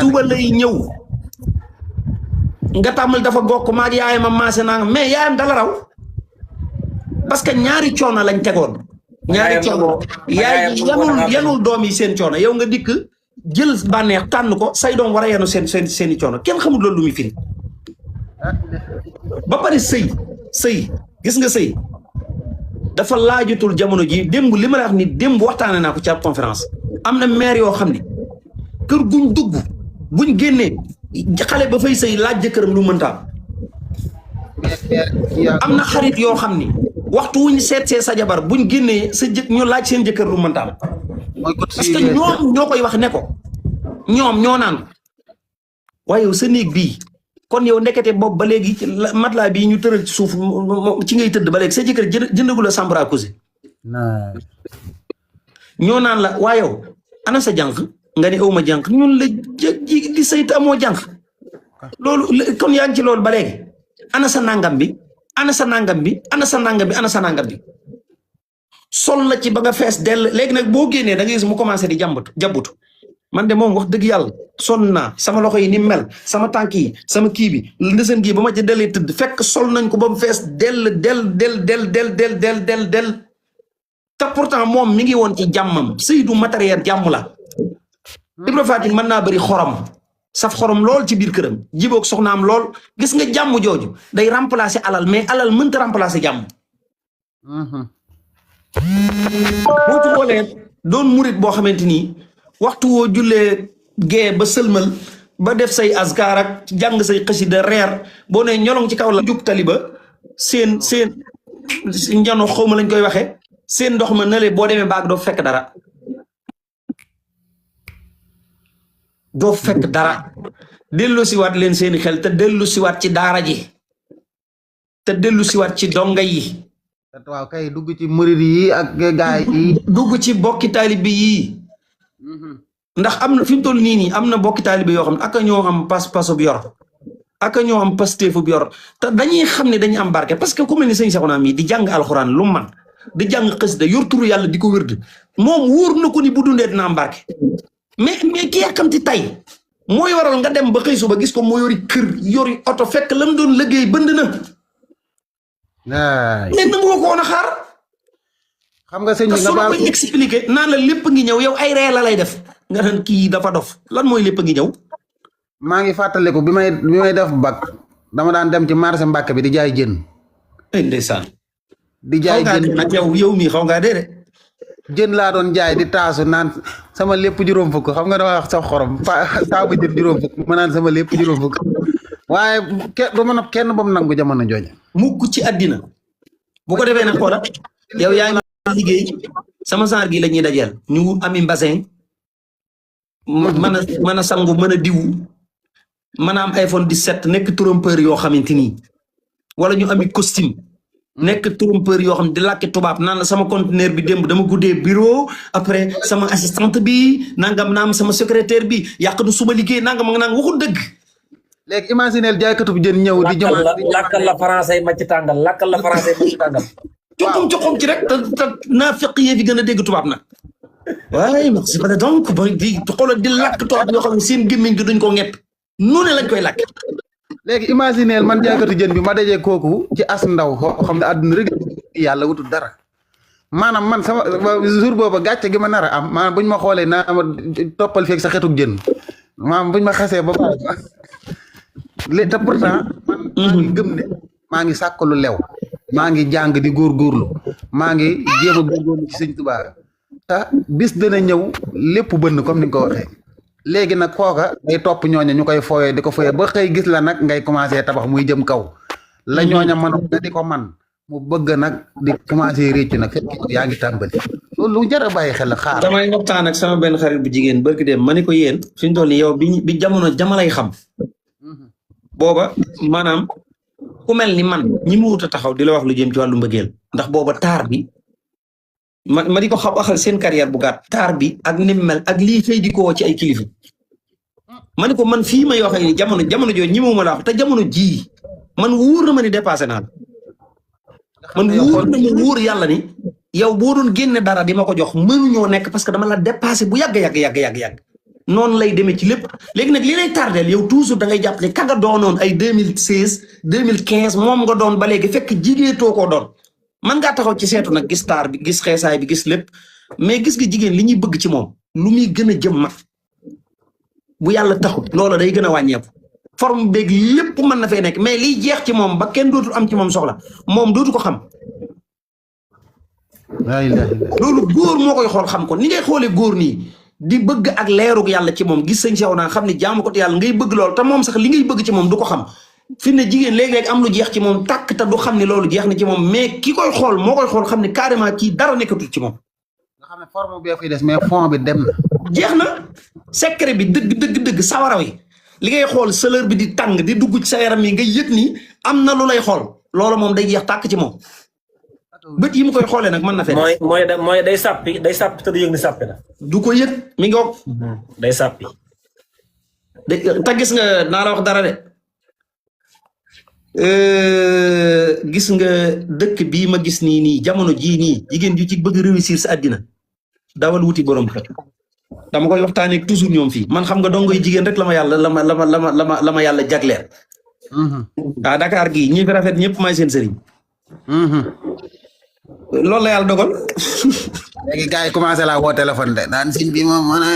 suba lay ñëw nga tàmmal dafa bokk maag yaayam a maase naa mais yaayam dala raw parce que ñaari coono lañ tegoon. ñaari coono yaay yanul doom yi seen coono yow nga dikk jël bànneex tànn ko say doom war a yenu seeni coono kenn xamul loolu lu muy firi ba pare sëy gis nga sëy dafa laajutul jamono ji démb li ma la wax ni démb waxtaane naa ko ci ab conférence am na maire yoo xam ne kër guñ dugg buñ génnee xale ba fay sëy laaj jëkkëram lu mënta am na xarit yoo xam ni waxtu wuñ seetsee sa jabar buñ génnee sa ñu laaj seen jëkkër lu mënta am parce que ñoom ñoo koy wax ne ko ñoom ñoo naan waaye yow sa néeg bii kon yow ndekete bopp ba léegi matelas bii ñu tëral ci suuf ci ngay tëdd ba léegi sa jëkkër jëndagul la chambre à coucher ñoo naan la waaye yow ana sa jànq nga ne aw ma jànq ñun la di sayt amoo jànq loolu kon yaa ngi ci loolu ba léegi ana sa nangam bi ana sa nangam bi ana sa nangam bi ana sa nangam bi sol la ci ba nga fees dell léegi nag boo génnee da ngay gis mu commencé di jàmbutu man de moom wax dëgg yàlla sonn naa sama loxo yi ni mel sama tànk yi sama kii bi ndësën gii ba ma ci delee tëdd fekk sol nañ ko ba mu fees del te pourtant moom mi ngi woon ci jàmmam sëy du matériel jàmm la Ibra Faty mën naa bëri xorom saf xorom lool ci biir këram jiboog soxnaam lool gis nga jàmm jooju day remplacer alal mais alal mënta remplacer jàmm boo ci boolee doon murit boo xamante ni waxtu woo jullee gee ba sëlmal ba def say askar ak jàng say xasida reer boo ne ñolong ci kaw la jub taliba seen njano xawma lañ koy waxee seen ndox ma nale boo demee baag doo fekk dara dellu siwaat leen seeni xel te dellu siwaat ci daara ji te dellu siwaat ci donga yi waaw kay dugg ci murid yi ak gaay yi dugg ci bokki taalibe yi ndax am na fi mu toll nii am na bokki taalibe yoo xam ne ak ñoo am pas-pasu bu yor ak ñoo am pasteefu bu yor te dañuy xam ne dañuy am barke parce que ku mel ni sëñ Seexuna mi di jàng alxuraan lu man di jàng xasida yor turu yàlla di ko wërd moom wóor na ko ni bu dundee dina am barke mais ki yàkkamti tay mooy waral nga dem ba xëy suba gis ko moo yori kër yori oto fekk lam doon liggéey bënd na mais nangu ko woon a xaar xam nga sëñ bi nga baal koy expliquer naan la lépp ngi ñëw yow ay ree la lay def nga naan kii dafa dof lan mooy lépp ngi ñëw maa ngi fàttaliku bi may def bac dama daan dem ci marché Mbàkke bi di jaay jën ndeysaan di jaay jën nag yow mii xaw ngaa dee de jën laa doon jaay di taasu naan sama lépp juróom fukk xam nga dama wax sa xorom saabu jën juróom fukk ma naan sama lépp juróom fukk waaye du mën a kenn ba mu nangu jamono jooju mukk ci àddina bu ko defee nag xoola yow yaa ngi liggéey sama genre gi la ñuy dajeel ñu ami mbasin mën a sangu mën a diwu mën a am iPhone 17 nekk trompeur yoo xamante ni wala ñu ami costume nekk trompeur yoo xam di làkki tubaab naan la sama conteneur bi démb dama guddee bureau après sama assistante bi nangam naam sama secrétaire bi yàq du suma liggéey nangam nga naan waxul dëgg léegi imagineel jaaykatu bi jën ñëw di jëmaat lakkal la français ma ci tàngal lakkal la français ma ci tàngal coxom ci rek te naa fekk yee fi gën a dégg tubaab nag waaye merci bala donc ba di xoolal di làkk tubaab yoo xam ne seen gémmiñ gi duñ ko ñepp nu ne lañ koy làkk léegi imagineel man jaaykatu jën bi ma dajee kooku ci as ndaw xam ne àdduna rek yàlla wutul dara maanaam man sama jour booba gàcce gi ma nar a am maanaam buñ ma xoolee naa ma toppal feeg sa xetuk jën maanaam buñ ma xasee ba te pourtant man maa ngi gëm ne maa ngi sàkk lu lew maa ngi jàng di góorgóorlu maa ngi jéem a góorgóorlu ci sëñ Tuubaa te bis dana ñëw lépp bënn comme ni nga ko waxee léegi nag kooka day topp ñooña ñu koy fooyee di ko fooyee ba xëy gis la nag ngay commencé tabax muy jëm kaw la ñooña man nga di ko man mu bëgg nag di commencé réccu nag fekk yaa ngi tàmbali loolu lu jar a bàyyi xel xaar damay waxtaan ak sama benn xarit bu jigéen barki dem ma ni ko yéen suñ toll nii yow bi jamalay xam booba maanaam ku mel ni man ñi mu wut a taxaw di la wax lu jëm ci wàllu mbëggeel ndax booba taar bi ma di ko waxal seen carrière bu gàtt taar bi ak ni mel ak lii fay di ko ci ay kilifa ma ne ko man fii may waxee ni jamono jooju ñi ma la wax te jamono jii man wóor na ma ni dépassé naa man wóor na ma wóor yàlla ni yow boo doon génne dara di ma ko jox mënuñoo nekk parce que dama la dépassé bu yàgg noonu lay demee ci lépp léegi nag li lay tardeel yow toujours da ngay jàpp ne ka nga doonoon ay 2016 2015 moom nga doon ba léegi fekk jigéetoo koo doon man ngaa taxaw ci seetu nag gis taar bi gis xeesaay bi gis lépp mais gis nga jigéen li ñuy bëgg ci moom lu muy gën a jëm mag bu yàlla taxut loola day gën a wàññeeku forme beeg lépp mën na fay nekk mais liy jeex ci moom ba kenn dootul am ci moom soxla moom dootu ko xam loolu góor moo koy xool xam ko ni ngay xoolee góor nii di bëgg ak leerug yàlla ci moom gis sëñ Seexuna xam ne jaamu ko te yàlla ngay bëgg loolu te moom sax li ngay bëgg ci moom du ko xam fi ne jigéen léeg-léeg am lu jeex ci moom tàkk te du xam ne loolu jeex na ci moom mais ki koy xool moo koy xool xam ne carrément kii dara nekkatul ci moom. nga xam ne forme bi fiy des mais fond bi dem na. jeex na secret bi dëgg sawara wi li ngay xool sëlër bi di tàng di dugg ci sa yaram yi nga yëg ni am na lu lay xool loolu moom day jeex tàkk ci moom bët yi mu koy xoolee nag mën na fee. mooy day sàppi te du yëg ni sàppi na. du ko yëg mi ngi wax. day sàppi. te gis nga naa la wax dara de gis nga dëkk bii ma gis nii jamono jii nii jigéen ju ci bëgg réussir sa àddina dawal wuti borom kër. dama koy waxtaanee toujours ñoom fii man xam nga dongoy jigéen rek la ma yàlla jagleel. Dakar gii ñi fi rafet ñëpp may seen sëriñ. loolu la yàlla dogal. léegi gars yi commencé laa woo téléphone de daan sëñ bi moom mën a.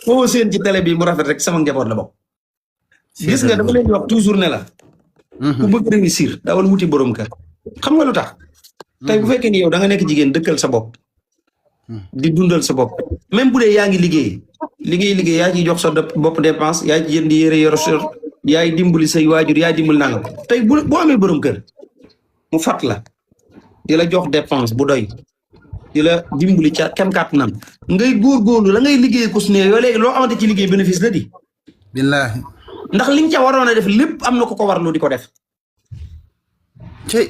foo seen ci télé bi mu rafet rek sama njaboot la bokk. gis nga dama leen di wax toujours ne la. ku bëgg réussir dawal wuti borom kër. xam nga lu tax. tey bu fekkee ni yow da nga nekk jigéen dëkkal sa bopp. di dundal sa bopp même bu dee yaa ngi liggéey yaa ciy jox sa bopp dépense yaa ci jënd yére yor yaay dimbali say waajur yaay dimbali nangam tey boo amee borom kër mu fat la di la jox dépense bu doy di la dimbali ca kem kàttanam ngay góorgóorlu la ngay liggéey ku su ne yoo léegi loo amante ci liggéey bénéfice la di billahi ndax liñ ca waroon a def lépp am na ko warlu di ko def ci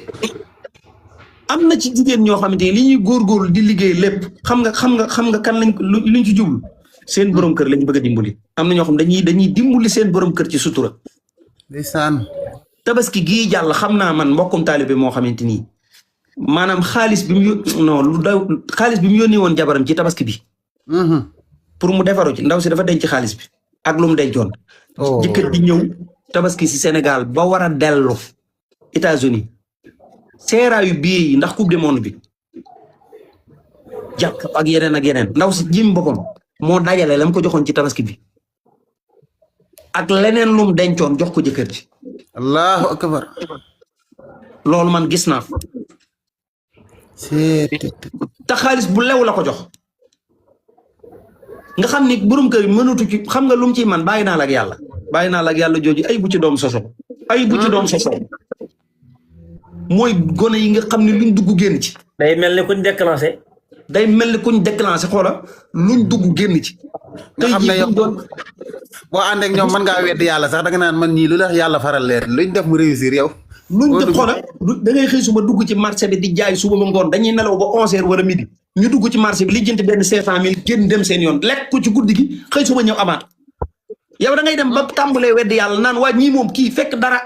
am na ci jigéen ñoo xamante ni li ñuy góorgóorlu di liggéey lépp xam nga kan luñ ci jublu seen borom kër lañ bëgg a dimbali am na ñoo xam dañuy dimbali seen borom kër ci sutura ndeysaan tabaski gii jàll xam naa man mbokkum taalibe moo xamante ni maanaam xaalis bi mu yónnee woon jabaram ci tabaski bi pour mu defaru ci ndaw si dafa denc xaalis bi ak lu mu dencoon jëkkër di ñëw tabaski si Sénégal ba war a dellu États-Unis seeraayu billet yi ndax coupe du monde bi jàpp ak yeneen ndaw si jim boppam moo dajale lam ko joxoon ci tabaski bi ak leneen lum dencoon jox ko jëkkër ji allahu akbar loolu man gis naa te xaalis bu lew la ko jox nga xam ni borom kër yi mënatu ci xam nga lu mu ciy man bàyyi naa la ak yàlla jooju ay bu ci doom soso mooy gone yi nga xam ne luñ dugg génn ci day mel ni kuñ déclenché xoola luñ dugg génn ci nga xam ne yow boo ànd ak ñoom mën ngaa wedd yàlla sax da nga naan man ñii lu la yàlla faral leer luñ def mu réussir yow luñ def xoola da ngay xëy suba dugg ci marché bi di jaay suba ba ngoon dañuy nelaw ba 11h wala midi ñu dugg ci marché bi li jënt benn 500 000 génn dem seen yoon lekk ko ci guddi gi xëy suba ñëw amaat yow da ngay dem ba tàmbalee wedd yàlla naan waa ñii moom kii fekk dara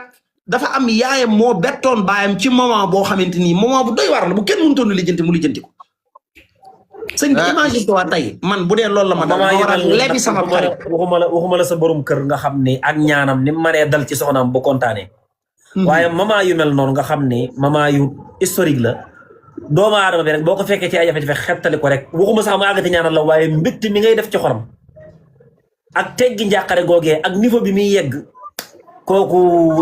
dafa am yaayam moo bettoon baayam ci moment boo xamante ni moment bu doy war la bu kenn mënutoon a lijjanti mu lijjanti ko sëñ bi imagine toi tey man bu dee loolu la ma dama war a lebi sama xarit waxuma la sa borom kër nga xam ne ak ñaanam ni mënee dal ci soxnaam bu kontaanee waaye mama yu mel noonu nga xam ne mama yu historique la doomu aadama bi rek boo ko fekkee ci ay jafe-jafe xettali ko rek waxuma sax ma àggati ñaanal la waaye mbégte mi ngay def ci xorom ak teggi njàqare googee ak niveau bi muy yegg kooku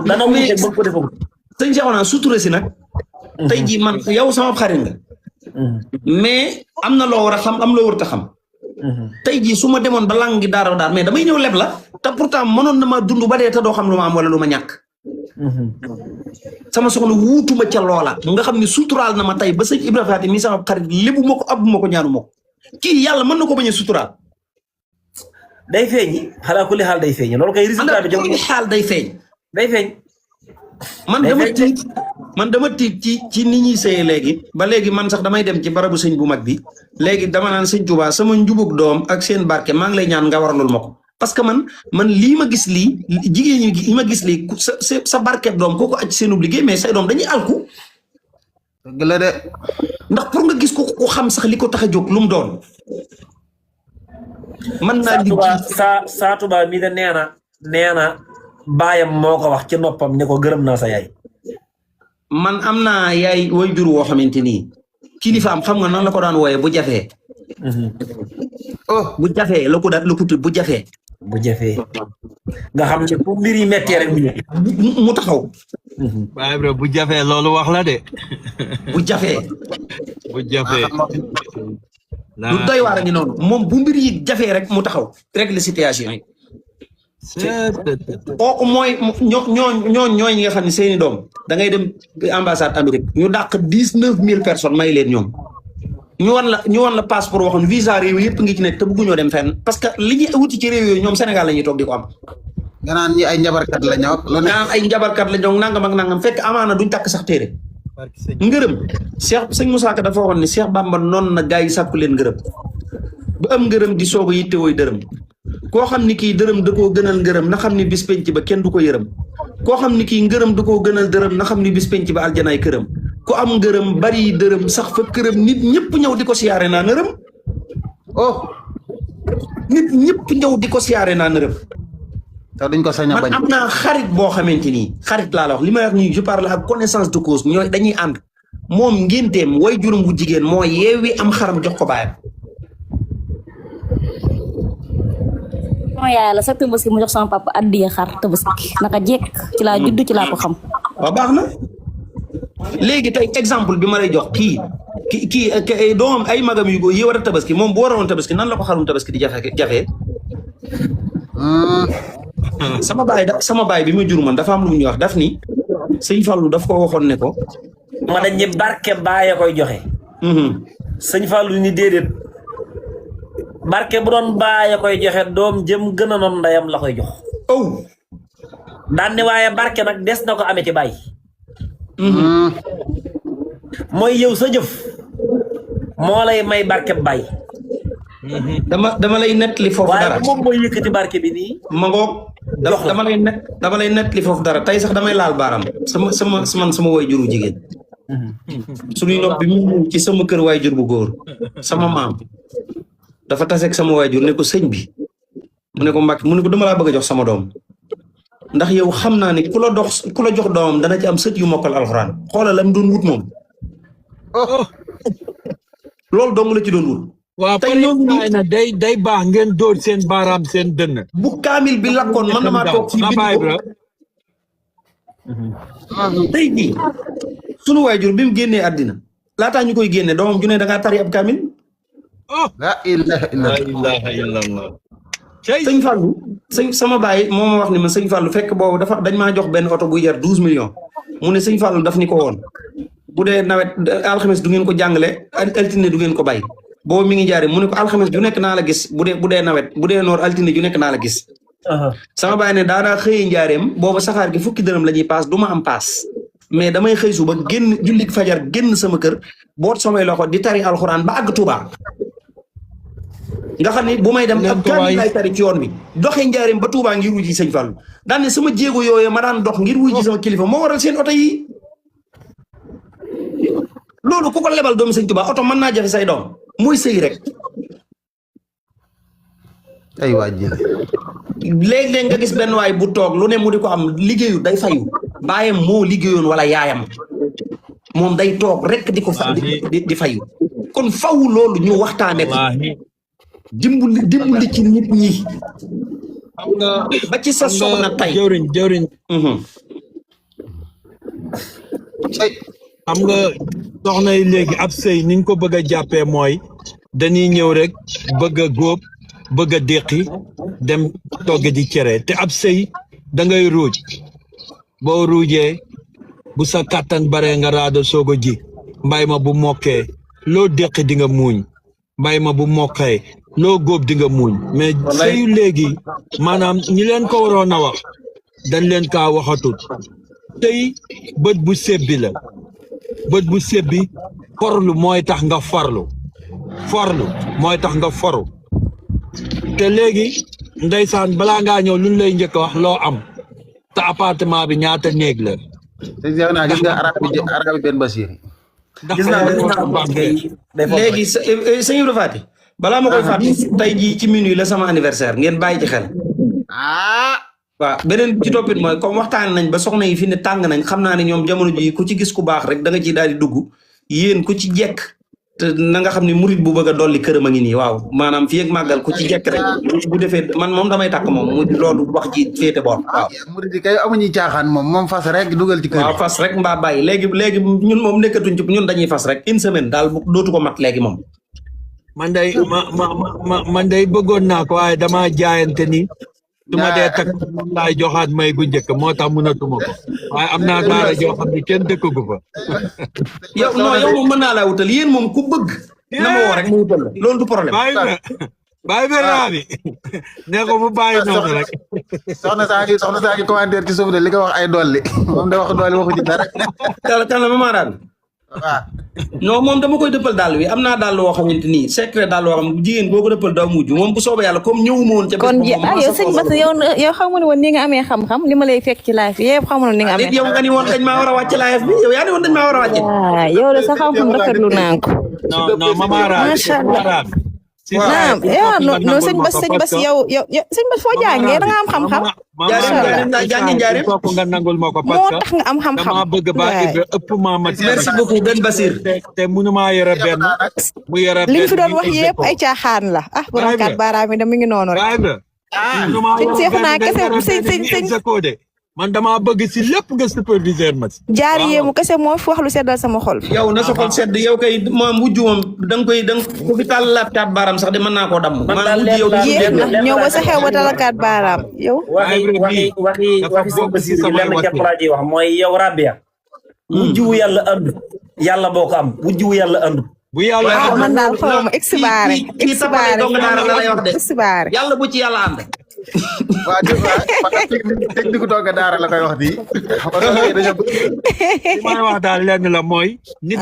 dana wuute ba ko defagul sëñ Cheikhouna sutura si nag tey jii man yow sama xarit nga mais am na loo war a xam am loo warut a xam tey jii su ma demoon ba lang gi daaraw daar mais damay ñëw leb la te pourtant mënoon na ma dund ba dee te doo xam lu ma am wala lu ma ñàkk sama soxna wuutuma ca loola nga xam ne suturaal na ma tey ba sëñ Ibrahima Faty mi sama xarit lébu ma ko abbu ma ko ñaanu ma ko kii yàlla mën na ko bañ a suturaal day feeñi xalaa kulli xaal day feeñi loolu kay résultat bi kulli xaal day feeñ man dama tiit ci ni ñuy sëyee léegi ba léegi man sax damay dem ci barabu sëñ bu mag bi léegi dama naan sëñ Tuubaa sama njubug doom ak seen barke maa ngi lay ñaan nga waralul ma ko parce que man lii ma gis lii jigéen ñi li ma gis lii sa barkeb doom kooku aj seenub liggéey mais say doom dañuy alku dëgg la de ndax pour nga gis ko xam sax li ko tax a jóg lu mu doon man naa saa Tuubaa mi de nee na baayam moo ko wax ci noppam ne ko gërëm naa sa yaay man am naa yaay way jur woo xamante ni kilifaam xam nga nan la ko daan wooyee bu jafee bu jafee la ko daan la ko tudd bu jafee nga xam ne bu mbir yi méttee rek mu taxaw waaye bro bu jafee loolu wax la de bu jafee lu doy waar a ngi noonu moom bu mbir yi jafee rek mu taxaw régler situation yi kooku mooy ñooy ñi nga xam ne seeni doom da ngay dem ambassade Amérique ñu dàq 19,000 personnes may leen ñoom ñu wan la passeport waxoon visa réew yëpp ngi ci nekk te bëgguñoo dem fenn parce que li ñuy wuti ci réew yooyu ñoom Sénégal la ñuy toog di ko am. nga naan ñi ay njabarkat la ñoo. nga naan ay njabarkat la ñoo nangam ak nangam fekk amaana duñ takk sax téere. ngërëm sëñ Moussa Ka dafa waxoon ne Cheikh Bamba noonu na gaa yi sàkku leen ngërëm ba am ngërëm di soog a yittewooy dërëm. koo xam ni kii dërëm da koo gënal ngërëm na xam ni bis penc ba kenn du ko yërëm koo xam ni kii ngërëm da koo gënal dërëm na xam ni bis penc ba aljanaay këram ku am ngërëm bari dërëm sax fa këram nit ñëpp ñëw di ko siyaare naa nërëm nit ñëpp ñëw di ko siyaare naa nërëm te duñ ko sañ a bañ man am naa xarit boo xamante ni xarit laa la wax li may wax nii je parle ak connaissance de cause ñooy dañuy ànd moom ngénteem way juróom bu jigéen moo yeewi am xaram jox ko baayam yaay la sax tabaski mu jox sama papa addiya xar tabaski naka jekk ci laa judd ci laa ko xam waaw baax na léegi tey exemple bi ma lay jox kii doomam ay magam yu góor yi war a tabaski moom bu waroon tabaski nan la ko xarum tabaski di jafe sama baay bi ma jur man dafa am lu mu ñu wax daf ni sëñ Fallou daf ko waxoon ne ko ma dañ ñi barke bàyyi koy joxe sëñ Fallou ni déedéet barke bu doon bàyyi koy joxe doom jëm gën a noon ndeyam la koy jox daan ne waaye barke nag des na ko amee ci bàyyi mooy yow sa jëf moo lay may barke bàyyi dama lay nettali foofu dara waaye moom mooy yëkkati barke bi nii ma ngoog dama lay nettali foofu dara tey sax damay laal baaram sama waajuru jigéen suñuy nopp bi mu ci sama kër waajur bu góor sama maam dafa taseeg sama waajur ne ko sëñ bi mu ne ko Mbàkke mu ne ko dama laa bëgg a jox sama doom ndax yow xam naa ne ku la jox doomam dana ci am sët yu mokkal alxuraan xoolal la mu doon wut moom loolu dong la ci doon wut waaw tey loolu na day baax ngeen dóor seen baaraam seen dënn bu kaamil bi lakkoon man damaa toog fii bind ko tey jii sunu waajur bi mu génnee àddina laataa ñu koy génne doomam ju ne da ngaa tari ab kaamil la ilaha illallah sëñ Fallou sama baay moo ma wax ni ma sëñ Fallou fekk boobu dañ maa jox benn oto buy jar 12 millions mu ne sëñ Fallou daf ni ko woon bu dee nawet alxames du ngeen ko jàngale altine du ngeen ko bay boobu mi ngi jaare mu ne ko alxames ju nekk naa la gis bu dee nawet bu dee noor altine ju nekk naa la gis sama baay ne daanaa xëyee njaareem booba saxaar gi fukki dërëm la ñuy paas du ma am paas mais damay xëy suba génn julli fajar génn sama kër boot samay loxo di tari alxuraan ba àgg Touba nga xam ne bu may dem ab kaamil lay tari ci yoon bi doxee njaareem ba Touba ngir wuji sëñ Fallou daan ne sama jéego yooyu ma daan dox ngir wuji sama kilifa moo waral seen oto yi loolu ku ko lebal doomu sëñ Touba oto mën naa jafe say doom muy sëy rek ay waa jële léeg-léeg nga gis benn waay bu toog lu ne mu di ko am liggéeyu day fayu baayam moo liggéeyoon wala yaayam moom day toog rek di ko di fayu kon faw loolu ñu waxtaane ko dimbali ci nit ñi ba ci sa soxna tey jëwriñ xam nga soxna yi léegi ab sëy niñ ko bëgg a jàppee mooy dañuy ñëw rek bëgg a góob bëgg a déqi dem togg di cere te ab sëy da ngay ruuj boo ruujee bu sa kàttan bare nga raado soog a ji mbay ma bu mokkee loo déqi di nga muuñ mbay ma bu mokkee loo góob di nga muuñ mais sëyu léegi maanaam ñi leen ko waroon a wax dañ leen kaa waxatut tey bët bu sebbi la bët bu sebbi forlu mooy tax nga forlu mooy tax nga foru te léegi ndeysaan balaa ngaa ñëw luñ lay njëkk a wax loo am te appartement bi ñaata néeg la sëñ Cheikh naa gis nga arab benn Basiir gis naa léegi sëñ Ibra Faty balaa ma koy fàtte tey jii ci minuit la sama anniversaire ngeen bàyyi ci xel waaw beneen ci toppit mooy comme waxtaan nañ ba soxna yi fi ne tàng nañ xam naa ne ñoom jamono ji ku ci gis ku baax rek da nga ciy daal di dugg yéen ku ci jekk te na nga xam ne murit bu bëgg a dolli këram a ngi nii waaw maanaam fii ak màggal ku ci jekk rek bu defee man moom damay tàkk moom mu loolu wax ji féete boor waaw murit yi kay amuñuy caaxaan moom fas rek dugal ci kër waaw fas rek mbaa bàyyi léegi ñun moom nekkatuñ ci ñun dañuy fas rek une semaine daal dootu ko mat léegi moom man day bëggoon naa ko waaye dama jaayante ni su ma dee takk laay joxaat may gu njëkk moo tax mënatuma ko waaye am naa daara joo xam ne kenn dëkkagu fa yow moom mën naa laa wutal yéen moom ku bëgg na ma woo rek mu wutal la loolu du problème bàyyi ba raabi ne ko mu bàyyi noonu rek soxna saa ngi commentaire ci suuf de li nga wax ay dolli moom da wax dolli waxu ci dara kan la mama daan waaw non moom dama koy dëppal dàll wi am naa dàll woo xamante nii secret dàll woo xam jigéen boo ko dëppal daa mujj moom bu soobee yàlla comme ñëwuma woon ca kon yow sëñ Bass yow xamu ne woon ni nga amee xam-xam li ma lay fekk ci live bi yëpp xamu ne ni nga amee yow nga ni woon dañ maa war a wàcc live bi yow yaa ni woon dañ maa war a wàcc yow de sa xam-xam rafetlu naa ko non mama macha allah non sëñ Bass yow sëñ Bass foo jàngee da nga am xam-xam jaarem kooku nga nangul ma ko moo tax nga am xam-xam dama bëgg ba Ibra ëpp ma mat merci beaucoup Ben Basir te mënumaa yore benn mu yore benn li fi doon wax yëpp ay caaxaan la borom kat baaraam yi da mi ngi noonu rek sëñ Seexuna kese sëñ man dama bëgg si lépp nga superviseur ma si. jaar yéemu kese moo fi wax lu seddal sama xol. yow na sa xol sedd yow kay moom wujj moom da nga ko fi tàllalaat kaat baaraam sax de mën naa koo damm. maanaam wujj yow yéex na ñëw ba sa xew ba talakaat baaraam yow. waxi sëñ Basiru gi lenn képp laa ciy wax mooy yow Rabia. wujju yàlla andu yàlla boo ko am wujju yàlla andu. bu yàlla man daal xaw ma exbaare exbaare yàlla bu ci yàlla ànd. waa technique tooga daara la koy wax di li may wax daal lenn la mooy nit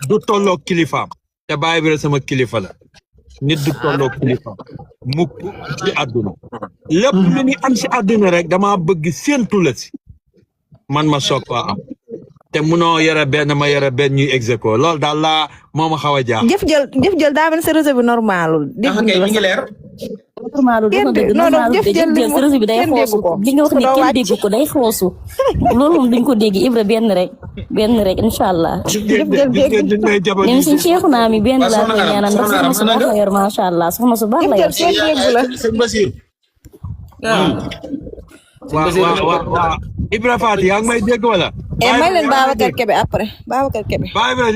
du tolloog kilifaam te bàyyi bi sama kilifa la nit du tolloog kilifaam mukk ci àdduna lépp lu ñu am si àdduna rek dama bëgg séentu la si man ma soog ko am te munoo yore benn ma yore benn ñuy exéco loolu daal laa moo ma xaw a jaax jëf jël daa mel sa réseau bi normalul kay mi ngi leer jëf jël réseau bi day xoosu li nga wax ni kenn dégg ko day xoosu loolu moom duñ ko dégg Ibra benn rek incha allah ñun suñ ceexu naa mi benn laa koy ñaanal ndax soxna su baax la yor macha allah soxna su baax la yor sëñ Basir waaw Ibra Faty yaa ngi may dégg wala may leen Babacar Kebe après Babacar Kebe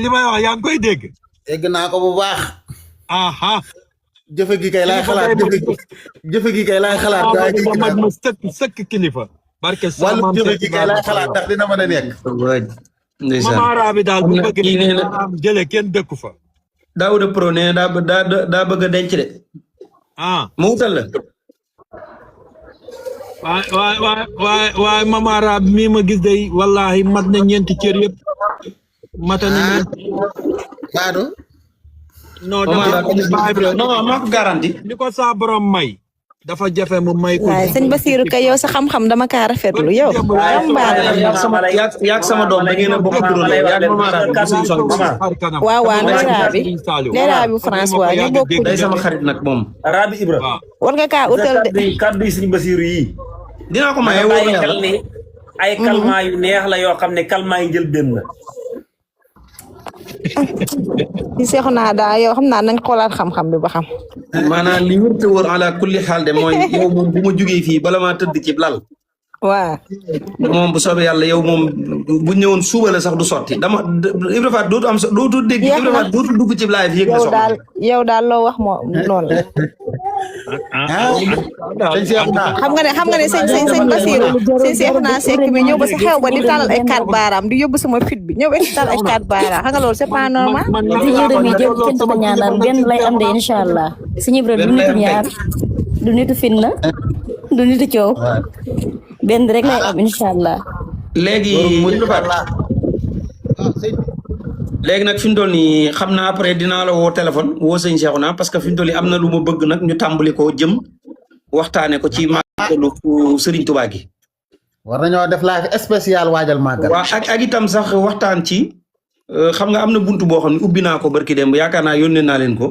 li may wax yaa ngi koy dégg dégg naa ko bu baax aha jëfe gi kay laay xalaat jëfe gi kay laay xalaat ma sëkk kilifa barke wàllu jëfe gi kay laay xalaat ndax dina mën a nekk Mama Rabi daal bu bëgg am jële kenn dëkku fa Daouda Pro nee na daa bëgg a denc de mu wutal la waay Mama Rabi mii ma gis day wallahi mat na ñeenti cër yëpp mata na ñeenti baado non maa ko garanti li ko saa borom may dafa jafe mu may ko waaye sëñ Basiru kay yow sa xam-xam dama kaa rafetlu yow yaag sama doom da ngeen a bokk duro yaag Mama Rabi waaw Leeraabi François ñu bokk day sama xarit nag moom Rabi Ibra war nga kaa utal de kaddu yi sëñ Basiru yi dinaa ko maye wóor na xel ni ay kalmaa yu neex la yoo xam ne kalmaa yi jël benn la di seexu naa daa yow xam naa nañ xoolaat xam-xam bi ba xam maanaam li wër te wër ala kulli xaal de mooy yow moom bu ma jugee fii bala maa tëdd ci lal waaw moom bu soobee yàlla yow moom bu ñëwoon suba la sax du sotti dama Ibra Faty dootu dégg Ibra Faty dootu dugg ci live yëg na soxla yow daal loo wax moo noonu la xam nga ne sëñ Basiru sëñ Seexuna Sekk bi ñëw ba sa xew ba di talal ay 4 baaraam di yóbbu sama fit bi ñëw ba di talal ay 4 baaraam xam nga loolu c'est pas normal di Ibra mi jël kenn du ko ñaanal benn lay am de incha allah suñu Ibra du nitu ñaar du nitu fitna du nitu coow benn rek lay am incha allah léegi nag fi mu toll nii xam naa après dinaa la woo téléphone woo sëñ Cheikhouna parce que fi mu toll nii am na lu ma bëgg nag ñu tàmbali ko jëm waxtaane ko ci màggalu Serigne Touba gi. war nañoo def live spécial waajal màggal. waaw ak itam sax waxtaan ci xam nga am na buntu boo xam ne ubbi naa ko barki démb yaakaar naa yónnee naa leen ko